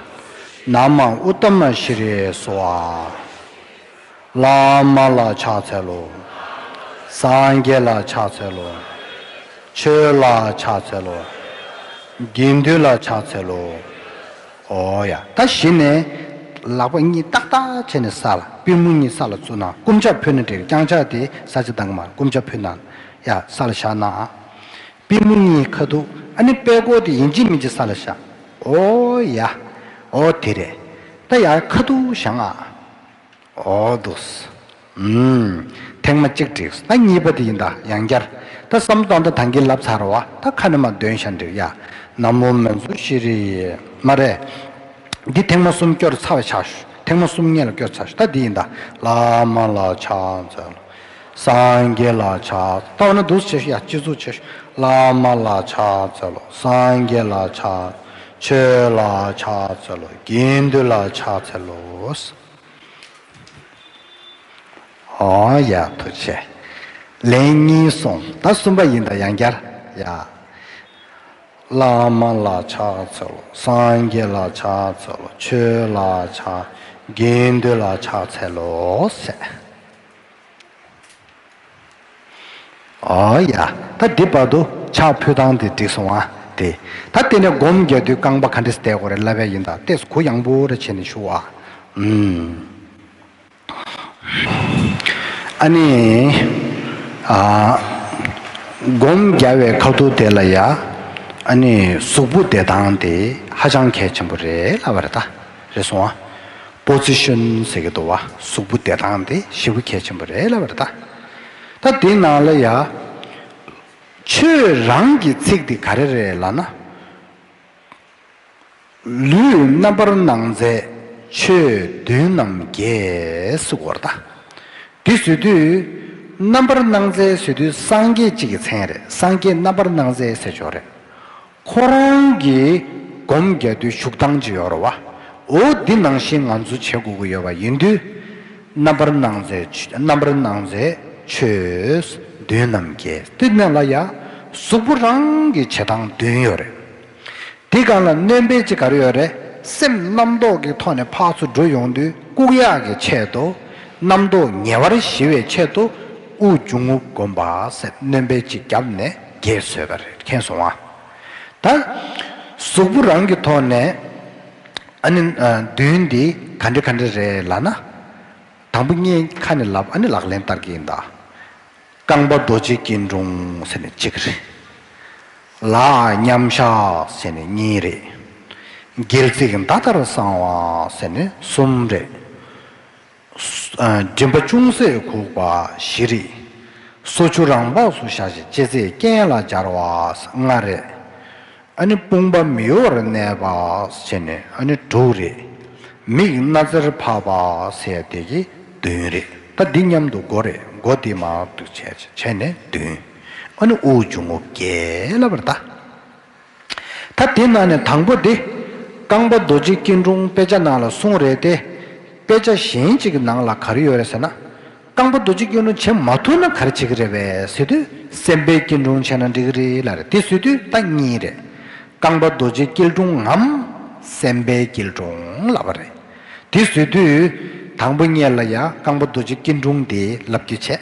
ན་མ་ཨུཏྟ་མ་ཤྲཱི་ཡེ་སྭཱ་ཧཱ། བླ་མ་ལ་ཕྱག་འཚལ་ལོ། སངས་རྒྱས་ལ་ཕྱག་འཚལ་ལོ། ཆོས་ལ་ཕྱག་འཚལ་ལོ། དགེ་འདུན་ལ་ཕྱག་འཚལ་ལོ། ཨོ་ཡ། ད་གཞི་ནས་ལག་པ་གཉིས་ཏག་ཏག་བྱས་ནས་ས་ལ། པུས་མོ་གཉིས་ས་ལ་བཙུགས་ན། བསྐུམ་ཆ་ཕུད་ན་འགྲིག་རྐྱང་ཕྱག་དེ་ས་ཆ་བཏང་གི་མ། བསྐུམ་ཆ་ཕུད་ན། ཡ། ས་ལ་བཞག་ན། པུས་མོ་གཉིས་ཁ་ཐུག། ཨ་ནི་པད་ཀོ་དེ་ཡིན་གཅིག་མིན་གཅིག་ས་ལ་བཞག། ཨོ་ཡ། ཨོ་དེ་རེད། ད་ཡ་ཁ་ཐུག་བཞག་ཨ། ཨོ་འདུག། ཨུམ། ཐེངས་མ་གཅིག་འགྲིག། ད་གཉིས་པ་དེ་ཡིན་ད། ཡང་བསྐྱར། ད་བསམ་བློ་བཏང་། ད་ཐང་གིན་ལབ་ཚར་བ། ད་ཁ་ནས་མར་འདོན་བཞག་འགྲིག་ཡ། ན་མོ་མཉྫུ་ཤྲཱི་ཡེ། མ་རེད། འདི་ཐེངས་མ་གསུམ་སྐྱོར་ཚར་བ་ཆགས་ཤོག། ཐེངས་མ་གསུམ་སྔོན་ལ་སྐྱོར་ཚར་ཤོག། ད་འདི་ཡིན་ད། བླ་མ་ལ་ཕྱག་འཚལ་ལོ། སངས་རྒྱས་ལ་ཕྱག། ད་འོ་ན་འདུག་སེ་བྱེད་ཤོག་ཡ། སྤྱི་གཙུག་བྱེད་ཤོག། བླ་མ་ལ་ཕྱག་འཚལ་ལོ། སངས་རྒྱས་ལ་ཕྱག། ཆོས་ལ་ཕྱག་འཚལ་ལོ། དགེ་འདུན་ལ་ཕྱག་འཚལ་ལོ། ཨོ་ཡ། ཐུགས་རྗེ་ཆེ། ལན་གཉིས་སོང་། ད་གསུམ་པ་ཡིན་ད། ཡང་བསྐྱར་ཡ། བླ་མ་ལ་ཕྱག་འཚལ་ལོ། སངས་རྒྱས་ལ་ཕྱག་འཚལ་ལོ། ཆོས་ལ་ཕྱག། དགེ་འདུན་ལ་ཕྱག་འཚལ་ལོ་ཟེར། ཨོ་ཡ། ད་འདི་བར་དུ་ཕྱག་ཕུལ་སྟངས་དེ་འགྲིག་སོང་ཨ། དེ། ད་དེ་ནས་སྒོམ་རྒྱག་དུས་རྐང་པ་ག་འདྲས་བསྡད་དགོས་རེད་ལབ་ཡ་ཡིན་ད། ཏོག་ཙམ་གུ་ཡངས་པོ་རེ་བྱས་ནས་བཞུགས་ཨ། ཨུམ། ཨ་ནི། ཨ། སྒོམ་རྒྱག་པའི་ཁ་ཐུག་དེ་ལ་ཡ། ཨ་ནི་གཟུགས་པོ་བསྡད་སྟངས་དེ་ཧ་ཅང་གལ་ཆེན་པོ་རེད་ལབ་པ་རེད་ད། རེད་སོང་ཨ། པོ་ཛི་ཤན་ཟེར་གྱི་འདུག་བ། གཟུགས་པོ་བསྡད་སྟངས་དེ་ཞེ་པོ་གལ་ཆེན་པོ་རེད་ལབ་པ་རེད་ད། ད་དེའི་ནང་ལ་ཡ། ཆོས་རང་གི་ཚིག་དེ་ག་རེ་རེད་ལབ་ན། ལུས་རྣམ་པར་སྣང་མཛད་ཆོས་བདུན་རྣམས་རྒྱས་ཟེར་བ་རེད་ད། དེ་ཟེར་དུས། རྣམ་པར་སྣང་མཛད་ཟེར་དུས་སངས་རྒྱས་གཅིག་གི་མཚན་རེད། སངས་རྒྱས་རྣམ་པར་སྣང་མཛད་ཟེར་ཆོག་རེད། ཁོ་རང་གི་སྒོམ་རྒྱག་དུས་བཞུགས་སྟངས་ཅིག་ཡོད་རེད་བ། འོ་འདི་ནང་བཞིན་ང་ཚོ་བྱེད་དགོས་ཀྱི་ཡོད་པ་ཡིན་དུས། རྣམ་པར་སྣང་མཛད་ཆོས། རྣམ་པར་སྣང་མཛད་ཆོས་བདུན་རྣམས་རྒྱས། དེ་ནང་ལ་ཡ། གཟུགས་པོ་རང་གི་བྱེད་སྟངས་བདུན་ཡོད་རེད། དེ་སྒང་ལ་སྣོན་པ་གཅིག་ག་རེ་ཡོད་རེད། སེམས་རྣམ་རྟོག་གི་ཐོག་ནས་ཕར་ཚུར་འགྲོ་ཡོང་དུས་བཀུག་ཡག་གི་ཆེད་དུ། རྣམ་རྟོག་ཉེ་བར་ཞི་བའི་ཆེད་དུ། དབུགས་འབྱུང་རྔུབ་བསྒོམ་པ་ཟེར་སྣོན་པ་གཅིག་བརྒྱབ་ནས་རྒྱས་བཟོས་པ་རེད། མཁྱེན་སོང་ང་། ད་གཟུགས་པོ་རང་གི་ཐོག་ནས། ཨ་ནི་ཨ། བདུན་འདི་ག་འདྲ་ག་འདྲ་རེད་ལབ་ན། དང་པོ་ངས་ཁ་ནས་ལབ། ཨ་ནི་ལག་ལེན་བསྟར་གྱི་ཡིན་ད། རྐང་པ་རྡོ་རྗེ་སྐྱིལ་ཀྲུང་ཟེར་ནས་གཅིག་རེད། ལག་མཉམ་བཞག་ཟེར་ནས་གཉིས་རེད། སྒལ་ཚིགས་མདའ་ལྟར་བསྲང་བ་ཟེར་ནས་གསུམ་རེད། སོ། ཨ། མགྲིན་པ་ཅུང་ཟད་གུག་པ་བཞི་རེད། སོ་ཆུ་རང་བབས་སུ་བཞག་ཅིང་ལྕེ་རྩེ་རྐན་ལ་སྦྱར་བ་ལྔ་རེད། ཨ་ནི་དཔུང་པ་མི་གཡོ་བར་གནས་པ་ཟེར་ནས་ཨ་ནི་དྲུག་རེད། མིག་སྣ་རྩེར་ཕབ་པ་ཟེར་དེ་གི་བདུན་རེད། ད་འདི་མཉམ་དུ་སྒོ་རེད། སྒོ་འདི་མར་འདུག་བྱས་བྱས་ནས་བདུན། ཨ་ནི་དབུགས་འབྱུང་རྔུབ་བརྒྱད་ལབ་པ་རེད་ད། ད་དེ་ནང་ནས་དང་པོ་དེ། རྐང་པ་རྡོ་རྗེ་སྐྱིལ་ཀྲུང་དཔེ་ཆ་ནང་ལ་གསུངས་རེད་དེ། དཔེ་ཆ་གཞན་གཅིག་གི་ནང་ལ་ག་རེ་ཡོད་རེད་ཟེར་ན། རྐང་པ་རྡོ་རྗེ་སྐྱིལ་ཀྲུང་བྱེད་མ་ཐུབ་ན་ག་རེ་བྱེད་ཀྱི་རེད་པས་ཟེར་དུས། སེམས་དཔའི་སྐྱིལ་ཀྲུང་བྱས་ན་འགྲིག་གི་རེད་ལབ་རེད། དེ་ཟེར་དུས་ད་གཉིས་རེད། རྐང་པ་རྡོ་རྗེ་སྐྱིལ་ཀྲུང་ངམ་སེམས་དཔའི་སྐྱིལ་ཀྲུང་ལབ་པ་རེད། དེ་ཟེར་དུས། དང་པོ་ཉིད་ལ་ཡ་རྐང་པ་རྡོ་རྗེ་སྐྱིལ་ཀྲུང་དེ་ལབ་རྒྱུ་བྱས།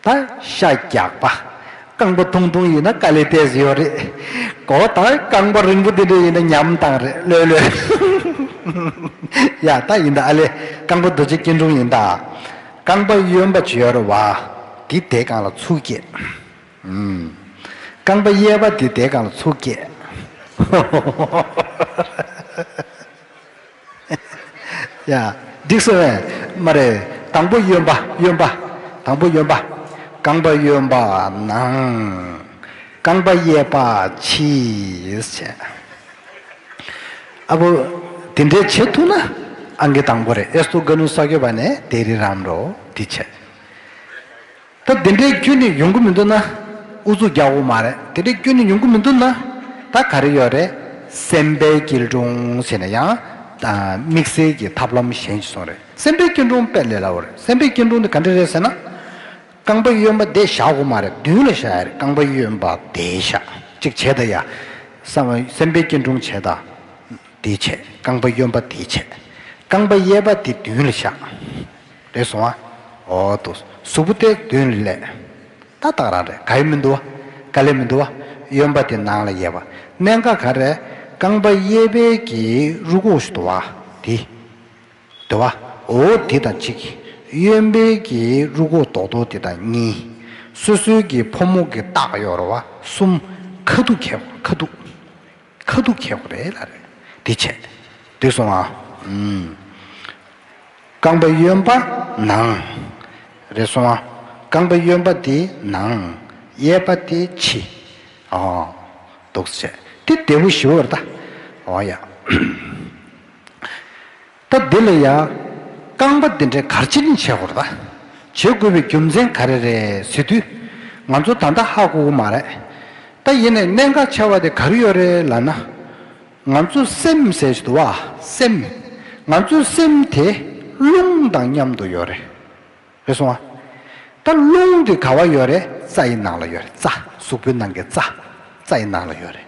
ད་ཤ་རྒྱགས་པ། རྐང་པ་ཐུང་ཐུང་ཡིན་ན་དཀའ་ལས་ཏོག་ཙམ་ཡོད་རེད། གོ་ད་རྐང་པ་རིང་པོ་དེ་འདྲ་ཡིན་ན་ཉམས་བཏང་རེད་ལོས་ལོས། ཡ་ད་ཡིན་ད་ཨ་ལེ། རྐང་པ་རྡོ་རྗེ་སྐྱིལ་ཀྲུང་ཡིན་ད། རྐང་པ་གཡོན་པ་ཅིག་ཡོད་རེད་བ། དེ་དེའི་སྒང་ལ་ཚུར་བཀྱེད། ཨུམ། རྐང་པ་གཡས་པ་དེ་དེའི་སྒང་ལ་ཚུར་བཀྱེད། ཡ། འགྲིག་སོང་བས། མ་རེད། དང་པོ་གཡོན་པ་གཡོན་པ། དང་པོ་གཡོན་པ། རྐང་པ་གཡོན་པ་ནང་། རྐང་པ་གཡས་པ་ཕྱི་བྱས། ཨ་བོ། དེ་འདྲའི་བྱེད་ཐུབ་ན་ཨང་ཀི་དང་པོ་རེད། ཨེ་སྟོ་ག་ནུ་ས་གོ་བ་ནས་དེ་རི་རམ་རོ་དེ་བྱས། ད་དེ་འདྲའི་ཁྱོན་ནས་ཡོང་གི་མི་འདུག་ན། ཨུ་ཚུགས་རྒྱག་དགོས་མ་རེད། དེ་འདྲའི་ཁྱོན་ནས་ཡོང་གི་མི་འདུག་ན། ད་ག་རེ་ཡོད་རེད། སེམས་དཔའི་སྐྱིལ་ཀྲུང་ཟེར་ན་ཡང་། དམིགས་བསལ་གྱི་ཐབས་ལམ་གཞན་ཞིག་སོང་རེད། སེམས་དཔའི་སྐྱིལ་ཀྲུང་དཔེ་ལས་སླ་བོ་རེད། སེམས་དཔའི་སྐྱིལ་ཀྲུང་དེ་ག་འདྲ་རེད་ཟེར་ན། རྐང་པ་གཡོན་པ་དེ་བཞག་དགོས་མ་རེད། མདུན་ལ་བཞག་ཡ་རེད། རྐང་པ་གཡོན་པ་དེ་བཞག་ཅིག་བྱས་ད་ཡ། སེམས་དཔའི་སྐྱིལ་ཀྲུང་བྱས་ད། དེ་བྱས། རྐང་པ་གཡོན་པ་དེ་བྱས། རྐང་པ་གཡས་པ་དེ་མདུན་ལ་བཞག་རེད་སོང་ཨ། འོ་འདུག་གཟུགས་པོ་དེ་མདུན་ལ་སླེབས། ད་ཏག་རང་རེད། ག་ཡི་མི་འདུག་བ། དཀའ་ལས་མི་འདུག་བ། གཡོན་པ་དེ་ནང་ལ་ཡལ་བ། གནད་འགག་ག་རེ། རྐང་པ་གཡས་པའི་གི་རུས་ཁོག་ཞིག་འདུག་བ། དེ། འདུག་བ། འོ་དེ་དང་གཅིག་གཡོན་པའི་གི་རུས་ཁོག་རྡོག་རྡོག་དེ་དང་གཉིས། སོ་སོའི་གི་ཕོ་མོ་གི་རྟགས་ཡོད་རེད་བ། གསུམ། ཁ་ཐུག་ཁེགས། ཁ་ཐུག་ཁ་ཐུག་ཁེགས་པ་རེད་ལ་རེད། དེ་བྱས། འགྲིག་སོང་ཨ། ཨུམ། རྐང་པ་གཡོན་པ་ནང་། རེད་སོང་ཨ། རྐང་པ་གཡོན་པ་དེ་ནང་། གཡས་པ་དེ་ཕྱི། ཨོ། འདུག་སེ་བྱས། དེ་བདེ་པོ་ཞེ་པོ་རེད་ད། ཨོ་ཡ། ད་འདི་ལ་ཡ། རྐང་པ་འདི་འདྲའི་གར་ཕྱིན་བྱེད་དགོས་རེད་ད། བྱེད་དགོས་པའི་རྒྱུ་མཚན་ག་རེ་རེད་ཟེར་དུས། ང་ཚོ་ད་ལྟ་ཧ་གོ་གི་མ་རེད། ད་ཡིན་ནའི་གནད་འགག་ཆེ་བ་དེ་ག་རེ་ཡོད་རེད་ལབ་ན། ང་ཚོ་སེམས་ཟེར་ཞིག་འདུག་བ། སེམས། ང་ཚོའི་སེམས་དེ་རླུང་དང་མཉམ་དུ་ཡོད་རེད། རེད་སོང་ཨ། ད་རླུང་དེ་ག་བ་ཡོད་རེད། རྩ་ཡི་ནང་ལ་ཡོད་རེད། རྩ། གཟུགས་པོའི་ནང་གི་རྩ། རྩ་ཡི་ནང་ལ་ཡོད་རེད།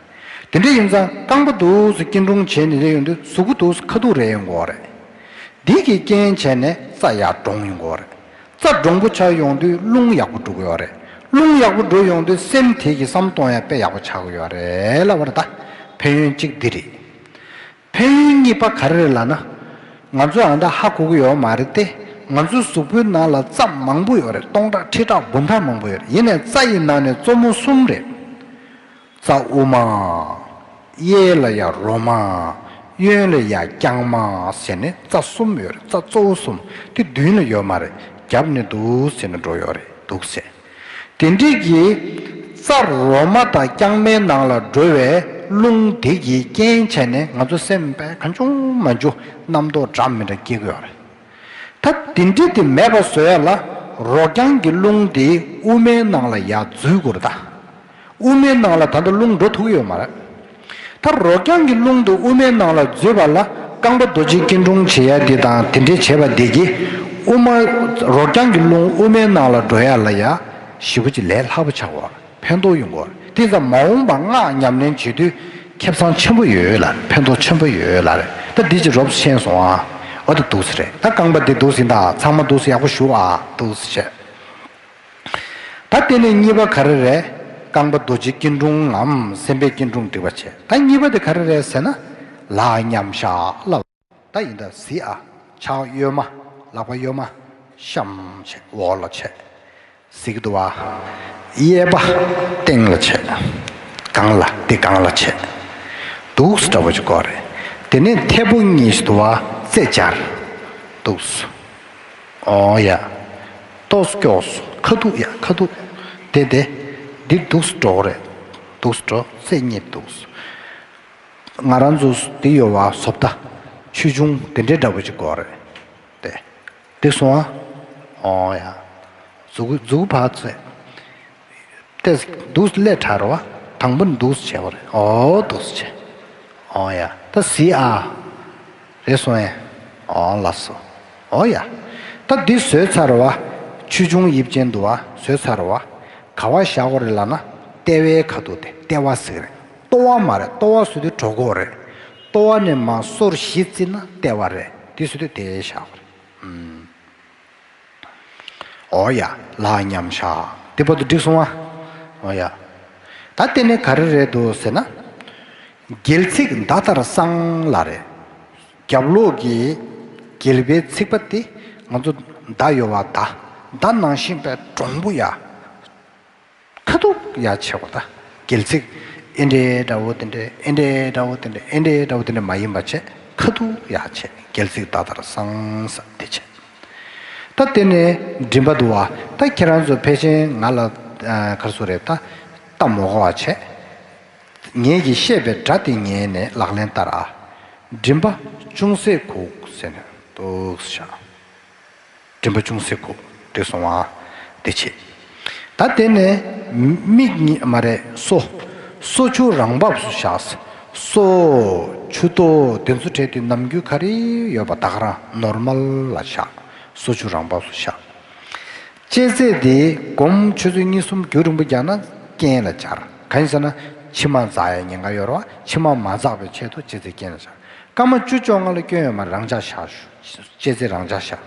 དེ་འདྲ་ཡིན་ཙང་རྐང་པ་འདུག་སེ་སྐྱིལ་ཀྲུང་བྱས་ནས་རེད་ཡོང་དུས་གཟུགས་པོ་འདུག་སེ་ཁ་ཐུག་རེད་ཡོང་གི་ཡོད་རེད། འདི་གི་རྐྱེན་བྱས་ནས་རྩ་ཡར་གྲུང་ཡོང་གི་ཡོད་རེད། རྩ་གྲུང་པོ་ཆགས་ཡོང་དུས་རླུང་ཡག་པོ་འགྲོ་གི་ཡོད་རེད། རླུང་ཡག་པོ་འགྲོ་ཡོང་དུས་སེམས་དེ་གི་བསམ་གཏོང་ཡ་དཔེ་ཡག་པོ་ཆགས་ཀྱི་ཡོད་རེད་ལབ་པ་རེད་ད། ཕན་ཡོན་གཅིག་འདི་རེད། ཕན་ཡོན་གཉིས་པ་ག་རེ་རེད་ལབ་ན། ང་ཚོས་ཨ་མདའ་ཧ་གོ་གི་ཡོད་མ་རེད་དེ། ང་ཚོའི་གཟུགས་པོའི་ནང་ལ་རྩ་མང་པོ་ཡོད་རེད། སྟོང་ཕྲག་ཁྲི་ཕྲག་འབུམ་ཕྲག་མང་པོ་ཡོད་རེད། ཡིན་ནའི་རྩ་ཡི་ནང་ནས་གཙོ་མོ་གསུམ་རེད། རྩ་དབུ་མ། གཡས་ལ་ཡ་རོ་མ། གཡོན་ལ་ཡ་རྐྱང་མ་ཟེར་ནས་རྩ་གསུམ་ཡོད་རེད། རྩ་གཙོ་བོ་གསུམ། དེ་མདུན་ལ་ཡོད་མ་རེད། རྒྱབ་ནས་འདུག་ཟེར་ནས་འགྲོ་ཡོད་རེད། འདུག་ཟེར། དེ་འདྲའི་གི། རྩ་རོ་མ་དང་རྐྱང་མའི་ནང་ལ་འགྲོ་བའི་རླུང་དེ་གི་རྐྱེན་བྱས་ནས་ང་ཚོ་སེམས་པས་གང་བྱུང་མ་བྱུང་རྣམ་རྟོག་འདྲ་མི་འདྲ་སྐྱེ་གི་ཡོད་རེད། ད་དེ་འདྲའི་དེ་མེད་པ་བཟོ་ཡ་ལ་རོ་རྐྱང་གི་རླུང་དེ་དབུ་མའི་ནང་ལ་ཡར་འཛུལ་དགོས་རེད་ད། དབུ་མའི་ནང་ལ་ད་ལྟ་རླུང་འགྲོ་ཐུབ་ཀྱི་ཡོད་མ་རེད། ད་རོ་རྐྱང་གི་རླུང་དེ་དབུ་མའི་ནང་ལ་འཛུལ་བ་ལ་རྐང་པ་རྡོ་རྗེ་སྐྱིལ་ཀྲུང་བྱེད་ཡ་དེ་དང་དེ་འདྲའི་བྱེད་པ་དེ་གིས་དབུ་མ། རོ་རྐྱང་གི་རླུང་དབུ་མའི་ནང་ལ་འགྲོ་ཡ་ལ་ཡ། ཞེ་པོ་ཅིག་ལས་སླ་པོ་ཆགས་པ། ཕན་ཐོགས་ཡོང་གི་ཡོད་རེད། དེ་ཙམ་མ་འོངས་པ་སྔགས་ཉམས་ལེན་བྱེད་དུས་ཁེ་བཟང་ཆེན་པོ་ཡོད་ལ་ཕན་ཐོགས་ཆེན་པོ་ཡོད་ལ་རེད། ད་འདི་ཅིག་རོབ་ཤེས་སོང་ཨ། འོ་ད་འདུག་སེ་རེད། ད་རྐང་པ་འདི་འདུག་སེ་ཡིན་ད་ཚང་མ་འདུག་སེ་ཡག་པོ་བཞུགས་ཨ། འདུག་སེ་བྱས། ད་དེ་ནས་གཉིས་པ་ག་རེ་རེད། རྐང་པ་རྡོ་རྗེ་སྐྱིལ་ཀྲུང་ངམ་སེམས་དཔའི་སྐྱིལ་ཀྲུང་འགྲིག་པ་བྱས། ད་གཉིས་པ་དེ་ག་རེ་རེད་ཟེར་ན། ལག་མཉམ་བཞག་ལབ། ད་ཡིན་ད་གཟིགས་ཨ། ཕྱག་གཡོན་མ། ལག་པ་གཡོན་མ། བཤམས་བྱས་འོག་ལ་བྱས། གཟིགས་འདུག་བ། གཡས་པ་སྟེང་ལ་བྱས། སྒང་ལ་འདི་སྒང་ལ་བྱས། འདུག་སེ་འདྲ་པོ་ཅིག་དགོས་རེད། དེ་ནས་མཐེ་བོ་གཉིས་ཤིག་འདུག་བ་རྩེ་སྦྱར། འདུག་སེ། ཨོ་ཡ། ཏོག་སྐྱོགས་སུ་ཁ་ཐུག་ཡ་ཁ་ཐུག་དེ་དེ། འདི་འདུག་སེ་འགྲོ་གི་རེད། འདུག་སེ་འགྲོ་རྩེ་གཉིས་འདུག་སེ། ང་རང་ཚོ་འདི་ཡོད་བ་བཟོ་ལྟ། ཆོས་ཆུང་དེ་འདྲའི་འདྲ་པོ་ཅིག་དགོས་རེད། དེ། འདི་སོང་ཨ། ཨོ་ཡ། མཛུག་མཛུག་བར་ཚེ། ཏེ་འདུག་སེ་སླེབས་དྲགས་རེད་བ། དང་པོ་འདུག་སེ་བྱས་པ་རེད། ཨོ་འདུག་སེ་བྱས། ཨོ་ཡ། ད་གཟིགས་ཨ། རེད་སོང་ཨེ། ཨོ་ལགས་སོ། ཨོ་ཡ། ད་འདི་བཟོས་ཚར་བ། ཆོས་ཆུང་དབྱིབས་ཅན་འདུག་བ་བཟོས་ཚར་བ། ག་བ་བཞག་དགོས་རེད་ལབ་ན། ལྟེ་བའི་ཁ་ཐུག་དེ་ལྟེ་བ་ཟེར་གི་རེད། ལྟོ་བ་མ་རེད། ལྟོ་བ་ཟེར་དུས་གྲོད་ཁོག་རེད། ལྟོ་བ་ནས་མར་སོར་བཞི་བརྩིས་ན་ལྟེ་བ་རེད། འདི་ཟེར་དུས་དེ་བཞག་དགོས་རེད། ཨུམ། ཨོ་ཡ། ལག་མཉམ་བཞག་དེ་བར་དུ་འགྲིག་སོང་ཨ། ཨོ་ཡ། ད་དེ་ནས་ག་རེ་རེད་འདུག་ཟེར་ན། སྒལ་ཚིགས་མདའ་ལྟར་སངས་ལ་རེད། རྒྱབ་ལོགས་ཀྱི་སྒལ་པའི་ཚིགས་པ་དེ་ང་ཚོ་མདའ་ཡོད་པ་མདའ། མདའ་ནང་བཞིན་པའི་དྲང་པོ་ཡ། ཁ་ཐུག་ཡ་བྱེད་པ་ད། སྒལ་ཚིགས་ཨེ་འདྲའི་འདྲ་བོ་དེ་འདྲའི་ཨེ་འདྲའི་འདྲ་བོ་དེ་འདྲའི་ཨེ་འདྲའི་འདྲ་བོ་དེ་འདྲའི་མ་ཡིན་པ་བྱས། ཁ་ཐུག་ཡ་བྱེད། སྒལ་ཚིགས་མདའ་ལྟར་སངས་ས་དེ་བྱེད། ད་དེ་ནས་མགྲིན་པ་འདུག་བ། ད་ཁྱེད་རང་ཚོ་ཕལ་ཆེར་ང་ལ་ཨ་གར་སོ་རེད་ད། ལྟ་མོ་གོ་བ་བྱས། ངེད་ཀྱིས་བཤད་པའི་སྒྲ་དེ་ཉན་ནས་ལག་ལེན་བསྟར་ཨ། མགྲིན་པ་ཅུང་ཟད་གུག་ཟེར་ནས་འདུག་ཤག་མགྲིན་པ་ཅུང་ཟད་གུག་དེ་སོང་བ། དེ་བྱེད། ད་དེ་ནས་མིག་གཉིས་མ་རེད་སོ། སོ་ཆུ་རང་བབས་སུ་བཞག་སོ། ཆུ་ཏོ་དེ་ཚོ་བྲལ་དུས་ནམ་རྒྱུན་ག་རེ་ཡོད་པ་ད་ག་རང་ནོར་མལ་ལ་བཞག་སོ་ཆུ་རང་བབས་སུ་བཞག་ལྕེ་རྩེ་དེ་སྒོམ་ཆུ་ཚོད་གཉིས་གསུམ་རྒྱུན་རིང་པོ་རྒྱག་ན་རྐྱེན་ལ་སྦྱར། གང་ཡིན་ཟེར་ན་མཆིལ་མ་འཛག་ཡ་ཉེན་ཁ་ཡོད་རེད་བ། མཆིལ་མ་མ་འཛག་པའི་ཆེད་དུ་ལྕེ་རྩེ་རྐྱེན་ལ་སྦྱར། སྐར་མ་བཅུ་བཅོ་ལྔ་ལ་སྐྱོན་ཡོད་མ་རེད། རང་འཇགས་བཞག་ལྕེ་རྩེ་རང་འཇགས་བཞག་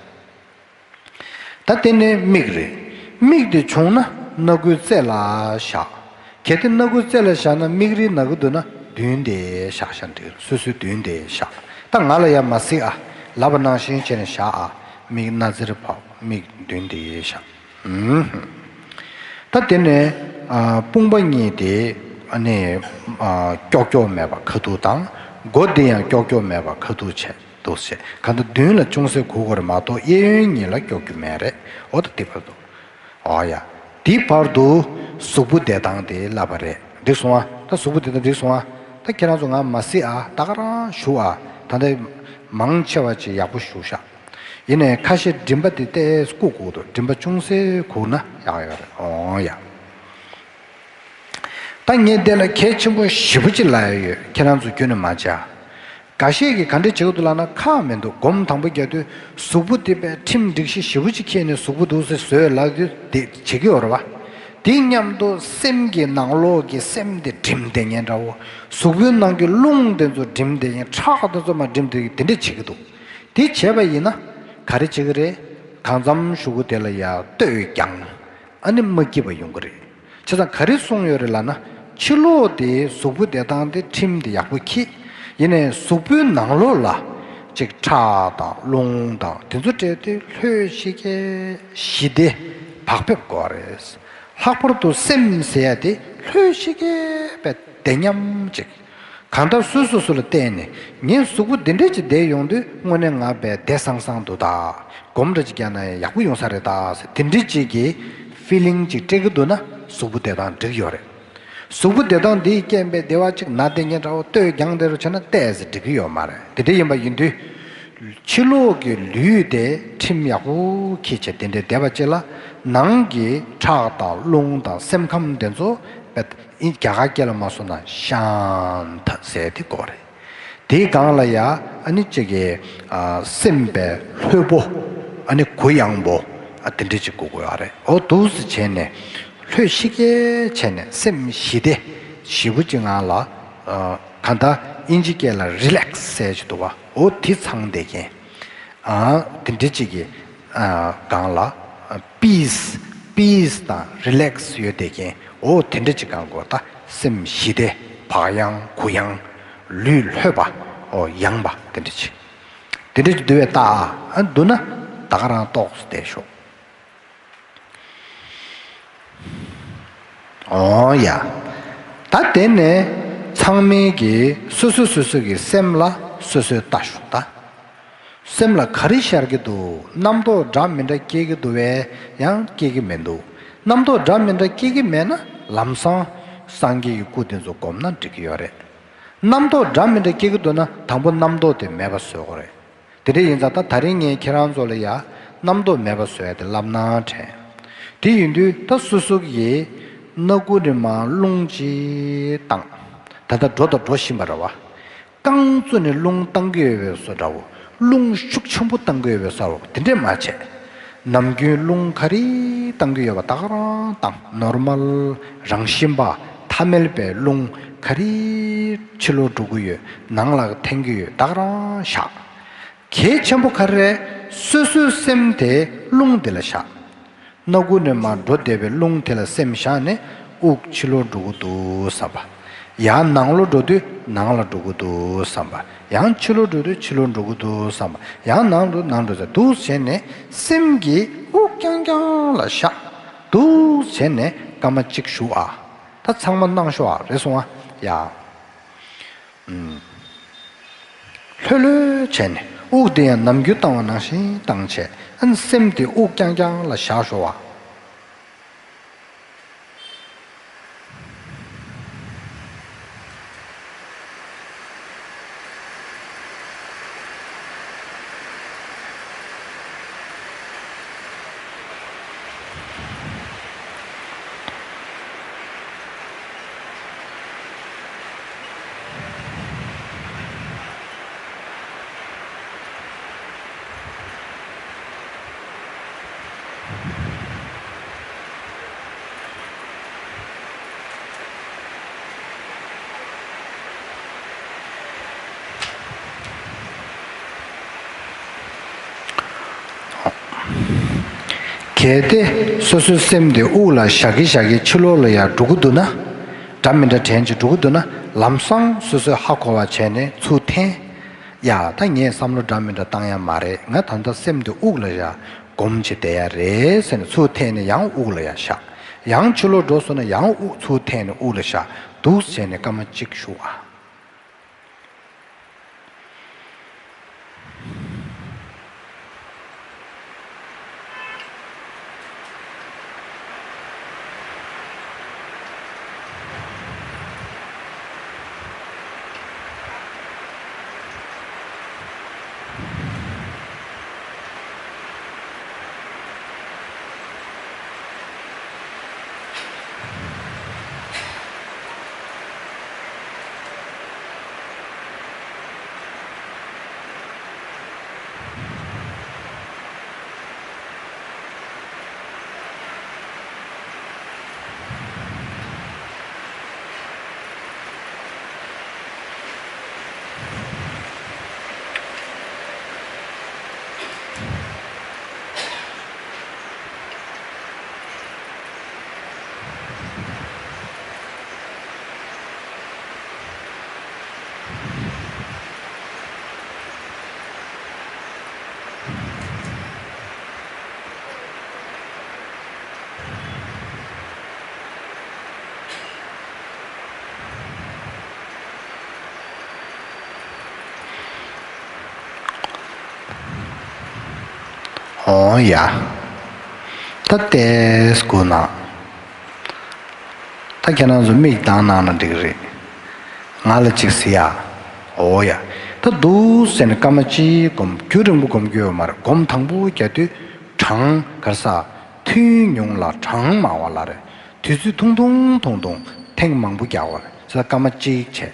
ད་དེ་ནས་མིག་རེད། མིག་དེ་བྱུང་ན་སྣ་སྒོའི་རྩེ་ལ་བཞག་གལ་ཏེ་སྣ་སྒོའི་རྩེ་ལ་བཞག་ན་མིག་རིལ་ན་གི་འདུག་ན་མདུན་དེ་བཞག་བཞག་འགྲིག་སོ་སོའི་མདུན་དེ་བཞག་ད་ང་ལ་ཡ་མ་གཟིགས་ཨ། ལབ་པ་ནང་བཞིན་བྱས་ནས་བཞག་ཨ། མིག་སྣ་རྩེར་ཕབ། མིག་མདུན་དེ་བཞག་ཨུམ། ད་དེ་ནས་ཨ་དཔུང་པ་གཉིས་དེ་ཨ་ནི་ཨ་ཀྱོག་ཀྱོག་མེད་པ་ཁ་ཐུག་དང་། མགོ་དེ་ཡང་ཀྱོག་ཀྱོག་མེད་པ་ཁ་ཐུག་བྱས། འདུག་སེ། གང་ལྟར་མདུན་ལ་ཅུང་ཟད་གུག་དགོས་རེད་མ་གཏོགས་གཡས་གཡོན་གཉིས་ལ་ཀྱོག་རྒྱུ་མེད་རེད། འོ་ད་དེ་བར་དུ། འོ་ཡ། དེ་བར་དུ་གཟུགས་པོ་བདེ་ཐང་དེ་བསླབ་པ་རེད། འགྲིག་སོང་ཨ། ད་གཟུགས་པོ་བདེ་ཐང་འགྲིག་སོང་ཨ། ད་ཁྱེད་རང་ཚོ་ང་མ་གཟིགས་ཨ། ད་ག་རང་བཞུགས་ཨ། ད་ལྟ་མང་ཆེ་བ་ཅིག་ཡག་པོ་བཞུགས་ཤག་ཡིན་ནའི་ཁ་ཤས་མགྲིན་པ་དེ་ཏོག་ཙམ་བཀུག་དགོས་འདུག་མགྲིན་པ་ཅུང་ཟད་གུག་ན་ཡག་ཡོད་རེད། འོ་ཡ། ད་ངས་འདི་ལ་གལ་ཆེན་པོ་ཞེ་པོ་ཅིག་ལབ་ཡ་ཡོད། ཁྱེད་རང་ཚོ་ཁྱོན་ནས་མ་བྱ། འགའ་ཤས་ཀྱིས་ག་འདྲ་བྱེད་ཀྱི་འདུག་ལབ་ན་ཁག་མི་འདུག་སྒོམ་དང་པོ་རྒྱག་དུས་གཟུགས་པོ་དེ་དཔེ་ཁྲིམས་སྒྲིག་གཞི་ཞེ་པོ་ཅིག་འཁྱེར་ནས་གཟུགས་པོ་འདུག་སེ་བཟོས་ལབ་དུས་དེ་བྱེད་ཀྱི་ཡོད་རེད་བ། དེ་མཉམ་དུ་སེམས་ཀྱི་ནང་ལོགས་ཀྱི་སེམས་དེ་སྒྲིམ་བསྡད་མཁན་འདྲ་བོ། གཟུགས་པོའི་ནང་གི་རླུང་དེ་ཚོ་སྒྲིམ་བསྡད་མཁན། ཁྲག་དེ་ཚོ་མར་སྒྲིམ་བསྡད་མཁན་དེ་འདྲ་བྱེད་ཀྱི་འདུག་དེ་བྱས་པ་ཡིན་ན་ག་རེ་བྱེད་ཀྱི་རེད། གང་འཚམ་གཞུག་གུ་དེ་ལ་ཡ་སྟོད་རྒྱང་། ཨ་ནི་མ་སྐྱིད་པ་ཡོང་གི་རེད། བྱས་ཙང་ག་རེ་གསུངས་ཡོད་རེད་ལབ་ན། ཕྱི་ལོགས་དེ་གཟུགས་པོ་བདེ་ཐང་དེ་ཁྲིམས་དེ་ཡག་པོ་འཁྱེར། ཡིན་ནའི་གཟུགས་པོའི་ནང་ལོགས་ལ་ཅིག་ཁྲག་དང་རླུང་དང་དེ་ཚོ་སྤྲད་དེ་ལྷོད་ཤིག་གེ་ཞི་བདེ་བག་ཕེབས་དགོས་རེད། ལྷག་པར་དུ་སེམས་ཟེར་ཡ་དེ་ལྷོད་ཤིག་གེ་བདེ་ཉམས་ཅིག་གང་ལྟར་སོ་སོ་སོ་ལ་བལྟས་ནས་ངའི་གཟུགས་པོ་འདི་འདྲ་ཅིག་བསྡད་ཡོང་དུས་དངོས་གནས་ང་བས་བདེ་སང་སང་འདུག་ད། སྒོམ་འདྲ་ཅིག་རྒྱག་ན་ཡག་པོ་ཡོང་ས་རེད་ད་ཟེར་དེ་འདྲ་ཅིག་གི་ཕི་ལིང་ཅིག་སྤྲད་ཀྱི་འདུག་ན་གཟུགས་པོ་བདེ་ཐང་འགྲིག་ཡོད་རེད། གཟུགས་པོ་བདེ་ཐང་འདིའི་རྐྱེན་པས་བདེ་བ་ཅིག་ན་བསྡད་མཁན་འདྲ་བོ་སྟོད་རྒྱང་དེ་རུ་བྱས་ན་ཏོག་ཙམ་འགྲིག་གི་ཡོད་མ་རེད། དེ་འདྲ་ཡིན་པ་ཡིན་དུས། ཕྱི་ལོགས་ཀྱི་ལུས་དེ་ཁྲིམས་ཡག་པོ་འཁྱེར་བྱས་དེ་འདྲའི་བསྡད་པ་ཅིག་ལ་ནང་གི་ཁྲག་དང་རླུང་དང་སེམས་ཁམས་དེ་ཚོ་དཔེ་ཨིན་རྒྱ་གར་སྐད་ལ་མ་སོང་ན་ཤཱན་ཐ་ཟེར་དེ་དགོས་རེད། དེའི་སྒང་ལ་ཡ་ཨ་ནི་གཅིག་གི་ཨ་སེམས་པའི་ལྷོད་པོ། ཨ་ནི་གུ་ཡངས་པོ། ཨ་དེ་འདྲ་ཅིག་དགོས་དགོས་ཡ་རེད། འོ་འདུག་སེ་བྱས་ནས་ལྷོད་ཤིག་གེ་བྱས་ནས་སེམས་ཞི་བདེ་ཞེ་པོ་ཅིག་ངང་ལ་ཨ་གང་ལྟར་དབྱིན་ཇི་སྐད་ལ་རི་ལེགས་སི་ཟེར་གྱི་འདུག་བ། འོ་དེ་ཚང་བསྡད་མཁན། ཨ་དེ་འདྲ་ཅིག་གི་ཨ་སྒང་ལ་ཨ་པིས་པིས་དང་རི་ལེགས་སི་ཡོད་བསྡད་མཁན། འོ་དེ་འདྲ་ཅིག་སྒང་གོ་ད་སེམས་ཞི་བདེ་བག་ཡངས་གུ་ཡངས་ལུས་ལྷོད་པ། འོ་ཡངས་པ་དེ་འདྲ་ཅིག་དེ་འདྲ་ཅིག་འདུག་བས་ད། ཨ་འདུག་ན་ད་ག་རང་ཏོག་ཙམ་བསྡད་ཤོག་འོ་ཡ། ད་དེ་ནས་ཚང་མས་ཀྱིས་སོ་སོ་སོ་སོ་གི་སེམས་ལ་སོ་སོས་ལྟ་ཤོག་ད། སེམས་ལ་ག་རེ་ཤར་གྱི་འདུག་རྣམ་རྟོག་འདྲ་མི་འདྲ་སྐྱེ་གི་འདུག་བས་ཡང་སྐྱེ་གི་མི་འདུག་རྣམ་རྟོག་འདྲ་མི་འདྲ་སྐྱེ་གི་མེད་ན་ལམ་སང་སངས་རྒྱས་ཀྱི་སྐུ་དེ་ཚོ་བསྒོམ་ན་འགྲིག་གི་ཡོད་རེད། རྣམ་རྟོག་འདྲ་མི་འདྲ་སྐྱེ་གི་འདུག་ན་དང་པོ་རྣམ་རྟོག་དེ་མེད་པ་བཟོ་དགོས་རེད། དེ་འདྲ་ཡིན་ཙང་ད་ད་རིང་ངས་ཁྱེད་རང་ཚོ་ལ་ཡ་རྣམ་རྟོག་མེད་པ་བཟོ་ཡ་དེ་བསླབ་གནང་དྲན། དེ་ཡིན་དུས་ད་སོ་སོ་གི་སྣ་ཁུག་ནས་མར་རླུང་ཅིག་བཏང་། ད་ལྟ་འགྲོ་དང་འགྲོ་བཞིན་པ་རེད་བ། རྐང་བཙུགས་ནས་རླུང་བཏང་གི་ཡོད་པའི་བཟོ་འདྲ་བོ། རླུང་ཤུགས་ཆེན་པོ་བཏང་གི་ཡོད་པའི་བཟོ་འདྲ་བོ་དེ་འདྲས་མ་བྱས། ནམ་རྒྱུན་རླུང་ག་རེ་བཏང་གི་ཡོད་པ་ད་ག་རང་བཏང་། ནོར་མལ། རང་བཞིན་པ། ཐ་མལ་པའི་རླུང་ག་རེ་ཕྱི་ལོགས་འགྲོ་གི་ཡོད། ནང་ལ་འཐེན་གི་ཡོད། ད་ག་རང་བཞག་གལ་ཆེན་པོ་ག་རེ་རེད། སོ་སོའི་སེམས་དེ་རླུང་དེ་ལ་བཞག་སྣ་ཁུག་ནས་མར་འགྲོ་བསྡད་པའི་རླུང་དེ་ལ་སེམས་བཞག་ནས་ དབུགས་ཕྱི་ལོགས་འགྲོ་གི་འདུག་བསམ་པ། ཡང་ནང་ལོགས་འགྲོ་དུས་ནང་ལ་འགྲོ་གི་འདུག་བསམ་པ། ཡང་ཕྱི་ལོགས་འགྲོ་དུས་ཕྱི་ལོགས་འགྲོ་གི་འདུག་བསམ་པ། ཡང་ནང་དུ་ནང་འགྲོ་ཚེ་འདུག་བྱས་ནས་སེམས་ཀྱིས་དབུགས་རྐྱང་རྐྱང་ལ་བཞག་འདུག་བྱས་ནས་སྐར་མ་གཅིག་བཞུགས་ཨ། ད་ཚང་མ་གནང་ཤོག་ཨ། རེད་སོང་ཨ། ཡ། ཨུམ། ལྷོད་ལྷོད་བྱས་ནས་དབུགས་དེ་ཡང་ནམ་རྒྱུན་བཏང་བ་ནང་བཞིན་བཏང་བྱས། ཨ་ནི་སེམས་དེ་དབུགས་རྐྱང་རྐྱང་ལ་བཞག་ཤོག་ཨ། གལ་ཏེ་སོ་སོའི་སེམས་དེ་དབུགས་ལ་བཞག་གི་བཞག་གི་ཕྱི་ལོགས་ལ་ཡར་འགྲོ་གི་འདུག་ན། འདྲ་མི་འདྲ་དྲན་གྱི་འགྲོ་གི་འདུག་ན། ལམ་སང་སོ་སོས་ཧ་གོ་བ་བྱས་ནས་ཚུར་འཐེན། ཡ། ད་ངས་བསམ་བློ་འདྲ་མི་འདྲ་བཏང་ཡ་མ་རེད། ང་ད་ལྟ་སེམས་དེ་དབུགས་ལ་ཡར་སྒོམ་བྱས་བསྡད་ཡ་རེད་ཟེར་ནས་ཚུར་འཐེན་ནས་ཡང་དབུགས་ལ་ཡར་བཞག་ཡང་ཕྱི་ལོགས་འགྲོ་སོང་ན་ཡང་དབུགས་ཚུར་འཐེན་ནས་དབུགས་ལ་བཞག་འདུག་བྱས་ནས་སྐར་མ་གཅིག་བཞུགས་ཨ། འོ་ཡ། ད་ལྟའི་སྐུ་ན། ད་ཁྱེད་རང་ཚོ་མིག་གདངས་གནང་ན་འགྲིག་རེད། ང་ལ་ཅིག་གཟིགས་ཡ། འོ་ཡ། ད་འདུག་ཟེར་ནས་སྐར་མ་གཅིག་སྒོམ། རྒྱུན་རིང་པོ་སྒོམ་རྒྱུ་ཡོད་མ་རེད། སྒོམ་དང་པོ་རྒྱག་དུས་གྲང་ག་རེ་ཟ། ཐུན་ཉུང་ལ་གྲང་མང་བ་ལ་རེད། དུས་ཚོད་ཐུང་ཐུང་ཐུང་ཐུང་ཐེངས་མང་པོ་རྒྱག་པ་རེད། ས་སྐར་མ་གཅིག་བྱས།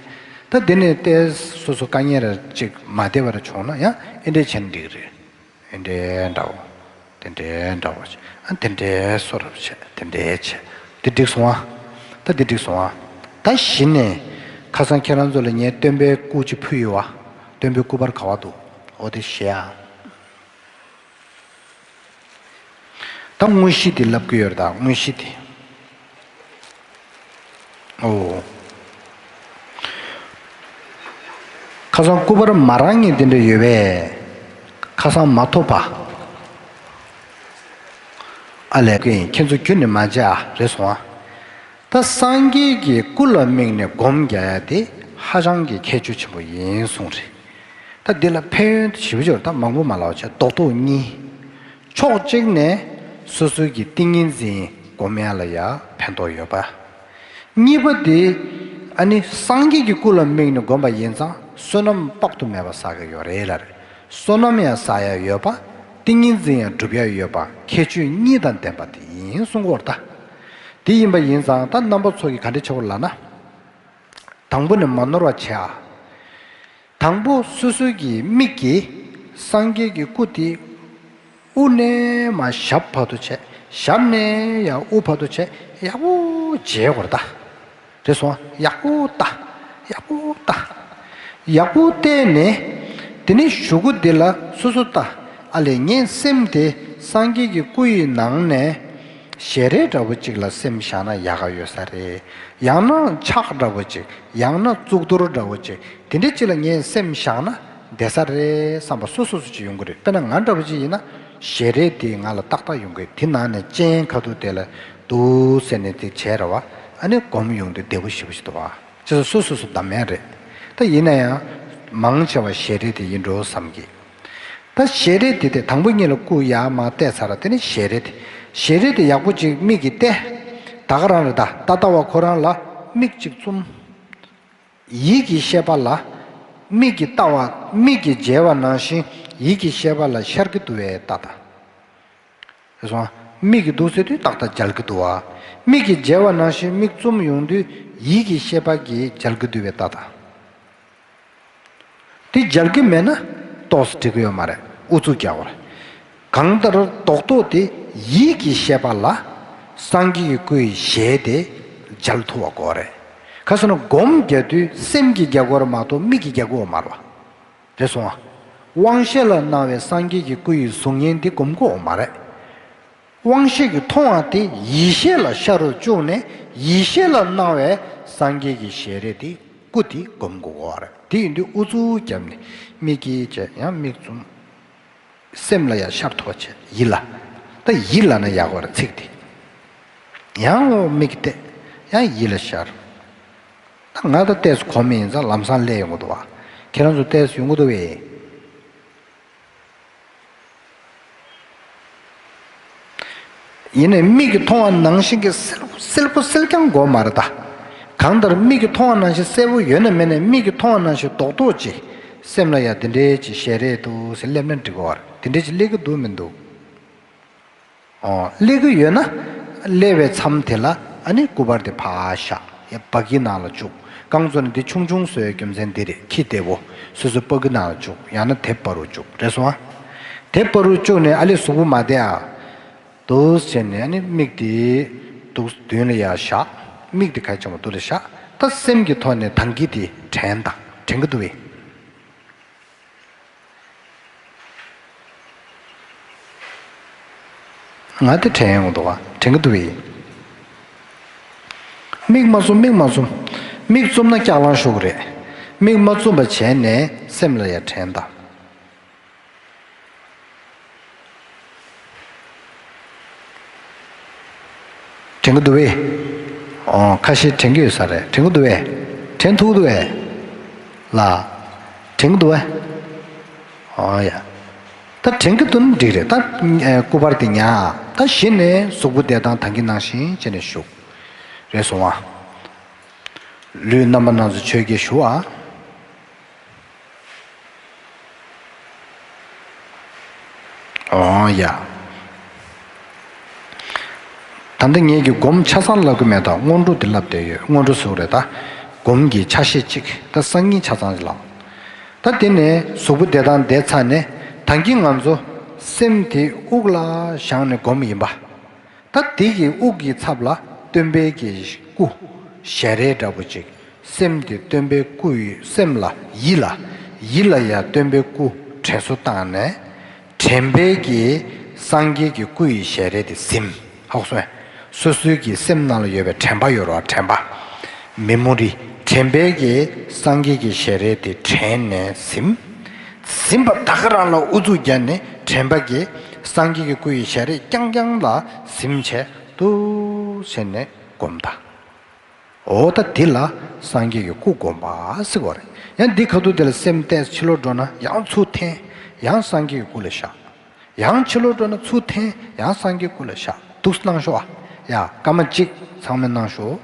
ད་འདི་ནས་ཏོག་སོ་སོ་དཀའ་ངལ་ར་ཅིག་མ་བདེ་བ་ར་བྱུང་ན་ཡང་ཨེ་འདྲས་བྱས་ན་འགྲིག་རེད། ཨེ་འདྲས་འདྲ་བོ། དེ་འདྲས་འདྲ་བོ་བྱས། ཨ་དེ་འདྲས་སོ་རབ་བྱས། དེ་འདྲས་བྱས། དེ་འགྲིག་སོང་ཨ། ད་དེ་འགྲིག་སོང་ཨ། ད་གཞི་ནས་ཁ་སང་ཁྱེད་རང་ཚོ་ལ་ངས་སྟོན་པའི་སྐུ་ཅིག་ཕུལ་ཡོད་བ། སྟོན་པའི་སྐུ་པར་ག་བ་འདུག་འོ་དེ་བཞེས་ཨ། ད་དངོས་གཞི་དེ་ལབ་ཀྱི་ཡོད་རེད། ད་དངོས་གཞི་དེ། ཨོ། ཁ་སང་སྐུ་པར་མ་རག་མཁན་དེ་འདྲ་ཡོད་པས། ཁ་སང་མ་ཐོབ་པ། ཨ་ལས་ཀྱིན་ཁྱེད་ཚོ་ཁྱོན་ནས་མ་བྱེད་ཨ། རེད་སོང་ཨ། ད་སངས་རྒྱས་ཀྱི་སྐུ་ལ་དམིགས་ནས་སྒོམ་རྒྱག་ཡ་དེ་ཧ་ཅང་གི་ཁྱད་ཆོས་ཆེན་པོ་ཡིན་གསུངས་རེད། ད་འདི་ལ་ཕན་ཡོན་དེ་ཞེ་པོ་ཅིག་ཡོད་རེད། ད་མང་པོ་མ་ལབ་བྱས་རྡོག་རྡོག་གཉིས། ཕྱོགས་གཅིག་ནས་སོ་སོའི་གི་ཏིང་ངེ་འཛིན་སྒོམ་ཡ་ལ་ཡ་ཕན་ཐོགས་ཡོད་པ། གཉིས་པ་དེ་ཨ་ནི་སངས་རྒྱས་ཀྱི་སྐུ་ལ་དམིགས་ནས་སྒོམ་པ་ཡིན་ཙང་བསོད་ནམས་དཔག་ཏུ་མེད་པ་བསགས་ཀྱི་ཡོད་རེད་ལ་རེད། བསོད་ནམས་ཡང་བསགས་ཡ་ཡོད་པ། ཏིང་ངེ་འཛིན་ཡང་སྒྲུབ་ཡ་ཡོད་པ། ཁྱད་ཆོས་གཉིས་དང་ལྡན་པ་དེ་ཡིན་གསུང་གི་ཡོད་རེད་ད། དེ་ཡིན་པ་ཡིན་ཙང་ད་རྣམ་པ་ཚོ་གིས་ག་འདྲ་བྱེད་དགོས་ལབ་ན། དང་པོ་ནས་མ་ནོར་བ་བྱེད་ཨ། དང་པོ་སོ་སོའི་གི་མིག་གིས་སངས་རྒྱས་ཀྱི་སྐུ་དེ་དབུ་ནས་མར་ཞབས་བར་དུ་བྱས། ཞབས་ནས་ཡང་དབུ་བར་དུ་བྱས། ཡག་པོ་མཇལ་དགོས་རེད་ད། རེད་སོང་ཨ། ཡག་པོ་ལྟ། ཡག་པོ་ལྟ། ཡག་པོ་བལྟས་ནས་དེ་ནས་གཞུག་གུ་འདི་ལ་སོ་སོ་ལྟ། ཨ་ལས་ངའི་སེམས་དེ་སངས་རྒྱས་ཀྱི་སྐུ་ཡི་ནང་ནས་ ཞལ་རས་འདྲ་བོ་གཅིག་ལ་སེམས་བཞག་ན་ཡག་ག་ཡོད་ས་རེད། ཡང་ན་ཕྱག་འདྲ་བོ་གཅིག་ཡང་ན་གཙུག་ཏོར་འདྲ་བོ་གཅིག་དེ་འདྲ་གཅིག་ལ་ངས་སེམས་བཞག་ན་བདེ་ས་རེད་བསམ་པ་སོ་སོ་སོ་ཅིག་ཡོང་གི་རེད། དཔེར་ན་ང་འདྲ་བོ་ཅིག་ཡིན་ན་ཞལ་རས་དེ་ང་ལ་ཏག་ཏག་ཡོང་གི་རེད། དེ་ནང་ནས་སྤྱན་ཁ་ཐུག་དེ་ལ་འདུག་ཟེར་ནས་དེ་བྱས་ར་བ། ཨ་ནི་སྒོམ་ཡོང་དུས་བདེ་པོ་ཞེ་པོ་ཞིག་འདུག་བ། ཅེས་སོ་སོ་སོ་བདམས་ཡ་རེད། ད་ཡིན་ན་ཡང་མང་ཆེ་བ་ཞལ་རས་དེ་ཡིན་འགྲོ་བསམ་གི། ད་ཞལ་རས་དེ་དེ་དང་པོ་ཉིད་ལ་སྐུ་ཡར་མར་བལྟས་ཚར་ར། དེ་ནི་ཞལ་རས་དེ། ཞལ་རས་དེ་ཡག་པོ་ཅིག་མིག་གིས་བལྟས། ད་ག་རང་རེད། ད་ད་ལྟ་བ་ཁོ་རང་ལ་མིག་ཅིག་བཙུམ། ཡིད་ཀྱི་ཤེས་པ་ལ། མིག་གིས་ལྟ་བ་མིག་གིས་མཇལ་བ་ནང་བཞིན་ཡིད་ཀྱི་ཤེས་པ་ལ་ཤར་གྱི་འདུག་བས་ལྟ་ད། རེད་སོང་། མིག་གིས་འདུག་ཟེར་དུས་ཏག་ཏག་མཇལ་གྱི་འདུག་བ། མིག་གིས་མཇལ་བ་ནང་བཞིན་མིག་བཙུམ་ཡོང་དུས་ཡིད་ཀྱི་ཤེས་པ་གིས་མཇལ་གྱི་འདུག་བས་ལྟ་ད། དེ་མཇལ་གྱི་མེད་ན་ཏོག་ཙམ་འགྲིག་གི་ཡོད་མ་རེད། ཨུ་ཚུགས་རྒྱག་དགོས་རེད། གང་ལྟར་རྡོག་རྡོག་དེ་ཡིད་ཀྱི་ཤེས་པ་ལ་སངས་རྒྱས་ཀྱི་སྐུ་ཡི་ཞལ་དེ་མཇལ་ཐུབ་པ་དགོས་རེད། ག་ཟེར་ན་སྒོམ་རྒྱག་དུས་སེམས་ཀྱིས་རྒྱག་དགོས་རེད་མ་གཏོགས་མིག་གིས་རྒྱག་དགོས་མ་རེད་བ། རེད་སོང་ཨ། དབང་ཤེས་ལ་སྣང་བའི་སངས་རྒྱས་ཀྱི་སྐུ་ཡི་གཟུགས་བརྙན་འདི་སྒོམ་དགོས་མ་རེད། དབང་ཤེས་ཀྱིས་མཐོང་བ་དེ་ཡིད་ཤེས་ལ་ཤར་རུ་བཅུག་ནས་ཡིད་ཤེས་ལ་སྣང་བའི་སངས་རྒྱས་ཀྱི་ཞལ་རས་དེ་སྐུ་དེ་སྒོམ་དགོས་པ་རེད། དེ་ཡིན་དུས་ཨུ་ཚུགས་བརྒྱབ་ནས་མིག་གིས་བྱས་ཡང་མིག་བཙུམ། སེམས་ལ་ཡང་ཤར་ཐུབ་པ་བྱས་ཡིད་ལ། ད་ཡིད་ལ་ན་ཡག་པ་རེད་ཚིག་དེ། ཡང་འོ་མིག་གིས་བལྟས། ཡང་ཡིད་ལ་ཤར། ད་ང་ད་ཏོག་ཙམ་གོམས་ཡིན་ཙང་ལམ་སང་སླེབས་ཡོང་གི་འདུག་བ། ཁྱེད་རང་ཚོ་ཏོག་ཙམ་ཡོང་གི་འདུག་བས། ཡིན་ནའི་མིག་གིས་མཐོང་བ་ནང་བཞིན་གྱི་གསལ་པོ་གསལ་པོ་གསལ་རྐྱང་དགོས་མ་རེད་ད། གང་ལྟར་མིག་གིས་མཐོང་བ་ནང་བཞིན་གསལ་པོ་ཡོད་ན་མེད་ན་མིག་གིས་མཐོང་བ་ནང་བཞིན་རྡོག་རྡོག་ཅིག་སེམས་ལ་ཡ་དེ་འདྲའི་ཅིག་ཞལ་རས་འདུག་ཟེར་སླེབས་ན་འགྲིག་གི་རེད། དེ་འདྲའི་ཅིག་སླེབས་ཀྱི་འདུག་མི་འདུག་ཨོ། སླེབས་ཀྱི་ཡོད་ན་སླེབས་པའི་མཚམས་དེ་ལ་ཨ་ནི་སྐུ་པར་དེ་ཕར་བཞག་ཡ་སྤགས་ཀྱི་ནང་ལ་བཅུག་རྐང་བཙུགས་ནས་དེ་ཆུང་ཆུང་བཟོ་ཡའི་རྒྱུ་མཚན་འདི་རེད། ཁྱི་བདེ་པོ་སོ་སོའི་སྤགས་ཀྱི་ནང་ལ་བཅུག་ཡང་ན་དེབ་བར་དུ་བཅུག་རེད་སོང་ཨ། དེབ་བར་དུ་བཅུག་ནས་ཨ་ལས་གཟུགས་པོ་མ་བདེ་ཨ། འདུག་བྱས་ནས་ཨ་ནི་མིག་དེ་འདུག་མདུན་ལ་ཡར་བཞག་མིག་དེ་ག་ཅང་མ་འདུག་ལ་བཞག་ད་སེམས་ཀྱི་ཐོག་ནས་ད་གིན་དེ་དྲན་དང་དྲན་གྱི་འདུག་བས། ང་དེ་དྲན་ཡོང་འདུག་བ། དྲན་གྱི་འདུག་བས། མིག་མ་བཙུམ་མིག་མ་བཙུམ། མིག་བཙུམ་ན་སྐྱག་ལང་ཤོར་གི་རེད། མིག་མ་བཙུམ་པ་བྱས་ནས་སེམས་ལ་ཡ་དྲན་དང་། དྲན་གྱི་འདུག་བས། ཨོ་ཁ་ཤས་དྲན་གྱི་ཡོད་ས་རེད། དྲན་གྱི་འདུག་བས། དྲན་ཐུབ་འདུག་བས། ལ། དྲན་གྱི་འདུག་བས། ཨོ་ཡ། ད་དྲན་གྱི་འདུག་ན་འགྲིག་རེད་ད། ཨེ་སྐུ་པར་དེ་ཉར། ད་གཞི་ནས་གཟུགས་པོ་བདེ་ཐང་ད་གིན་ནང་བཞིན་བྱས་ནས་བཞུགས། རེད་སོང་ཨ། ལུས་རྣམ་པ་སྣ་ཚོགས་ཆོས་བརྒྱད་ཞུ་བ། ཨོ་ཡ། ད་ལྟ་ངེད་ཀྱིས་སྒོམ་ཆ་ཚང་ལབ་ཀྱི་མེད་ད། སྔོན་འགྲོ་དེ་ལབ་བསྡད་ཡོད། སྔོན་འགྲོ་ཟེར་བ་རེད་ད། སྒོམ་གྱི་ཆ་ཤས་གཅིག་ད་སང་ཉིན་ཆ་ཚང་ལབ། ད་དེ་ནས་གཟུགས་པོ་བདེ་ཐང་བསྡད་ཚར་ནས་ད་གིན་ང་ཚོ་སེམས་དེ་དབུགས་ལ་བཞག་ནས་སྒོམ་ཡིན་པ། ད་དེ་གི་དབུགས་ཀྱི་ཚབ་ལ་སྟོན་པའི་གི་སྐུ་ཞལ་རས་འདྲ་པོ་ཅིག་སེམས་དེ་སྟོན་པའི་སྐུ་ཡི་སེམས་ལ་ཡིད་ལ་ཡིད་ལ་ཡ་སྟོན་པའི་སྐུ་དྲན་གསོ་བཏང་ནས་དྲན་པའི་གི་སངས་རྒྱས་ཀྱི་སྐུ་ཡི་ཞལ་རས་དེ་ཟིན། ཧ་གོ་སོང་ངས། སོ་སོའི་གི་སེམས་ནང་ལ་ཡོད་པའི་དྲན་པ་ཡོད་རེད་བ། དྲན་པ། མེ་མོ་རི། དྲན་པའི་གི་སངས་རྒྱས་ཀྱི་ཞལ་རས་དེ་དྲན་ནས་ཟིན། ཟིན་པ་ད་ག་རང་ལ་ཨུ་ཚུགས་བརྒྱབ་ནས་དྲན་པ་གི་སངས་རྒྱས་ཀྱི་སྐུ་ཡི་ཞལ་རས་རྐྱང་རྐྱང་ལ་ཟིན་བྱས་འདུག་བྱས་ནས་སྒོམ་ད། འོ་ད་འདི་ལ་སངས་རྒྱས་ཀྱི་སྐུ་སྒོམ་པ་ཟེར་བ་རེད། ཡང་འདི་ཁ་ཐུག་དེ་ལ་སེམས་གཏད་ཕྱི་ལོགས་འགྲོ་ན་ཡང་ཚུར་འཐེན། ཡང་སངས་རྒྱས་ཀྱི་སྐུ་ལ་བཞག་ཡང་ཕྱི་ལོགས་འགྲོ་ན་ཚུར་འཐེན། ཡང་སངས་རྒྱས་སྐུ་ལ་བཞག་འདུག་སེ་གནང་ཤོག་ཨ། ཡ་སྐར་མ་གཅིག་ཚང་མས་གནང་ཤོག་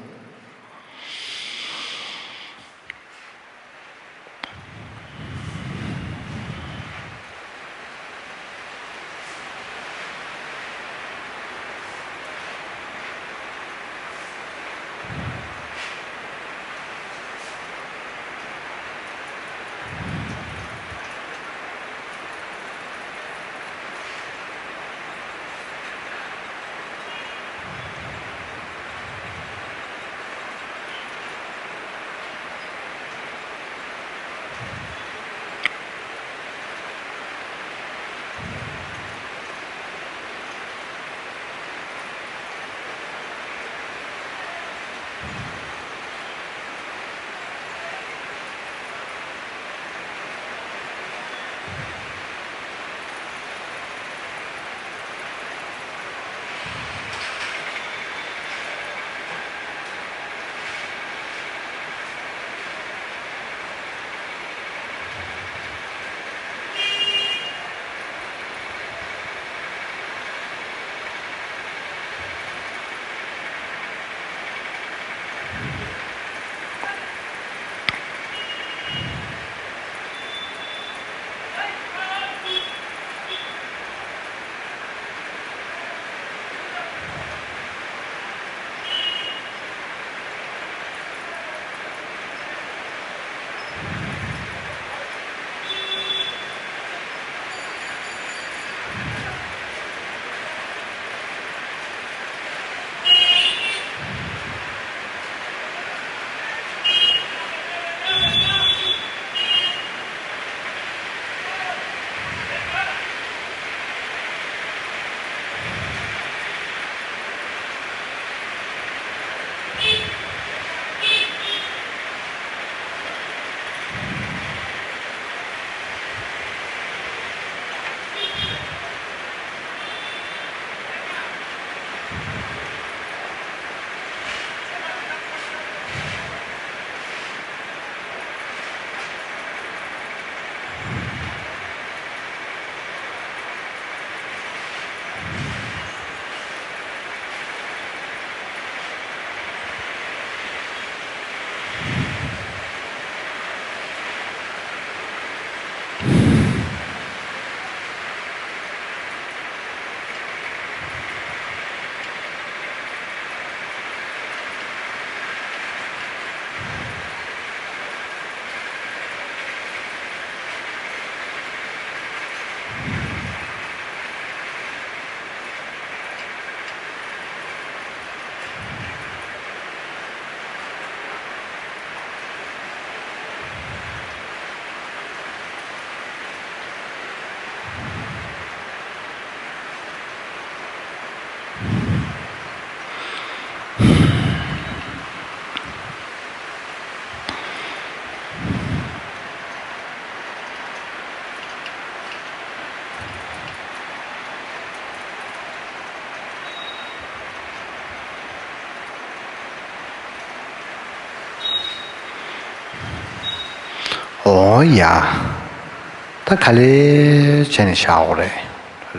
ཨོ་ཡ། ད་ག་ལེར་བྱས་ནས་བཞག་དགོས་རེད།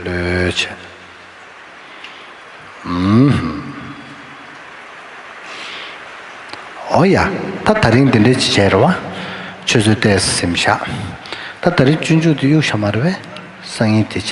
ལོས་བྱས། ཨུམ། ཨོ་ཡ། ད་ད་རིང་འདི་འདྲས་ཅིག་བྱས་རེད་བ། ཆུ་ཚོད་ཏོག་ཙམ་ཟིན་བཞག་ད་ད་རིང་སྤྱོད་འཇུག་དེ་གཡུག་བཞག་མ་རེད་པས། སང་ཉིན་དེ་བྱས།